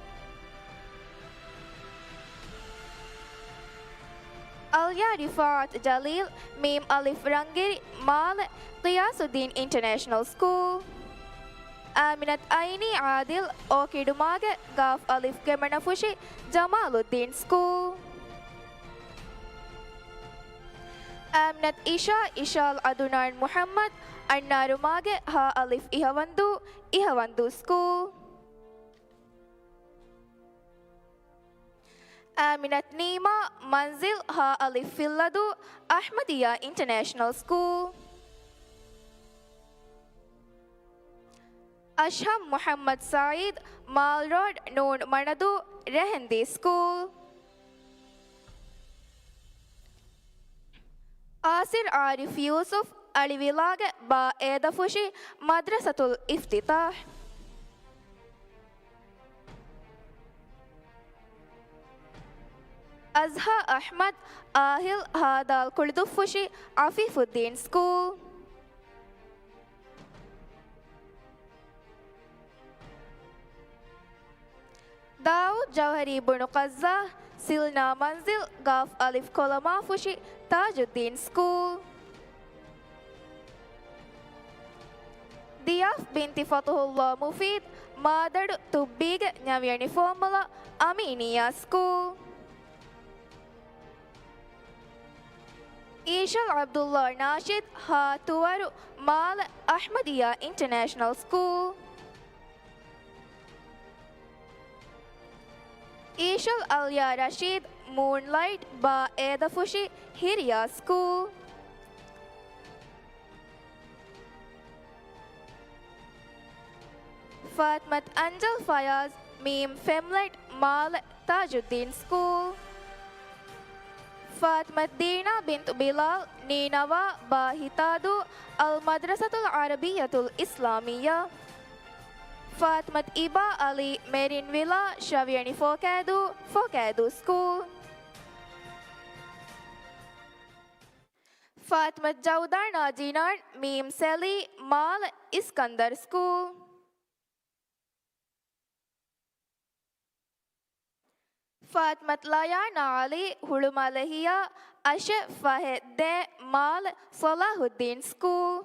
އަލްޔާ ރިފާއަތު ޖަލީލް، މީމް އަލިފް ރަންގިރި، މާލެ ޤިޔާސުއްދީން އިންޓަރނޭޝަނަލް ސްކޫލް. އާމިނަތު އައިނީ އާދިލް، އޯކިޑު މާގެ، ގާފް އަލިފް ގެމަނަފުށި، ޖަމާލުއްދީން ސްކޫލް. އާމިނަތު އިޝާ، އިޝާލް އަދުނާން މުޙައްމަދު، އަންނާރު މާގެ، ހާ އަލިފް އިހަވަންދޫ، އިހަވަންދޫ ސްކޫލް. އާމިނަތު ނީމާ، މަންޒިލް، ހާ އަލިފް ފިއްލަދޫ، އަޙްމަދިއްޔާ އިންޓަރނޭޝަނަލް ސްކޫލް. އަޝްހަމް މުޙައްމަދު ސައީދު، މާލް ރޯޑް، ނޫން މަނަދޫ، ރެހެންދީ ސްކޫލް. އާސިރް އާރިފް ޔޫސުފް، އަޅިވިލާގެ، ބާ އޭދަފުށި، މަދްރަސަތުލް އިފްތިތާޙް. އަޒްހާ އަޙްމަދު، އާހިލް ހާދާލް ކުޅިދުއްފުށި އަފީފުއްދީން ސްކޫލް. ދާއޫދު ޖައުހަރީ ބުނު ޤައްޒާ، ސިލްނާ މަންޒިލް، ގާފް އަލިފް ކޮލަމާފުށި ތާޖުއްދީން ސްކޫލް. ޟިޔާފް ބިންތި ފަތުޙުﷲ މުފީދު، މާދަޑު ޠުއްބީގެ ނަވިޔަނި ފޯމުލަ، އަމީނިއްޔާ ސްކޫލް. އީޝަލް ޢަބްދުﷲ ނާޝިދު، ހާ ތުވަރު، މާލެ އަޙްމަދިއްޔާ އިންޓަރނޭޝަނަލް ސްކޫލް. އީޝަލް އަލްޔާ ރަޝީދު، މޫންލައިޓް، ބާ އޭދަފުށި ހިރިޔާ ސްކޫލް. ފާތިމަތު އަންޖަލް ފަޔާޒް، މީމް ފެމްލެޓް، މާލެ ތާޖުއްދީން ސްކޫލް. ފާތިމަތު ދީނާ ބިންތު ބިލާލް، ނީނަވާ، ބާ ހިތާދޫ، އަލް މަދްރަސަތުލް ޢަރަބިއްޔަތުލް އިސްލާމިއްޔާ. ފާތިމަތު އިބާ ޢަލީ، މެރިން ވިލާ، ޝަވިޔަނި ފޯކޭދޫ، ފޯކޭދޫ ސްކޫލް. ފާތިމަތު ޖައުދާނާ ޖިނާން، މީމް ސެލީ، މާލެ އިސްކަންދަރް ސްކޫލް. ފާތިމަތު ލަޔާނާ ޢަލީ، ހުޅުމާލެ ހިޔާ، އަށެއް ފަހެއް ދޭއް، މާލެ ޞަލާޙުއްދީން ސްކޫލް.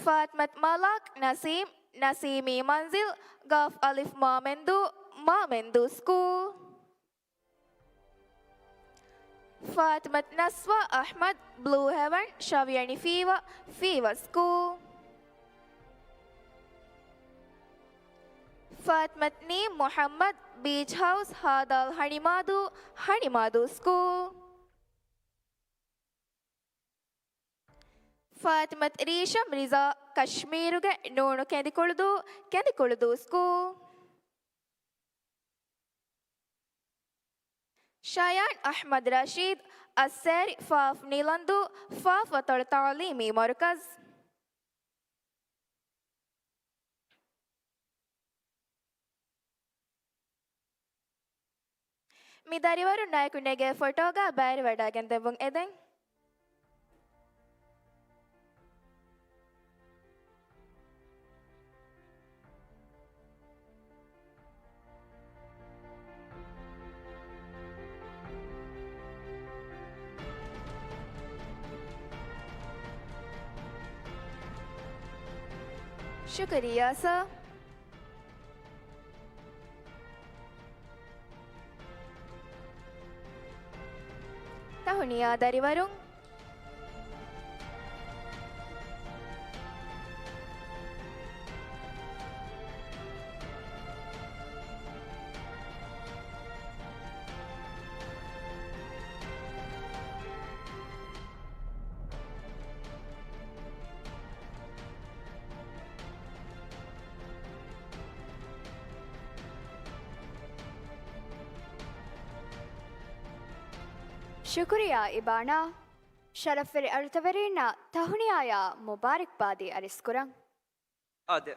ފާތިމަތު މަލާކް ނަސީމް، ނަސީމީ މަންޒިލް، ގާފް އަލިފް މާމެންދޫ، މާމެންދޫ ސްކޫލް. ފާތިމަތު ނަސްވާ އަޙްމަދު، ބްލޫ ހެވަން، ޝަވިޔަނި ފީވަ، ފީވަ ސްކޫލް. ފާތިމަތު ނީމް މުޙައްމަދު، ބީޗް ހައުސް، ހާދާލް ހަނިމާދޫ، ހަނިމާދޫ ސްކޫލް. ފާތިމަތު ރީޝަމް ރިޒާ، ކަޝްމީރުގެ ނޫނު ކެނދިކުޅުދޫ، ކެނދިކުޅުދޫ ސްކޫލް. ޝަޔާން އަޙްމަދު ރަޝީދު، އައްސޭރި ފާފް ނިލަންދޫ، ފާފް ވަތޮޅު ތަޢުލީމީ މަރުކަޒު. މި ދަރިވަރުންނާއެކު ނެގޭ ފޮޓޯގަ ބައިވެރިވަޑައިގެން ދެއްވުން އެދެން. ޝުކުރިއްޔާ ސާ. ތަހުނިޔާ ދަރިވަރުން. ޝުކުރިއްޔާ އިބާނާ. ޝަރަފްވެރި އަރުތަވެރީންނަށް ތަހުނިޔާޔާ މުބާރަކްބާދީ އަރިސްކުރަން. އާދެ،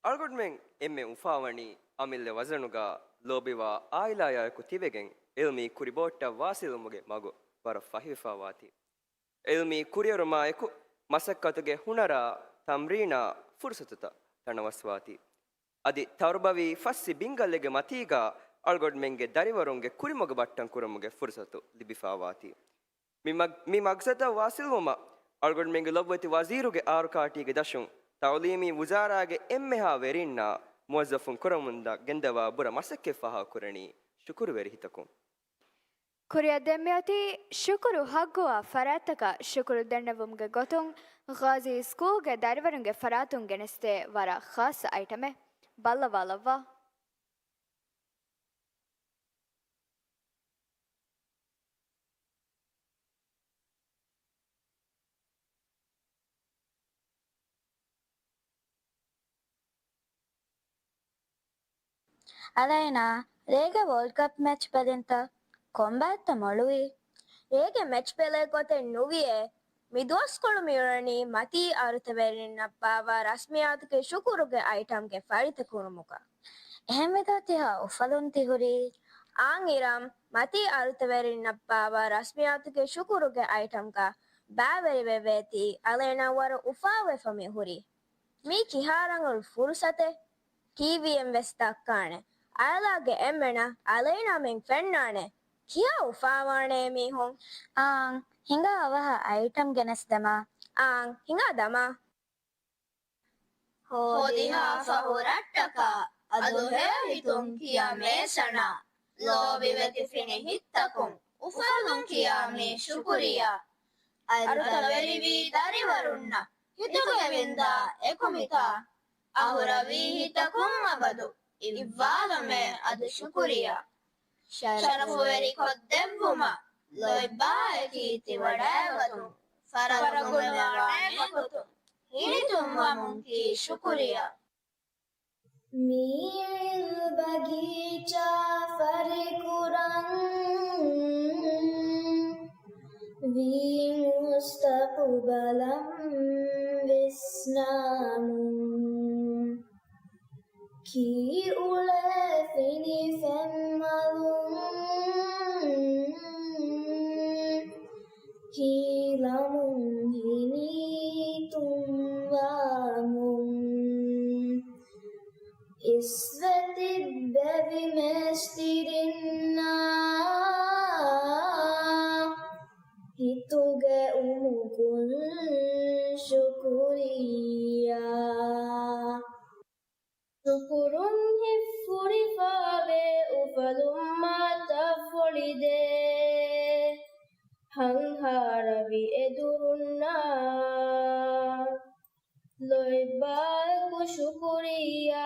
އަޅުގަނޑުމެން އެންމެ އުފާވަނީ އަމިއްލަ ވަޒަނުގަ ލޯބިވާ އާއިލާޔާއެކު ތިބެގެން ޢިލްމީ ކުރިބޯއްޓަށް ވާސިލުވުމުގެ މަގު ވަރަށް ފަހިވެފާވާތީ. ޢިލްމީ ކުރިއެރުމާއެކު މަސައްކަތުގެ ހުނަރާ ތަމްރީނާ ފުރުސަތުތައް ތަނަވަސްވާތީ. އަދި ތަރުބަވީ ފައްސި ބިންގަލެއްގެ މަތީގަ އަޅުގަނޑުމެންގެ ދަރިވަރުންގެ ކުރިމަގު ބައްޓަން ކުރުމުގެ ފުރުސަތު ލިބިފާވާތީ. މި މަގް-، މި މަގްސަދަށް ވާސިލްވުމަށް އަޅުގަނޑުމެންގެ ލޮބުވެތި ވަޒީރުގެ އާރު ކާޓީގެ ދަށުން ތަޢުލީމީ ވުޒާރާގެ އެންމެހާ ވެރިންނާ މުވައްޒަފުން ކުރަމުންދާ ގެންދަވާ ބުރަ މަސައްކަތް ފާހަގަކުރަނީ ޝުކުރުވެރި ހިތަކުން. ކުރިއަށް ދެންމެއޮތީ ޝުކުރު ހައްގުވާ ފަރާތްތަކަށް ޝުކުރު ދެންނެވުމުގެ ގޮތުން، ޣާޒީ ސްކޫލްގެ ދަރިވަރުންގެ ފަރާތުން ގެނެސްދޭ ވަރަށް ޚާއްޞަ އައިޓަމެއް. ބައްލަވާލައްވާ. އަލައިނާ، ރޭގެ ވޯލްޑް ކަޕް މެޗް ބެލިންތަ؟ ކޮންބާތްތަ މޮޅުވީ؟ ރޭގެ މެޗް ބެލޭ ގޮތެއް ނުވިއޭ. މި ދުވަސްކޮޅު މިއުޅެނީ މަތީ އަރުތެވެރިންނަށް ބާއްވާ ރަސްމިއްޔާތުގެ ޝުކުރުގެ އައިޓަމްގެ ފަރިތަކުރުމުގަ. އެހެންވެތޯ ތިހާ އުފަލުން ތި ހުރީ؟ އާން އިރާމް މަތީ އަރުތަވެރިންނަށް ބާވާ ރަސްމިއްޔާތުގެ ޝުކުރުގެ އައިޓަމްގަ ބައިވެރިވެވޭތީ އަލޭނާ ވަރަށް އުފާވެފަ މި ހުރީ. މީ ކިހާ ރަނގަޅު ފުރުސަތެއް؟ ޓީވީއެއް ވެސް ދައްކާނެ. އައިލާގެ އެންމެނަށް އަލޭނާމެން ފެންނާނެ. ކިހާ އުފާވާނޭ މީހުން؟ އާނ، ހިނގާ އަވަހަށް އައިޓަމް ގެނެސްދެމާ. އާނ، ހިނގާ ދަމާ. ހޯދިހާ ފަހު ރައްޓަކާ، އަދު ހެޔޮ ހިތުން ކިޔާ މޭސަނާ، ލޯބިވެ ތިފިނި ހިތްތަކުން އުފަލުން ކިޔާ މީ ޝުކުރިއްޔާ. އަރުތަވެރިވީ ދަރިވަރުންނަށް ހިތުގެ ވިންދާ އެކު މިތާ، އަހުރަވީ ހިތަކުން އަބަދު އިއްވާލަމޭ އަދު ޝުކުރިއްޔާ. ޝަރަފުވެރިކޮށްދެއްވުމަށް ލޯތްބާއެކީ ތިވަޑައިގަތުން، ފަރަގުނުވާނޭ ގޮތުން ހިނިތުންވަމުން ކީ ޝުކުރިއްޔާ. މީ އިލް ބަގީޗާ ފަރިކުރަން، ވީ މުސްތަޤުބަލަށް ވިސްނާމުން. ކީއުޅޭ ފިނި ފެންމަލުން، ކީލަމުން ހިނިތުންވާމުން. އިސްވެ ތިއްބެވި މޭސްތިރިންނާ، ހިތުގެ އުމުކުން ޝުކުރިއްޔާ. ޝުކުރުން ހިތްފުރިފާވޭ އުފަލުން މާތަށް ފޮޅިދޭ. ހަންހާރަވި އެދުރުންނާ ލޯތްބާއެކު ޝުކުރިއްޔާ.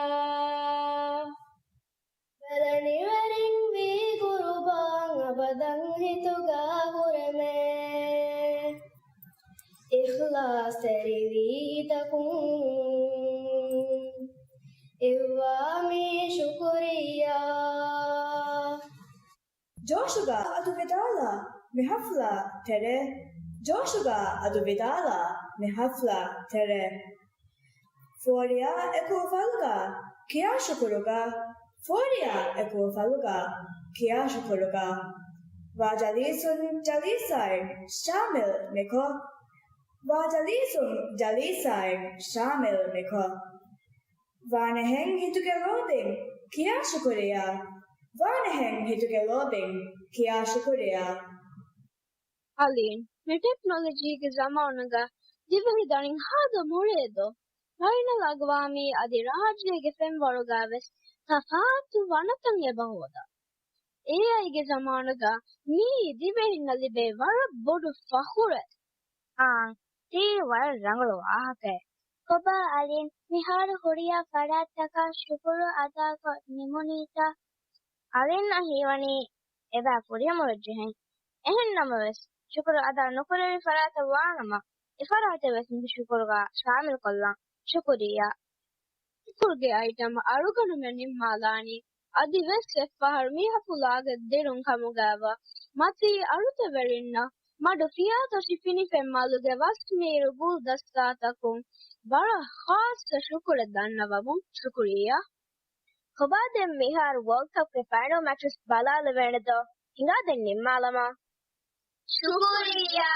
ބަލަނިވެރިން ވީ ގުރުބާން އަބަދަށް ހިތުގަ ހުރެމޭ. އިޚްލާޞްތެރިވީ ހިތަކުން އިއްވާ މީ ޝުކުރިއްޔާ. ޖޯޝުގަ އަދު ވިދާޅާ މި ހަފްލާ ތެރޭ. ޖޯޝުގަ އަދު ވިދާޅާ މި ހަފްލާ ތެރޭ. ފޯރިޔާ އެކު އުފަލުގަ ކިޔާ ޝުކުރުގަ، ފޯރިޔާ އެކު އުފަލުގަ ކިޔާ ޝުކުރުގަ. ވާ ޖަލީސުން ޖަލީސާއިން ޝާމިލް މިކޮށް. ވާ ޖަލީސުން ޖަލީސާއިން ޝާމިލް މިކޮށް. ވާނެހެން ހިތުގެ ލޯބިން ކިޔާ ޝުކުރިއްޔާ. ވާނެހެން ހިތުގެ ލޯބިން ކިޔާ ޝުކުރިއްޔާ. އަލީން، މި ޓެކްނޮލޮޖީގެ ޒަމާނުގަ ދިވެހި ދަނީ ހާދަ މޮޅޭ ދޯ؟ ފައިނަލް އަގުވާމީ އަދި ރާއްޖޭގެ ފެންވަރުގަ ވެސް ތަފާތު ވަނަތައް އެބަ ހޯދާ. އޭއައިގެ ޒަމާނުގަ މިއީ ދިވެހިންނަށް ލިބޭ ވަރަށް ބޮޑު ފަޚުރެއް. އާނ، ތީ ވަރަށް ރަނގަޅު ވާހަކައެއް. ކޮބާ އަލީން، މިހާރު ހުރިހާ ފަރާތްތަކަށް ޝުކުރު އަދާކޮށް ނިމުނީތަ؟ އަލީންއަށް ހީވަނީ އެބަ ފުރިހަމަވެއްޖެހެން. އެހެން ނަމަވެސް، ޝުކުރު އަދާ ނުކުރެވި ފަރާތެއް ވާނަމަ، އެފަރާތެއް ވެސް މި ޝުކުރުގަ ޝާމިލްކޮށްލަން. ޝުކުރިއްޔާ. ޝުކުރުގެ އައިޓަމް އަޅުގަނޑުމެން ނިންމާލާނީ، އަދިވެސް އެއްފަހަރު މި ހަފުލާގެ ދިރުން ކަމުގައިވާ މަތީ އަރުތަވެރިންނަށް މަޑު ފިޔާތޮށި ފިނިފެންމަލުގެ ވަސްމީރު ގުލްދަސްތާތަކުން ވަރަށް ޚާއްޞަ ޝުކުރެއް ދަންނަވަމުން. ޝުކުރިއްޔާ. ކޮބާ ދެން މިހާރު ވޯލްޑް ކަޕްގެ ފައިނަލް މެޗަސް ބަލާލެވޭނެ ދޯ؟ ހިނގާ ދެން ނިންމާލަމާ. ޝުކުރިއްޔާ.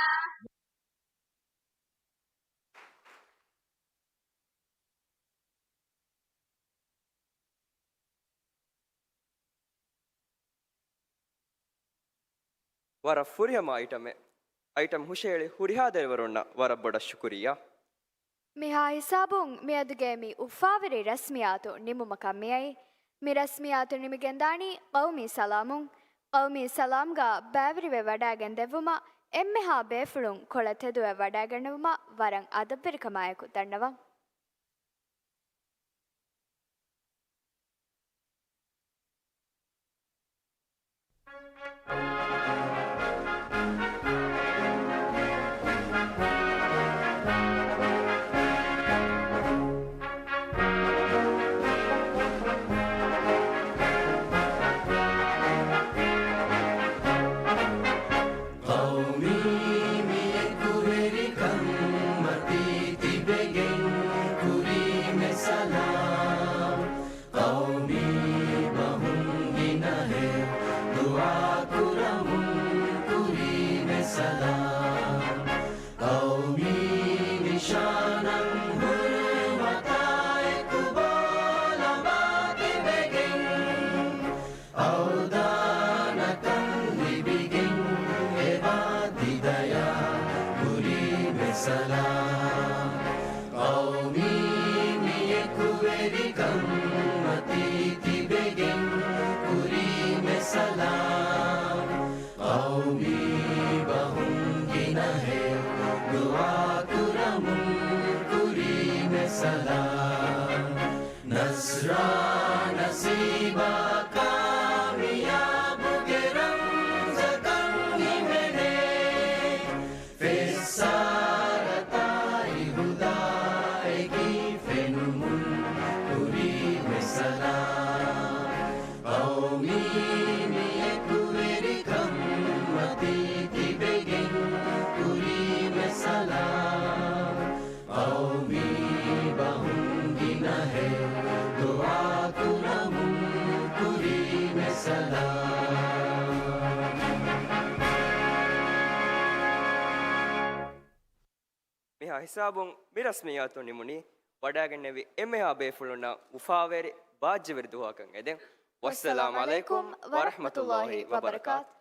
ވަރަށް ފުރިހަމަ އައިޓަމެއް. އައިޓަމް ހުށަހެޅި ހުރިހާ ދަރިވަރުންނަށް ވަރަށް ބޮޑަށް ޝުކުރިއްޔާ. މިހާ ހިސާބުން މިއަދުގެ މި އުފާވެރި ރަސްމިއްޔާތު ނިމުމަކަށް މިއައީ. މި ރަސްމިއްޔާތު ނިމިގެންދާނީ ޤައުމީ ސަލާމުން. ޤައުމީ ސަލާމްގަ ބައިވެރިވެ ވަޑައިގެން ދެއްވުމަށް އެންމެހާ ބޭފުޅުން ކޮޅަށް ތެދުވެ ވަޑައިގަނެވުމަށް ވަރަށް އަދަބުވެރިކަމާއެކު ދަންނަވަން. ޤައުމީ މި އެކުވެރިކަން މަތީ ތިބެގެން ކުރީމެ ސަލާމް. ޤައުމީ ބަހުން ގިނަހެއް މި ބަހުން ގިނަހެއް ދުޢާ ކުރަމުން ކުރީމެ ސަލާމް. ނަޞްރާ ނަސީބާ ކާމިޔާބުގެ ރަމްޒަކަށް ހިމެނޭ. ފެއްސާރަތާއި ހުދާއެކީ ފެނުމުން ކުރީމެ ސަލާމް. ޤައުމީ މި އެކުވެރިކަން މަތީ ތިބެގެން ކުރީމެ ސަލާމް. ޤައުމީ ބަހުން ގިނަހެއް ދުޢާ ކުރަމުން ކުރީމެ ސަލާމް. މިހާ ހިސާބުން މި ރަސްމިއްޔާތު ނިމުނީ. ވަޑައިގެންނެވި އެންމެހާ ބޭފުޅުންނަށް އުފާވެރި ބާއްޖަވެރި ދުވަހަކަށް އެދެން. ވައްސަލާމް ޢަލައިކުމް ވަރަޙްމަތުﷲ ވަބަރަކާތު.